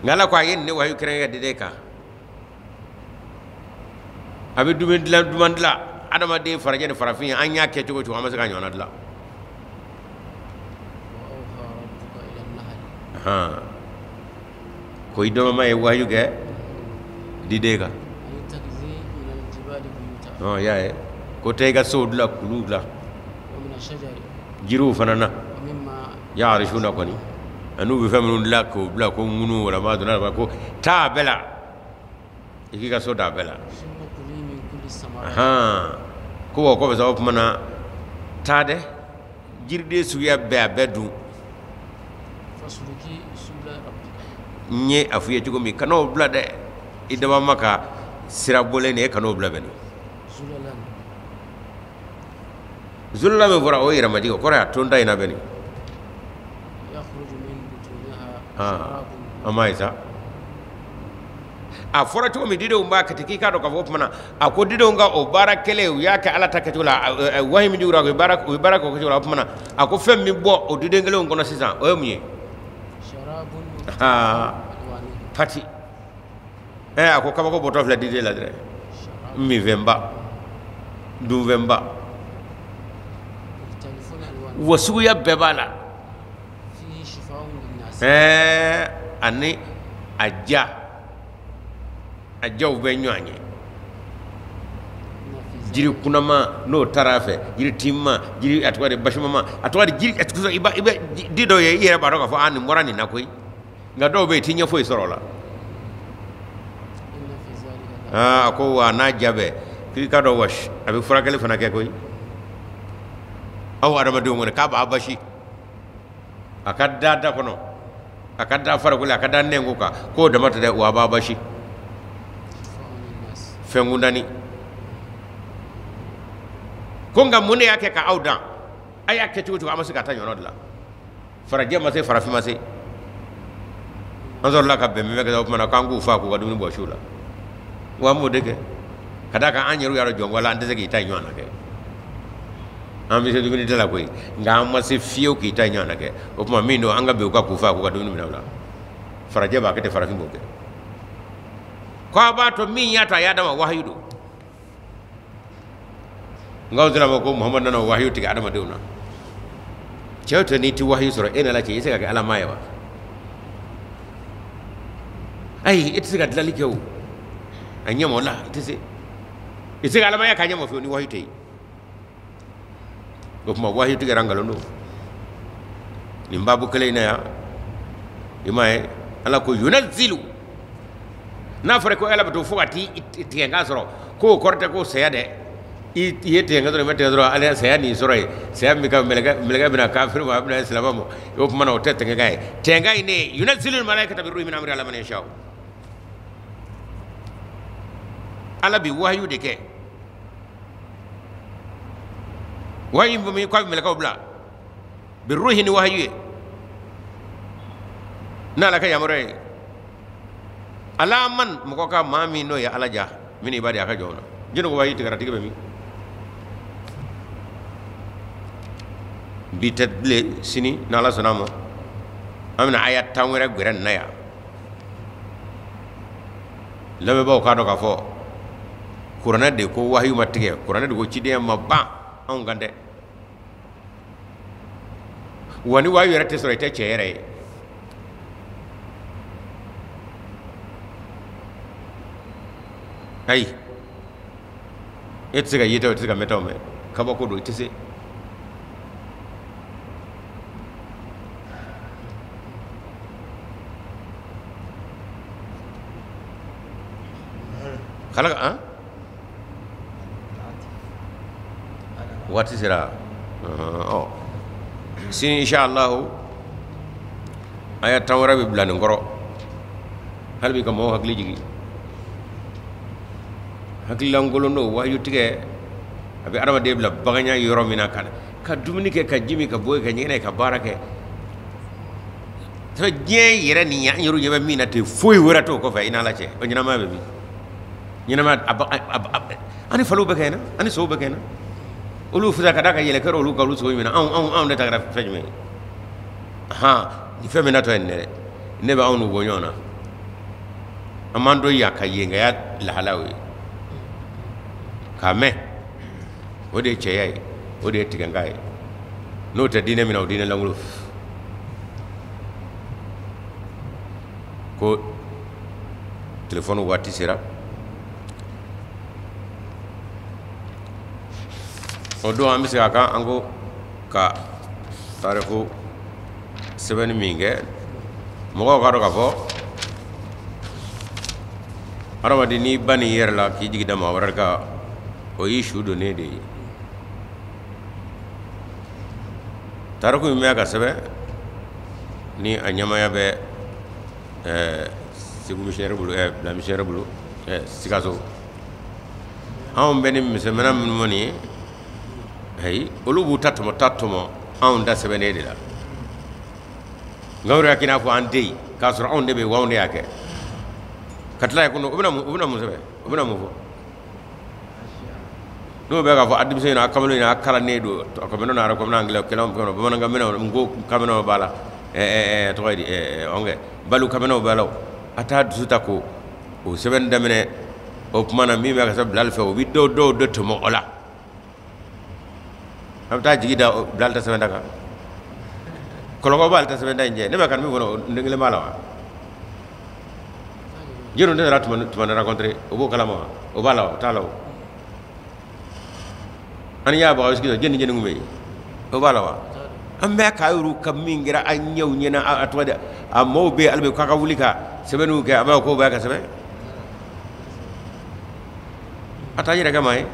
nka ala ko a ye nin ne wahayu kɛrɛnkɛrɛn diden kan a bɛ dumuni dilan duman dilan adamaden farajɛ ni farafin an y'a kɛ cogo cogo an ma se k'a ɲɔgɔnna dilan ko i dɔnma ye wahayu kɛ diden kan i y'a ye ko taa i ka sow dilan kuluw la jiriw fana na yaarishuna kɔni ani u bɛ fɛn minnu dilan k'o bila ko ŋunu wala ma donna ko taa bɛɛ la I k'i ka so da a bɛɛ la. Ko wa kɔfɛ sa, o tuma na taa dɛ, jiriden suguya bɛɛ, a bɛɛ dun. N ye a f'i ye cogo min, kan'o bila dɛ, i dabama ka sira bɔlen de ye, kan'o bila bɛnni. Zulula min fɔra, o ye yɛrɛmajigin, o kɔrɔ ye a to n ta in na bɛnni. An m'a ye sa, a fɔra cogo min didenw b'a kɛ ten, k'i k'a dɔn k'a fɔ o tuma na a ko didenw ka o baara kɛlen, u y'a kɛ Ala ta kɛcogo la, wahi min jiginra, u ye baara kɛ o kɛcogo la. O tuma na a ko fɛn min bɔ o diden kelenw kɔnɔ sisan, o ye mun ye? Pati. A ko kabako bɔtɔ filɛ diden la dɛ, minfɛnba, dunfɛnba, wa suguya bɛɛ b'a la. Ani a ja, a jaw bɛ ɲɔgɔn ye. Jiri kunama n'o taara a fɛ, jiri tinma, jiri a tɔgɔ de basimama, a tɔgɔ de jiri, i bɛ di dɔw ye, i yɛrɛ b'a dɔn k'a fɔ a nin bɔra nin na koyi. Nka dɔw bɛ yen, i t'i ɲɛ foyi sɔrɔ o la. A ko wa n'a ja bɛɛ, k'i k'a dɔn wa a bɛ furakɛli fana kɛ koyi. Aw adamadenw kɔni k'a b'a basi, a ka da da kɔnɔ, a ka da farikolo, a ka da nɛnko kan, k'o dama tɛ dɛ, wa a b'a basi. Fɛn kundani ko nka mun de y'a kɛ ka aw dan? A y'a kɛ cogo cogo, an ma se ka taa ɲɔgɔn dilan. Farajɛ ma se, farafin ma se. An sɔrɔla ka bɛn min kɛ, o tuma na k'an k'u fa k'u ka dumuni bɔ su la. Wa an b'o de kɛ ka d'a kan an yɛrɛ y'a dɔn jɔnko la, an tɛ se k'i ta ɲɔgɔn na kɛ. An bɛ se dumuni tɛ la koyi, nka an ma se fiyewu k'i ta ɲɔgɔn na kɛ. O tuma min don, an ka bɛn u ka k'u fa k'u ka dumuni minɛ u la. Farajɛ b'a kɛ ten, farafin b'o kɛ. Ko a b'a to min y'a to a y'a d'a ma, wahayu don. Nka o sera ko Muhamadu nana wahayu tigɛ adamadenw na. Cɛw tɛ, n'i ti wahayu sɔrɔ e n'Ala cɛ, i tɛ se ka kɛ Ala maa ye wa? Ayi, e tɛ se ka dilanli kɛ o. A ɲɛ ma o la, i tɛ se. I tɛ se ka alamaya k'a ɲɛ ma fiyewu ni wahayu tɛ yen. O tuma wahayu tigɛra nkalon don. Nin baabu kelen in na yan, i m'a ye, Ala ko yunazilu. N'a fɔra ko Ala bɛ to fo ka t'i tigɛnkan sɔrɔ, k'o kɔrɔ tɛ ko saya dɛ. I ye tigɛnkan sɔrɔ, i ma tigɛ sɔrɔ, Ala saya n'i sɔrɔ yen. Saya min ka mɛlɛkɛ bɛna kafiri ma, a bɛna silamɛ ma, o tuma na o tɛ tigɛnkan ye. Tigɛnkan in ne yunazilu malaikata bi ruhi min amri ala man yasha. Ala bi wahayu de kɛ. Wahayu min k'a bɛ mɛlɛkɛw bila bi ruhi ni wahayu ye, n'Ala ka yamaruya ye. Ala man mɔgɔ ka maa min n'o ye Ala ja min i b'a di a ka jɔnw na. Jɔnni ko wahayu tigɛra, tigi bɛ min? Bi tɛ bilen, sini n'Ala sɔnna a ma, an bɛna aya 10 wɛrɛ gɛrɛ nin na yan. Lamɛnbaaw k'a dɔn k'a fɔ kuranɛ de ko wahayu ma tigɛ, kuranɛ de ko cidenya ma ban anw kan dɛ. Wa ni wahayu yɛrɛ tɛ sɔrɔ, i tɛ cɛ yɛrɛ ye. Ayi, e tɛ se ka yetaw, i tɛ se ka mɛtaw mɛn, kabako don, i tɛ se. Kala an waati sera. Ɔ sini inshallah aya 10 wɛrɛ bɛ bila nin kɔrɔ, hali bi ka mɔgɔw hakili jigin. Hakililankolon don, wahayu tigɛ a bɛ adamaden bila baganya yɔrɔ min na, ka dumuni kɛ, ka ji min, ka bɔ yen, ka ɲɛgɛnɛ, ka baara kɛ. Diɲɛ yɛrɛ nin an yɛrɛ ɲɛ bɛ min na ten, foyi wɛrɛ t'o kɔfɛ i n'Ala cɛ. O ɲɛnamaya bɛ min? Ɲɛnamaya ani faliw bɛ kɛ yen na, ani sow bɛ kɛ yen na. Olu fisa ka d'a kan yɛlɛ kɛra olu kan, olu sogo min na, anw de ta kɛra fɛn jumɛn ye? Ahan, nin fɛn min natɔ ye nin dɛ, ne bɛ anw n'u bɔ ɲɔgɔn na. An m'an dɔn yan ka yenkaya lahalaw ye k'a mɛn, o de ye cɛya ye, o de ye tigɛnkan ye. N'o tɛ diinɛ min na, o diinɛ lankolon. Ko telefɔni waati sera. O don an bɛ segin a kan, an ko ka tariku sɛbɛnni min kɛ, mɔgɔw k'a dɔn k'a fɔ Hadamaden n'i ba n'i yɛrɛ la k'i jigi da maa wɛrɛ kan, o y'i su donnen de ye. Tariku min bɛ ka sɛbɛn ni a ɲɛmaaya bɛ Segu missionnaire bolo, Bila missionnaire bolo, Sikaso, anw bɛ ni misɛnmɛna minnu ma nin ye, ayi, olu b'u ta tɔmɔ ta tɔmɔ anw ta sɛbɛnnen de la. Nka o de y'a k'i n'a fɔ an tɛ yen, k'a sɔrɔ anw de bɛ yen, wa anw de y'a kɛ. Ka tila yen, u bɛna mun sɛbɛn, u bɛna mun fɔ? N'o bɛ k'a fɔ a denmisɛn a kamalen a kalannen don, a kamalen n'a yɛrɛ angilɛ kɛlɛ kɔnɔ, bamanankan minɛw, n ko kamenaw b'a la, tɔgɔ ye di, ɔnkɛ balu kamenaw b'a la, a t'a dusu ta ko o sɛbɛn daminɛ. O tuma na min bɛ ka sɛbɛn bilali fɛ, o bɛ dɔw de tɔmɔ o la. A bɛ taa jigi da bilali ta sɛbɛn da kan. Kɔlɔlɔ b'ale ta sɛbɛn da in jɛ. Ne bɛ ka min fɔ, n den kelen b'a la wa? Jeliw ne taara tuma ne rencontré, o b'o kalama wa? O b'a la wa? O t'a la o. An y'a bɔ sigi jeni jeni kun bɛ yen, o b'a la wa? An bɛ k'a yɛrɛ ka min kɛra an ɲɛw ɲɛna, a tɔgɔ di, a maaw bɛ yen hali bi k'a ka wuli ka sɛbɛnniw kɛ, a b'a fɔ k'o b'a ka sɛbɛn. A t'a yɛrɛ kɛ maa ye.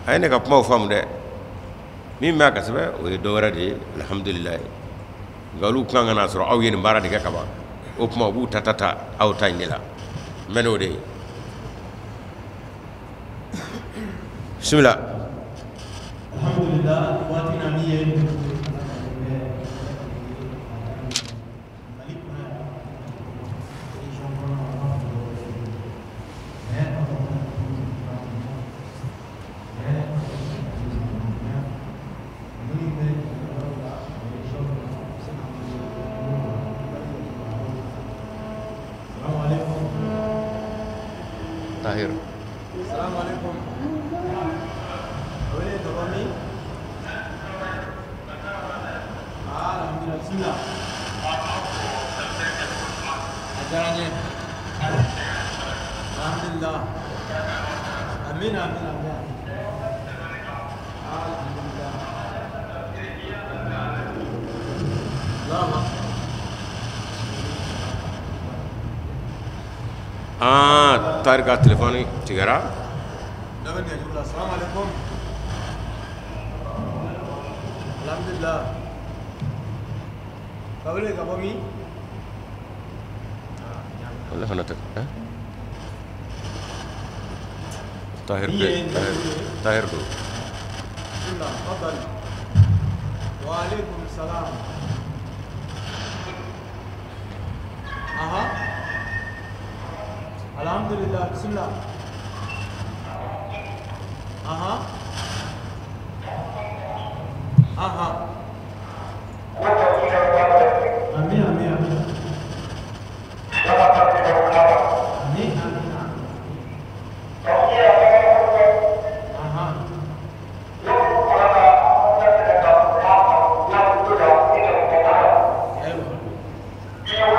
A ye ne ka kumaw faamu dɛ. Min b'a ka sɛbɛn o ye dɔ wɛrɛ de ye, alihamudulilayi. Nka olu kan ka n'a sɔrɔ aw ye nin baara de kɛ ka ban. O tuma u b'u ta ta aw ta in de la. N bɛ n'o de ye. Bisimilah. Alhamdulillah, waati na min ye Tahir. Assalamu alaikum. Wele ka bɔ min? Alhamdulillah, bismillah. A diyara n ye. Alhamdulillah. Amina, amina, amina. Alhamdulillah. Allahu Ah, Tahir ka téléphone tigɛra. Dɔ bɛ nɛgɛjuru la. Assalamu alaikum. Alhamdulillah. Ka wele ka bɔ min? Wala fana tɛ. Tahir Min bɛ ye nɛgɛjuru ye? Tahir don. Bismillah, tafadhal. Wa alaikum salam. Aha. Alhamdulillah, bismillah. Aha. Aha. Amin, amin, amin. Amin, amin, amin. Aha. Ayiwa. Aha. Inshallah.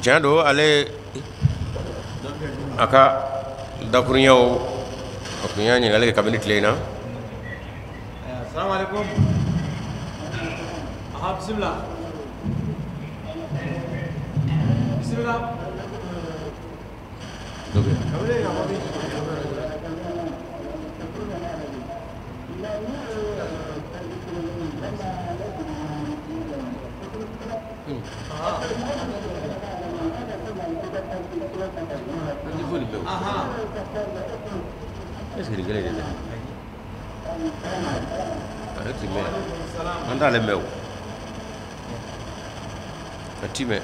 Tiɲɛ don, ale a ka dakurunɲɛw a kun y'a ɲininkali kɛ kabini tile in na. Assalamu alaikum. Aha, bismillah. Bismillah. Dɔ bɛ yen. Ka wele ka bɔ min? Aha. Aha. Est-ce que nin kelen de tɛ? Ale ti mɛn. An t'ale mɛn o. A ti mɛn.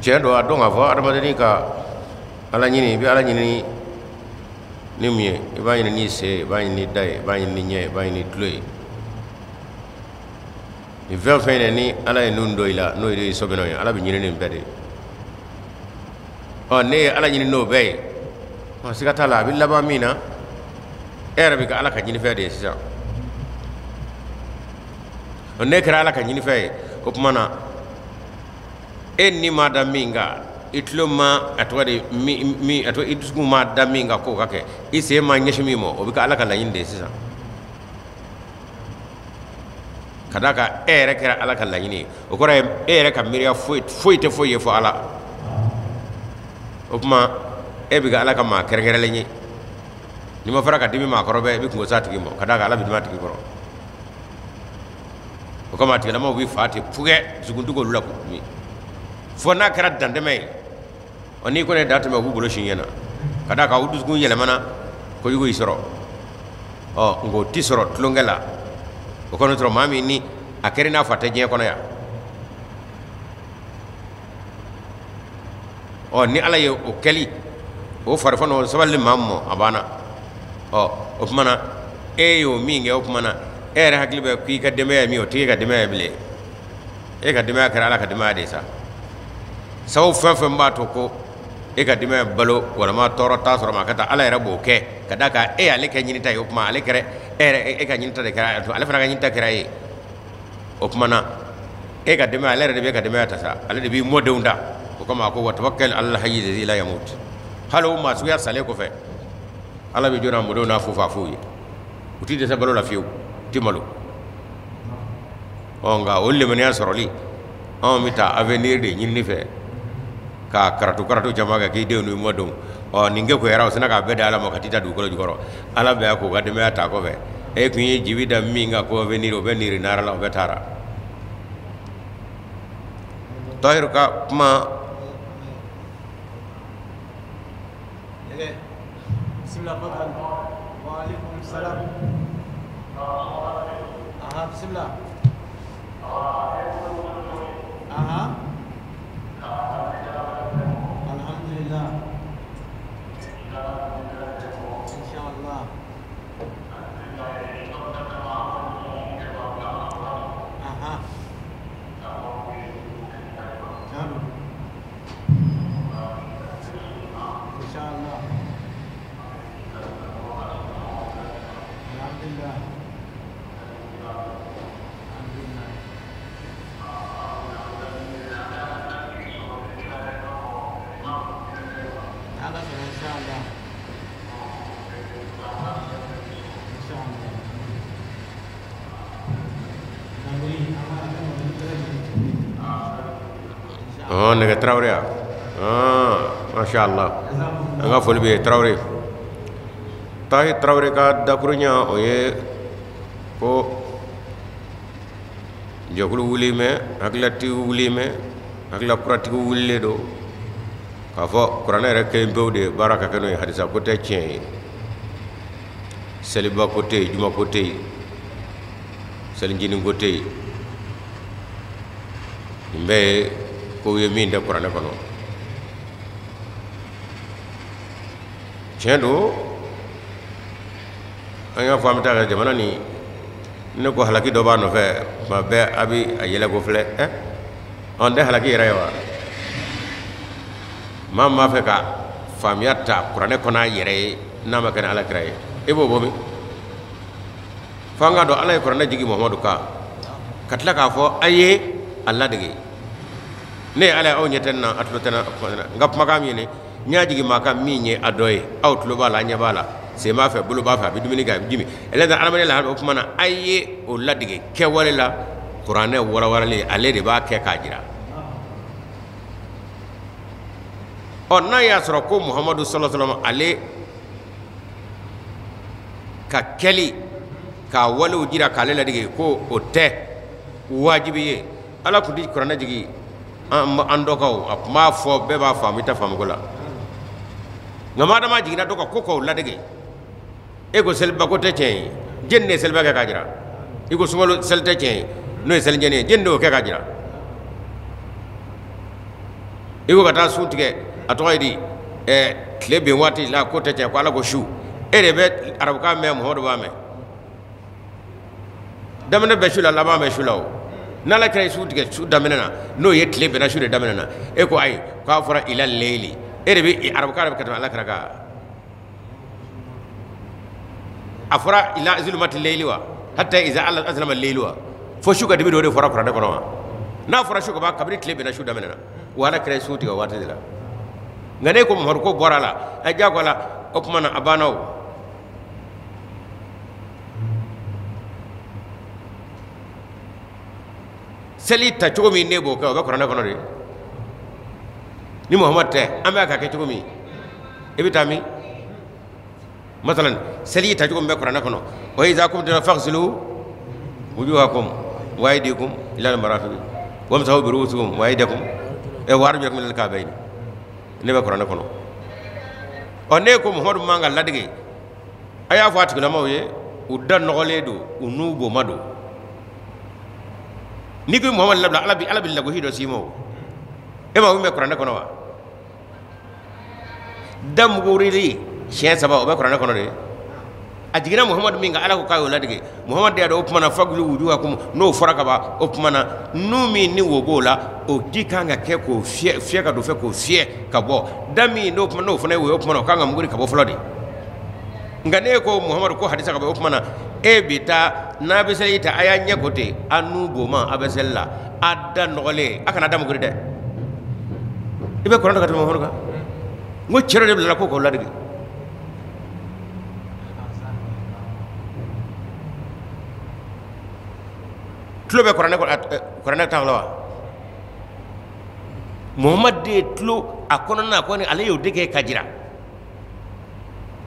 Tiɲɛ don, a dɔn k'a fɔ adamadennin ka ala ɲini, i bɛ ala ɲini ni mun ye? I b'a ɲini n'i sen ye, i b'a ɲini ni da ye, i b'a ɲini ni ɲɛ ye, i b'a ɲini ni tulo ye. Nin fɛn fɛn ye, ni ala ye nun don i la, n'o ye sɔbɛnɔ ye, ala bɛ ɲini nin bɛɛ de ye. Ɔ, ne ye ala ɲini n'o bɛɛ ye, ɔ, siga t'a la, a bɛ laban min na, e yɛrɛ bɛ kɛ ala ka ɲinifɛn de ye sisan. Ɔ, ne kɛra ala ka ɲinifɛn ye, o tuma na e ni ma da min kan, i tulo ma a tɔgɔ de min, a tɔgɔ, i dusukun ma da min kan k'o ka kɛ, i sen ma ɲɛsin min ma, o bɛ kɛ ala ka laɲini de ye sisan. Ka d'a kan e yɛrɛ kɛra ala ka laɲini ye, o kɔrɔ ye e yɛrɛ ka miiriya foyi foyi tɛ foyi ye fɔ ala. O tuma e bɛ kɛ ala ka maa kɛrɛnkɛrɛnlen ye. N'i ma fara ka dimi maa kɔrɔ bɛɛ, i bɛ kungo s'a tigi ma, ka d'a kan ala bɛ dimi a tigi kɔrɔ. O kama a tigilamɔgɔw bɛ fa ten pugɛ, dusukun tɛ k'olu la min fo n'a kɛra dantɛmɛ ye. Ɔ, n'i kɔni ye dan tɛmɛ, u b'u bolo sin ɲɛ na, ka d'a kan u dusukun yɛlɛmana, kojugu y'i sɔrɔ. Ɔ, nka o ti sɔrɔ tulonkɛ la. O kɔni sɔrɔ maa min ni a kɛra i n'a fɔ a tɛ diɲɛ kɔnɔ yan. Ɔ, ni ala ye o kɛli o farifɔn o sabali maa mɔ, a banna. Ɔ, o tuma na e y'o min kɛ, o tuma na e yɛrɛ hakili bɛ k'i ka denbaya ye min ye, o t'i ka denbaya ye bilen. E ka denbaya kɛra ala ka denbaya de ye sa. Sababu fɛn fɛn b'a to ko e ka denbaya balo walima tɔɔrɔ t'a sɔrɔ ma ka taa, ala yɛrɛ b'o kɛ, ka d'a kan e y'ale kɛ ɲinita ye. O tuma ale kɛra e yɛrɛ, e ka ɲinita de kɛra, ale fana ka ɲinita kɛra e ye. O tuma na e ka denbaya, ale yɛrɛ de bɛ e ka denbaya ta sa, ale de b'i mɔdenw da. O kama a ko wa tawakkal ala hayyi lazi la yamut. Hali o maa suguya salen kɔfɛ, ala bɛ jɔ n'a mɔdenw n'a fufafuw ye, u ti dɛsɛ balo la fiyewu, u ti malo. Ɔ, nka o lemaniya sɔrɔli, anw bɛ taa avenir de ɲinini fɛ ka karatu karatu caman kɛ k'i denw n'i mɔdenw. Ɔ, nin kɛ koyara, o sina k'a bɛɛ da ala ma ka t'i da dugukolo jukɔrɔ. Ala bɛ k'o ka denbaya ta kɔfɛ, e kun ye jibi da min kan ko avenir, o bɛ niri naara la, o bɛ taara. Tahiru ka kuma. Bismillah, fadal. Wa alaikum salam. Aha, bismillah. Aha. Alhamdulillah. Inshallah. Aha. Jalo. Inshallah. Alhamdulillah. Alhamdulillah. Ala sɔrɔ inshallah. Inshallah. Nabiri, an ka bɛɛ lajɛlen. Ɔ, nɛgɛ Tarawele ya, masha Allah, an ka foli bɛ ye Tarawele. Tahi Tarawele ka dakuruɲa o ye ko jɛkulu wuli mɛ, hakililatigiw wuli mɛ, hakilila kuratigiw wulilen don k'a fɔ kuranɛ yɛrɛ kelen pewu de baara ka kɛ n'o ye, hadisa ko tɛ tiɲɛ ye, seliba ko tɛ yen, juma ko tɛ yen, selincinin ko tɛ yen. Nin bɛɛ ye kow ye min tɛ kuranɛ kɔnɔ. Tiɲɛ don, an y'a fɔ an bɛ taa ka jamana nin, ne ko halaki dɔ b'a nɔfɛ tuma bɛɛ, a bɛ a yɛlɛ ko filɛ. Ɛ, an tɛ halaki yɛrɛ ye wa? Maa min b'a fɛ ka faamuya ta kuranɛ kɔnɔ a yɛrɛ ye, n'a ma kɛ ni ala kira ye, e b'o bɔ min? Fo an k'a dɔn ala ye kuranɛ jigin Muhamadu kan, ka tila k'a fɔ a ye a ladege. Ne ye ala ye, aw ɲɛ tɛ n na, a tulo tɛ n na, n ka kumakan min ye, n y'a jigin maa kan min ye a dɔ ye, aw tulo b'a la, a ɲɛ b'a la, sen b'a fɛ, bolo b'a fɛ, a bɛ dumuni kɛ, a bɛ ji min, ɛlɛn adamadenya la. O tuma na a ye o ladege kɛwale la, kuranɛ walawalalen ale de b'a kɛ k'a jira. Ɔ, n'a y'a sɔrɔ ko Muhamadu sallallahu alaihi wasallam ale ka kɛli k'a walew jira k'ale ladege ko o tɛ wajibi ye, ala tun tɛ kuranɛ jigin an dɔkaw, a tun b'a fɔ bɛɛ b'a faamu, i tɛ faamu ko la. Nka madama jiginna dɔ kan ko k'o ladege, e ko seliba ko tɛ tiɲɛ ye, jɛni de ye seliba kɛ k'a jira? I ko sunkalo seli tɛ tiɲɛ ye, n'o ye selijɛni ye, jɛni de y'o kɛ k'a jira? I ko ka taa sun tigɛ a tɔgɔ ye di tile bin waati la ko tɛ tiɲɛ ko Ala ko su e de bɛ arabukan mɛn Muhamadu b'a mɛn daminɛ bɛ su la laban bɛ su la o n'Ala kira ye su tigɛ su daminɛ na n'o ye tile bɛnna su de daminɛ na e ko ayi k'a fɔra ila leyili e de bɛ arabukan de bɛ ka tɛmɛ Ala kira kan a fɔra ila zulumati leyili wa hatta iza azlama leyili wa fo su ka dibi o de fɔra kuranɛ kɔnɔ wa n'a fɔra su ka ban kabini tile bɛnna su daminɛ na wa Ala kira ye su tigɛ o waati de la nka ne ko Muhamadu ko bɔra a la ɛ diyagoya la o tuma na a banna o seli ta cogo min ne b'o kɛ o bɛ kuranɛ kɔnɔ de ni Muhamadu tɛ an bɛ k'a kɛ cogo min i bɛ taa min masalan seli ta cogo min bɛ kuranɛ kɔnɔ wa iza qumtum faghsilu wujuhakum wa aydiyakum ila al-marafiq wamsahu bi ru'usikum wa aydiyakum wa arjulakum ila al-ka'bayn ne bɛ kuranɛ kɔnɔ ɔ ne ko Muhamadu man ka ladege a y'a fɔ a tigilamaw ye u da nɔgɔlen don u n'u boma don n'i ko Muhamadu labila Ala bi lagosi dɔ s'i ma o e ma min bɛ kuranɛ kɔnɔ wa da mugurili siɲɛ saba o bɛ kuranɛ kɔnɔ de a jiginna Muhamadu min kan Ala ko k'a y'o ladege Muhamadu de y'a dɔn o tuma na faghsilu wujuhakum n'o fɔra ka ban o tuma na nun min ni wo b'o la o ji kan ka kɛ k'o fiyɛ fiyɛ ka don fɛ k'o fiyɛ ka bɔ da min n'o tuma n'o fana ye wo ye o tuma na o kan ka muguri ka bɔ fɔlɔ de nka n'e ko Muhamadu ko hadisa ka bɔ o tuma na e bɛ taa n'a bɛ seli ta a y'a ɲɛ ko ten a nun boma a bɛ seli la a da nɔgɔlen a kana da muguri dɛ i bɛ kuranɛ ka tɛmɛ Muhamadu kan n ko cɛ dɔ de bilala ko k'o ladege tulo bɛ kuranɛ kuranɛ ta la wa Muhamadu de ye tulo a kɔnɔna ko ni ale y'o de kɛ ka jira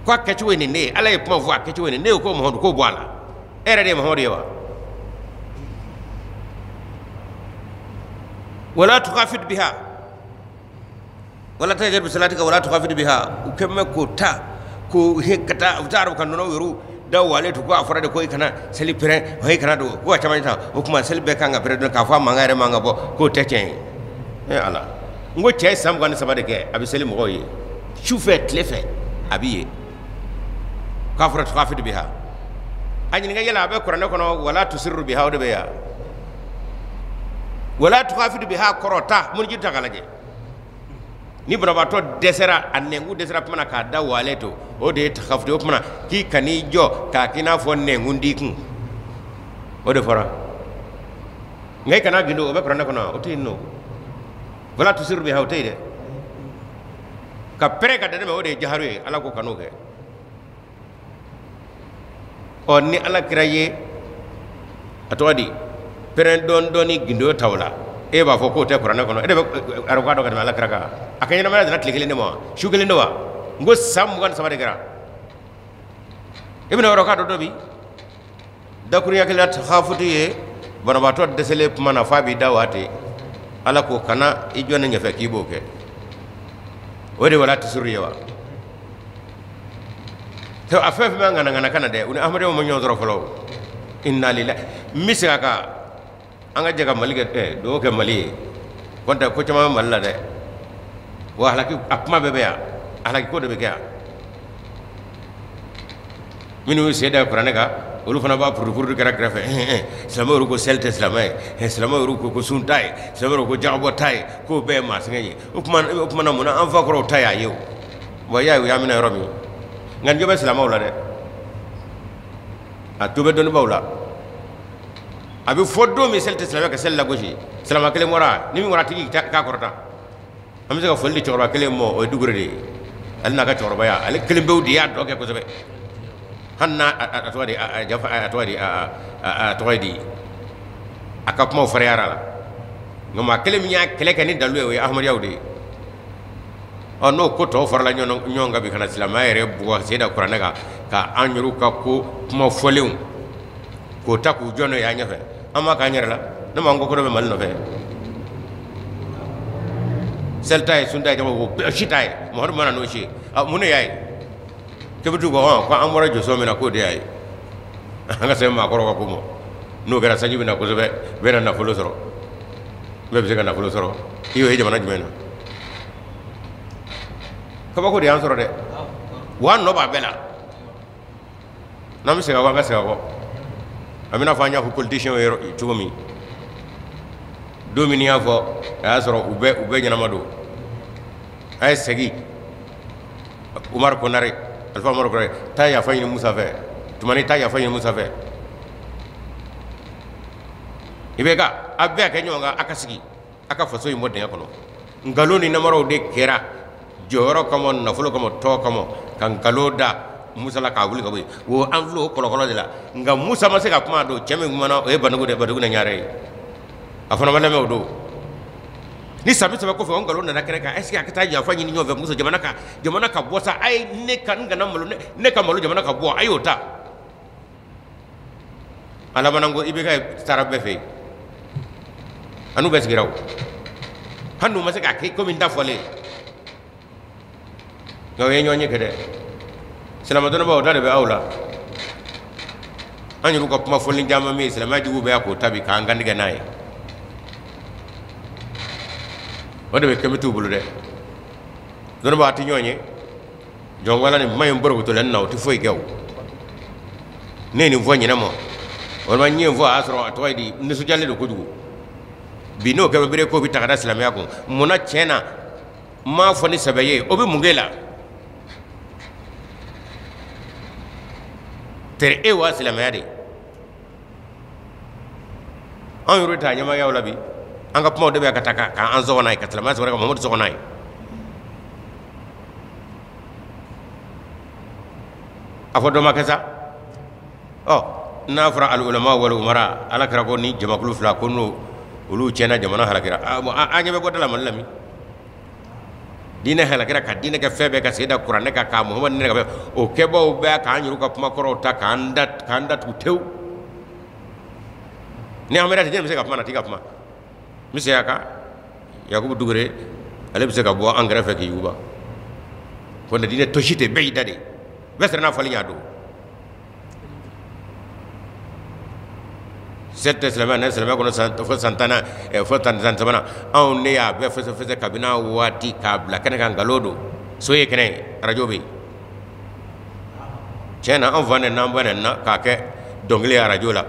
ko a kɛcogo ye nin de ye Ala ye kuma fɔ a kɛcogo ye nin ne ko Muhamadu k'o bɔ a la e yɛrɛ de ye Muhamadu ye wa wala tukhafit biha wala tajhar bi salatika wala tukhafit biha u kɛmɛ k'o ta ko ka taa u taa arabu kan nɔnɔ yɛrɛ da wale to ko a fɔra de ko i kana seli pɛrɛn i kana don ko a caman ta o tuma seli bɛɛ kan ka pɛrɛn k'a fɔ a mankan yɛrɛ man ka bɔ k'o tɛ tiɲɛ ye e Ala n ko cɛ ye san 23 de kɛ a bɛ seli mɔgɔw ye su fɛ tile fɛ a bɛ ye k'a fɔra tukhafit biha a ɲininka yala a bɛ kuranɛ kɔnɔ wala tusirru biha o de bɛ yan wala tukhafit biha kɔrɔ ta mun ji ta k'a lajɛ ni banabaatɔ dɛsɛra a nɛnkun dɛsɛra kuma na k'a da wale to o de ye takhafuti o kuma na k'i kan'i jɔ k'a k'i n'a fɔ nɛnkun d'i kun o de fɔra nka i kana gindo o bɛ kuranɛ kɔnɔ o tɛ yen nɔ wala tusirru biha o tɛ yen dɛ ka pɛrɛn ka dɛnɛ o de ye jaharu ye Ala ko kan'o kɛ ɔ ni Ala kira ye a tɔgɔ di pɛrɛn dɔɔni dɔɔni gindo ta o la e b'a fɔ k'o tɛ kuranɛ kɔnɔ e de bɛ arabukan dɔn ka tɛmɛ Ala kira kan a ka ɲɛnamaya nana tile kelen de ma wa su kelen de wa n ko san 23 de kɛra e bɛna yɔrɔ k'a dɔn dɔ bi dakurunya kelen takhafuti ye banabaatɔ dɛsɛlen kuma na f'a b'i da waati Ala ko kana i jɔ ne ɲɛfɛ k'i b'o kɛ o de wala tusirru ye wa a fɛn fɛn bɛ ŋana ŋana kana dɛ u ni ahamadenw ma ɲɔgɔn sɔrɔ fɔlɔ inna lillahi n bɛ segin a kan an ka jɛ ka Mali kɛ dugawu kɛ Mali ye kɔntɛ ko caman bɛ Mali la dɛ wa halaki a kuma bɛɛ bɛ yan halaki ko de bɛ kɛ yan minnu y'u sen da kuranɛ kan olu fana b'a purupuru kɛra kɛrɛfɛ silamɛw yɛrɛ ko seli tɛ silamɛ ye silamɛw yɛrɛ ko sun t'a ye silamɛw yɛrɛ ko jagabɔ t'a ye k'o bɛɛ ye maa sɛgɛn ye o tuma na mun na an fa kɔrɔw ta y'a ye o wa i y'a ye u y'a minɛ yɔrɔ min nka nin jo bɛ silamɛw la dɛ a jo bɛ dɔnnibaaw la a bɛ fɔ don min seli tɛ silamɛ ka seli lagosi silamɛ kelen bɔra ni min bɔra a tigi k'a kɔrɔta an bɛ se ka foli di cɛkɔrɔba kelen ma o ye Dugure de ye ale n'a ka cɛkɔrɔbaya ale kelen pewu de y'a dɔ kɛ kosɛbɛ hali n'a a tɔgɔ di a jafa a tɔgɔ di a tɔgɔ di a ka kumaw fariyara la nka maa kelen min y'a kɛlɛ kɛ ni dalu ye o ye ahamaduyaw de ye ɔ n'o ko tɔw farala ɲɔgɔn kan bi ka na silamɛya yɛrɛ bugɔ sen da kuranɛ kan ka an yɛrɛw ka ko kuma fɔlenw k'o ta k'u jɔ n'o ye an ɲɛfɛ an b'a k'an yɛrɛ la ne ma n ko ko dɔ bɛ Mali nɔfɛ seli t'a ye sun t'a ye jama ko si t'a ye Muhamadu ma na n'o si ye mun de y'a ye kebitiw ko ko an bɔra jɔsɔn min na k'o de y'a ye an ka sɛbɛn maakɔrɔw ka ko ma n'o kɛra sanji bɛ na kosɛbɛ bɛɛ na nafolo sɔrɔ bɛɛ bɛ se ka nafolo sɔrɔ i y'o ye jamana jumɛn na Kabako de y'an sɔrɔ dɛ. Wa nɔ b'a bɛɛ la. N'an bɛ segin a kɔ, an ka segin a kɔ. A bɛna fɔ an y'a fɔ politiciens ye cogo min. Don min y'a fɔ, a y'a sɔrɔ u bɛɛ ɲɛnama don. A ye segin. Umar Konare, Alpha Umar Konare, taa yafa ɲini Musa fɛ. Tumani taa yafa ɲini Musa fɛ. I bɛ ka a bɛɛ kɛ ɲɔgɔn kan, a ka sigi, a ka faso in bɔ dingɛ kɔnɔ. Nkalon ni namaraw de kɛra jɔyɔrɔ kama, nafolo kama, tɔgɔ kama, ka nkalon da Musa la k'a wuli ka bɔ yen. O an filɛ o kɔlɔkɔlɔ de la. Nka Musa ma se ka kuma don, cɛ min kumana o ye Bandugu de, Bandugu na ɲare ye. A fana ma lamɛn o don. Ni san 30 kɔfɛ o nkalon nana kɛnɛ kan, est ce que a ka taa yafa ɲini ɲɔgɔn fɛ Musa, jamana ka bɔ sa, a ye ne ka n kana malo, ne ka malo jamana ka bɔ, a y'o ta. A labanna ko IBK taara bɛɛ fɛ yen. A n'u bɛɛ sigira o. Hali n'u ma se k'a kɛ komi n ta fɔlen. Nka o ye ɲɔgɔn ye kɛ dɛ. Silamɛ dɔnnibaw, o da de bɛ aw la. An yɛrɛw ka kuma fɔlen caman min ye, silamɛya juguw bɛ yan k'o ta bi k'an kantigɛ n'a ye. O de bɛ kɛmɛ t'u bolo dɛ. Dɔnnibaw, a tɛ ɲɔgɔn ye. Jɔnwala ni ma in borokotolen na, o tɛ foyi kɛ o. Ne ye nin fɔ ɲinɛ ma. Walima n ye nin fɔ, a y'a sɔrɔ a tɔgɔ ye di, nisɔndiyalen don kojugu. Bi n'o kɛ bere ko bɛ ta ka da silamɛya kun. Munna tiɲɛ na n m'a fɔ ni sɛbɛ ye, o bɛ mun k'e la? Tere e wa silamɛya de. Anw yɛrɛ t'a ɲɛmayaw la bi. An ka kumaw de bɛ ka taa k'an sɔgɔ n'a ye, ka silamɛya sɔgɔ ka Mamadu sɔgɔ n'a ye. A fɔ dɔ ma kɛ sa. Ɔ n'a fɔra al ulama wal umara, Ala kɛra ko ni jamakulu fila ko n'o olu tiɲɛna, jamana halakira. An ɲɛ bɛ bɔ da la Mali la min. Diinɛ halakira ka diinɛ kɛ fɛn bɛɛ ka sen da kuranɛ kan, k'a Muhamadu nɛnɛ ka fɛn. O kɛbaaw bɛɛ k'an yɛrɛw ka kuma kɔrɔw ta k'an datugu tewu. Ni an bɛ tɛ, bɛ se ka kuma na, t'i ka kuma. N bɛ segin a kan, Yakubu Dugure, ale bɛ se ka bɔ an kɛrɛfɛ k'i yuguba. Ko ne diinɛ tɔsi tɛ, bɛɛ y'i da de. Bɛɛ siranna fali ɲɛ don. Sɛti tɛ silamɛya, ne silamɛya kɔnɔ san, fo san tan na, fo tan san sabanan. Anw ne y'a bɛɛ fɛsɛfɛsɛ kabini a waati k'a bila kɛnɛ kan, nkalon don. So ye kɛnɛ ye, arajo bɛ yen. Tiɲɛ na, an fa nɛni n'an ba nɛni na k'a kɛ dɔnkili ye arajo la.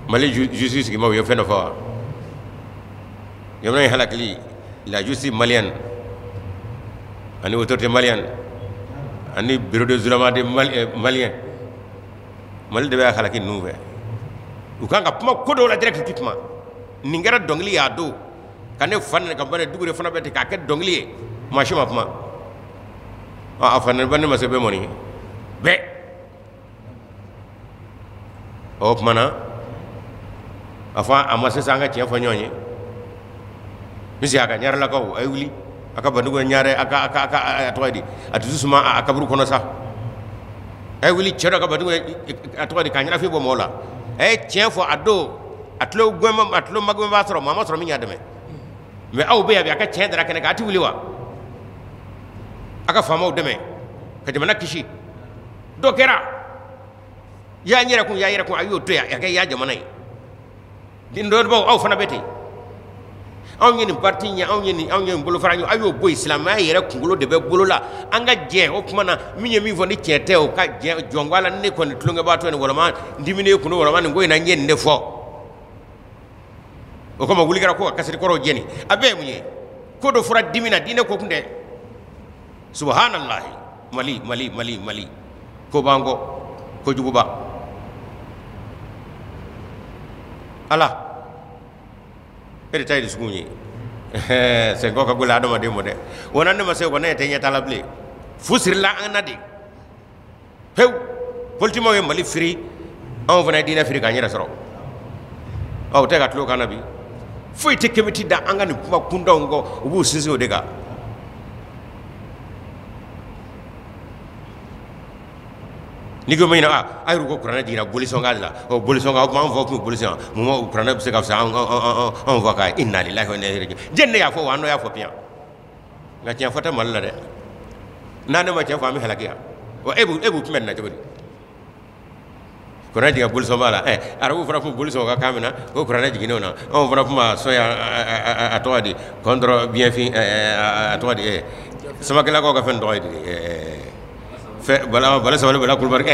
Mali justice sigibaw ye fɛn dɔ fɔ wa? Jamana in halakili, la justice malienne ani autorité malienne ani bureau de zulama de malien, Mali de bɛ halaki ninnu fɛ. U kan ka kuma ko dɔw la direct ti kuma. Nin kɛra dɔnkili ye a don, ka ne fa nɛni ka ba nɛni, Dugure fana bɛ ten k'a kɛ dɔnkili ye, maa si ma kuma. A fa nɛni ba ne ma se bɛɛ mɔni ye bɛɛ. O tuma na a fɔ a ma sisan an ka tiɲɛ fɔ ɲɔgɔn ye. Misi a ka ɲarelakaw, a ye wuli a ka Bandugu ɲare, a ka a ka a ka a tɔgɔ ye di, a dusu suma a kaburu kɔnɔ sa. A ye wuli cɛ dɔ ka Bandugu a tɔgɔ di, k'a ɲɛnafin bɔ mɔgɔw la. A ye tiɲɛ fɔ a don, a tulo gɛn, a tulo magɛn b'a sɔrɔ, maa ma sɔrɔ min y'a dɛmɛ. Mɛ aw bɛ yan bi, a ka tiɲɛ dara kɛnɛ kan, a tɛ wuli wa? A ka faamaw dɛmɛ ka jamana kisi. Dɔ kɛra y'a yɛrɛ kun, y'a yɛrɛ kun, a y'o to yen, a kɛ y'a jamana ye. Ni dɔnnibaw, aw fana bɛ ten. Anw ye nin parti ye, anw ye nin, anw ye nin bolofara ye, aw y'o bɔ yen. Silamɛya yɛrɛ kunkolo de bɛ bolo la. An ka jɛ o kuma na, min ye min fɔ ni tiɲɛ tɛ, o ka jɛ jɔn ko a la. Ne kɔni tulonkɛbaatɔ ni walama n diminen kun don, walama nin ko in na n ye nin de fɔ. O kama wuli kɛra ko ka kasiri kɔrɔw jɛni. A bɛɛ ye mun ye? Ko dɔ fɔra dimi na, diinɛ ko kun tɛ. Subahanallahi, Mali, Mali, Mali, Mali, ko b'an kɔ, kojuguba. Ala, e de ta ye dusukun ye. Sɛnkɔ ka gɛlɛn adamaden ma dɛ. Wa ne ma se o ne tɛ ɲɛ t'a la bilen. Fu sirila an na de pewu. Politimaw ye Mali firi, anw fana ye diinɛ firi k'an yɛrɛ sɔrɔ. Ɔ, o tɛ ka tulo kan na bi. Foyi tɛ kemiti da an ka nin kuma kuntanw kɔ, u b'u sinsin o de kan. N'i ko min na, a yɛrɛ ko kuranɛ jiginna bolisɔn de la. Ɔ, bolisɔn, o tuma an fa tun bɛ bolisɔn. Mun ma kuranɛ bɛ se ka fisaya anw fa kan? Inna lillahi wa inna ilayhi raji'un. Jɛn ne y'a fɔ wa, an dɔ y'a fɔ piyan. Nka tiɲɛ fɔ tɛ Mali la dɛ. N'an ne ma tiɲɛ fɔ, an bɛ halaki yan. Wa e b'u kunbɛn nin na cogo di? Kuranɛ jiginna bolisɔn b'a la. Arabuw fana tun bolisɔn ka kan min na, ko kuranɛ jiginnen o na. Anw fana tun b'a sɔn yan, a tɔgɔ di, contre bienfait, a tɔgɔ di, Samakɛlakaw ka fɛn tɔgɔ ye di fɛ bala bala sabali bala kulubali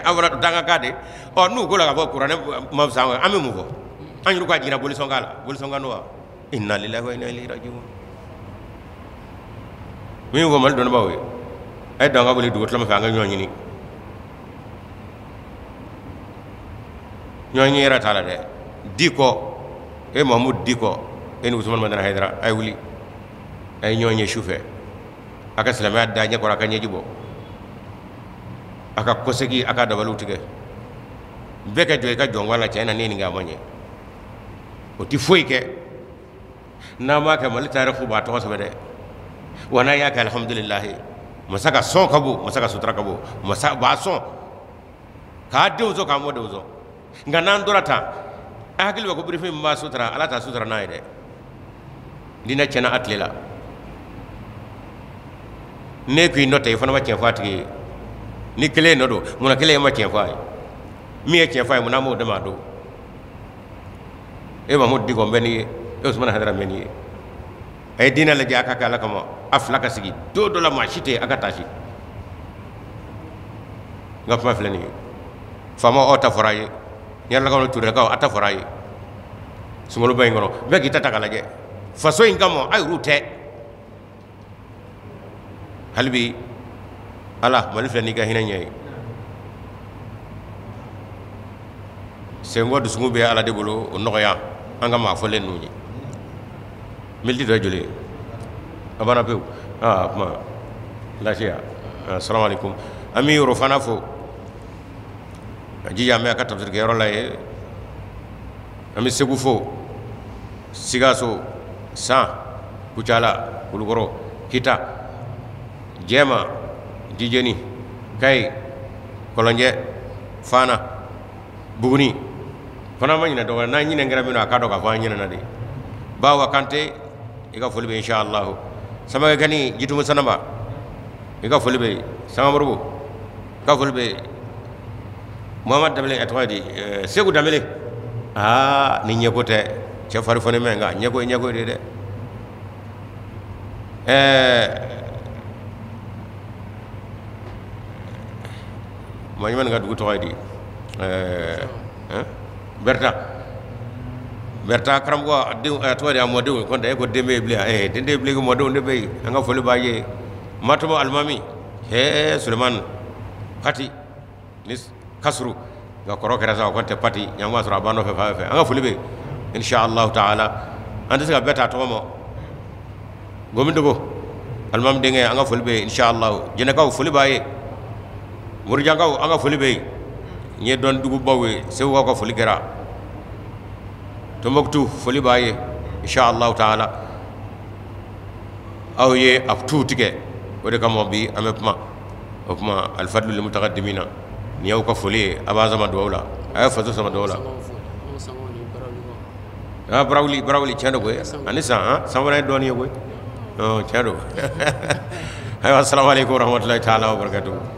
an fana danga ka de ɔ n'u ko la ka fɔ kuranɛ ma fisa an bɛ mun fɔ an yɛrɛ ka jira bolisɔn la bolisɔn don wa inna lillahi wa inna ilayhi raji'un min fɔ Mali dɔnnibaaw ye a ye danga wuli dugu tilama fɛ an ka ɲɔgɔn ɲini ɲɔgɔn ɲini yɛrɛ t'a la dɛ Dicko e Mahamudu Dicko e ni Usumani Madani Hayidara a ye wuli a ye ɲɔgɔn ye su fɛ a ka silamɛya da ɲɛkɔrɔ a ka ɲɛji bɔ a ka kɔsegi a ka dabaliw tigɛ bɛɛ ka jɔ i ka jɔnkan la tiɲɛ na ne ye nin kɛ a ma ɲɛ o tɛ foyi kɛ n'an m'a kɛ Mali tariku b'a tɔgɔ sɛbɛn dɛ wa n'an y'a kɛ alihamudulilahi masa ka sɔn ka bon masa ka sutura ka bon masa b'a sɔn k'a denw sɔn k'a mɔdenw sɔn nka n'an tora tan a hakili bɛ ko birifin min b'a sutura ala t'a sutura n'a ye dɛ diinɛ tiɲɛna a tile la ne ko i nɔ tɛ i fana ma tiɲɛ fɔ a tigi ye ni kelen nɔ don munna kelen ma tiɲɛ fɔ a ye min ye tiɲɛ fɔ a ye munna an m'o dɛmɛ a don e Mahamudu Dicko n bɛ n'i ye e Usumani Hayidara n bɛ n'i ye a ye diinɛ lajɛ a ka kɛ ala kama a fila ka sigi don dɔ la maa si tɛ yen a ka taasi n ka kuma filɛ nin ye faama aw ta fɔra a ye ɲarelakaw ni turelakaw a ta fɔra a ye sunkaloba in kɔnɔ bɛɛ k'i ta ta k'a lajɛ faso in kama a yɛrɛw tɛ hali bi ala Mali filɛ n'i ka hinɛ ɲɛ ye senkɔ dusukun bɛ ala de bolo o nɔgɔya an ka maa fɔlen ninnu ye militi dɔ ye joli ye a banna pewu aa kuma lasiya assalamu alaikum an bɛ yɔrɔ fana fo a jija an bɛ a ka tafsirikɛyɔrɔ la ye an bɛ Segu fo Sikaso San Kucala Kulukɔrɔ Kita Jɛma Dijeni Kayi Kɔlɔnjɛ Fana Buguni fana ma ɲinɛ dɔgɔ n'an ɲinɛ kɛra min na a k'a dɔn k'a fɔ an ɲinɛna de Bawa Kante i ka foli bɛ inshallah Samakɛ Kani Jitumu Sanaba i ka foli bɛ Sangamoribo i ka foli bɛ Muhamadu Danbele a tɔgɔ ye di Segu Danbele aa ni ɲɛko tɛ cɛ fari fɔni mɛ nka ɲɛko ye ɲɛko de dɛ ɛɛ maa ɲuman ka dugu tɔgɔ ye di ɛɛ Berta Berta karamɔgɔ a denw a tɔgɔ di a mɔdenw kɔntɛ e ko den bɛ yen bilen ɛɛ den tɛ yen bilen ko mɔdenw de bɛ yen an ka foli b'a ye Matɔmɔ alimami hɛɛ Sulemani Pati ni kasuru nka kɔrɔ kɛra sa o kɔni tɛ Pati ɲan b'a sɔrɔ a b'an nɔfɛ fan fɛ an ka foli bɛ yen inshallah taala an tɛ se ka bɛɛ ta tɔgɔ ma Gomidogo alimami denkɛ an ka foli bɛ yen inshallah Jɛnɛkaw foli b'a ye Morijankaw an ka foli bɛ yen n ye dɔn dugubaw ye Segukaw ka foli kɛra Tombouctou foli b'a ye inshallah taala aw ye a tu tigɛ o de kama bi an bɛ kuma o kuma alifadlu lil mutaqaddimina nin y'aw ka foli ye a b'an sama dugawu la a ye faso sama dugawu la ah Barawuli Barawuli tiɲɛ don koyi ani san san fana ye dɔɔnin ye koyi tiɲɛ don ayiwa assalamu alaikum warahmatullahi taala wabarakatuh.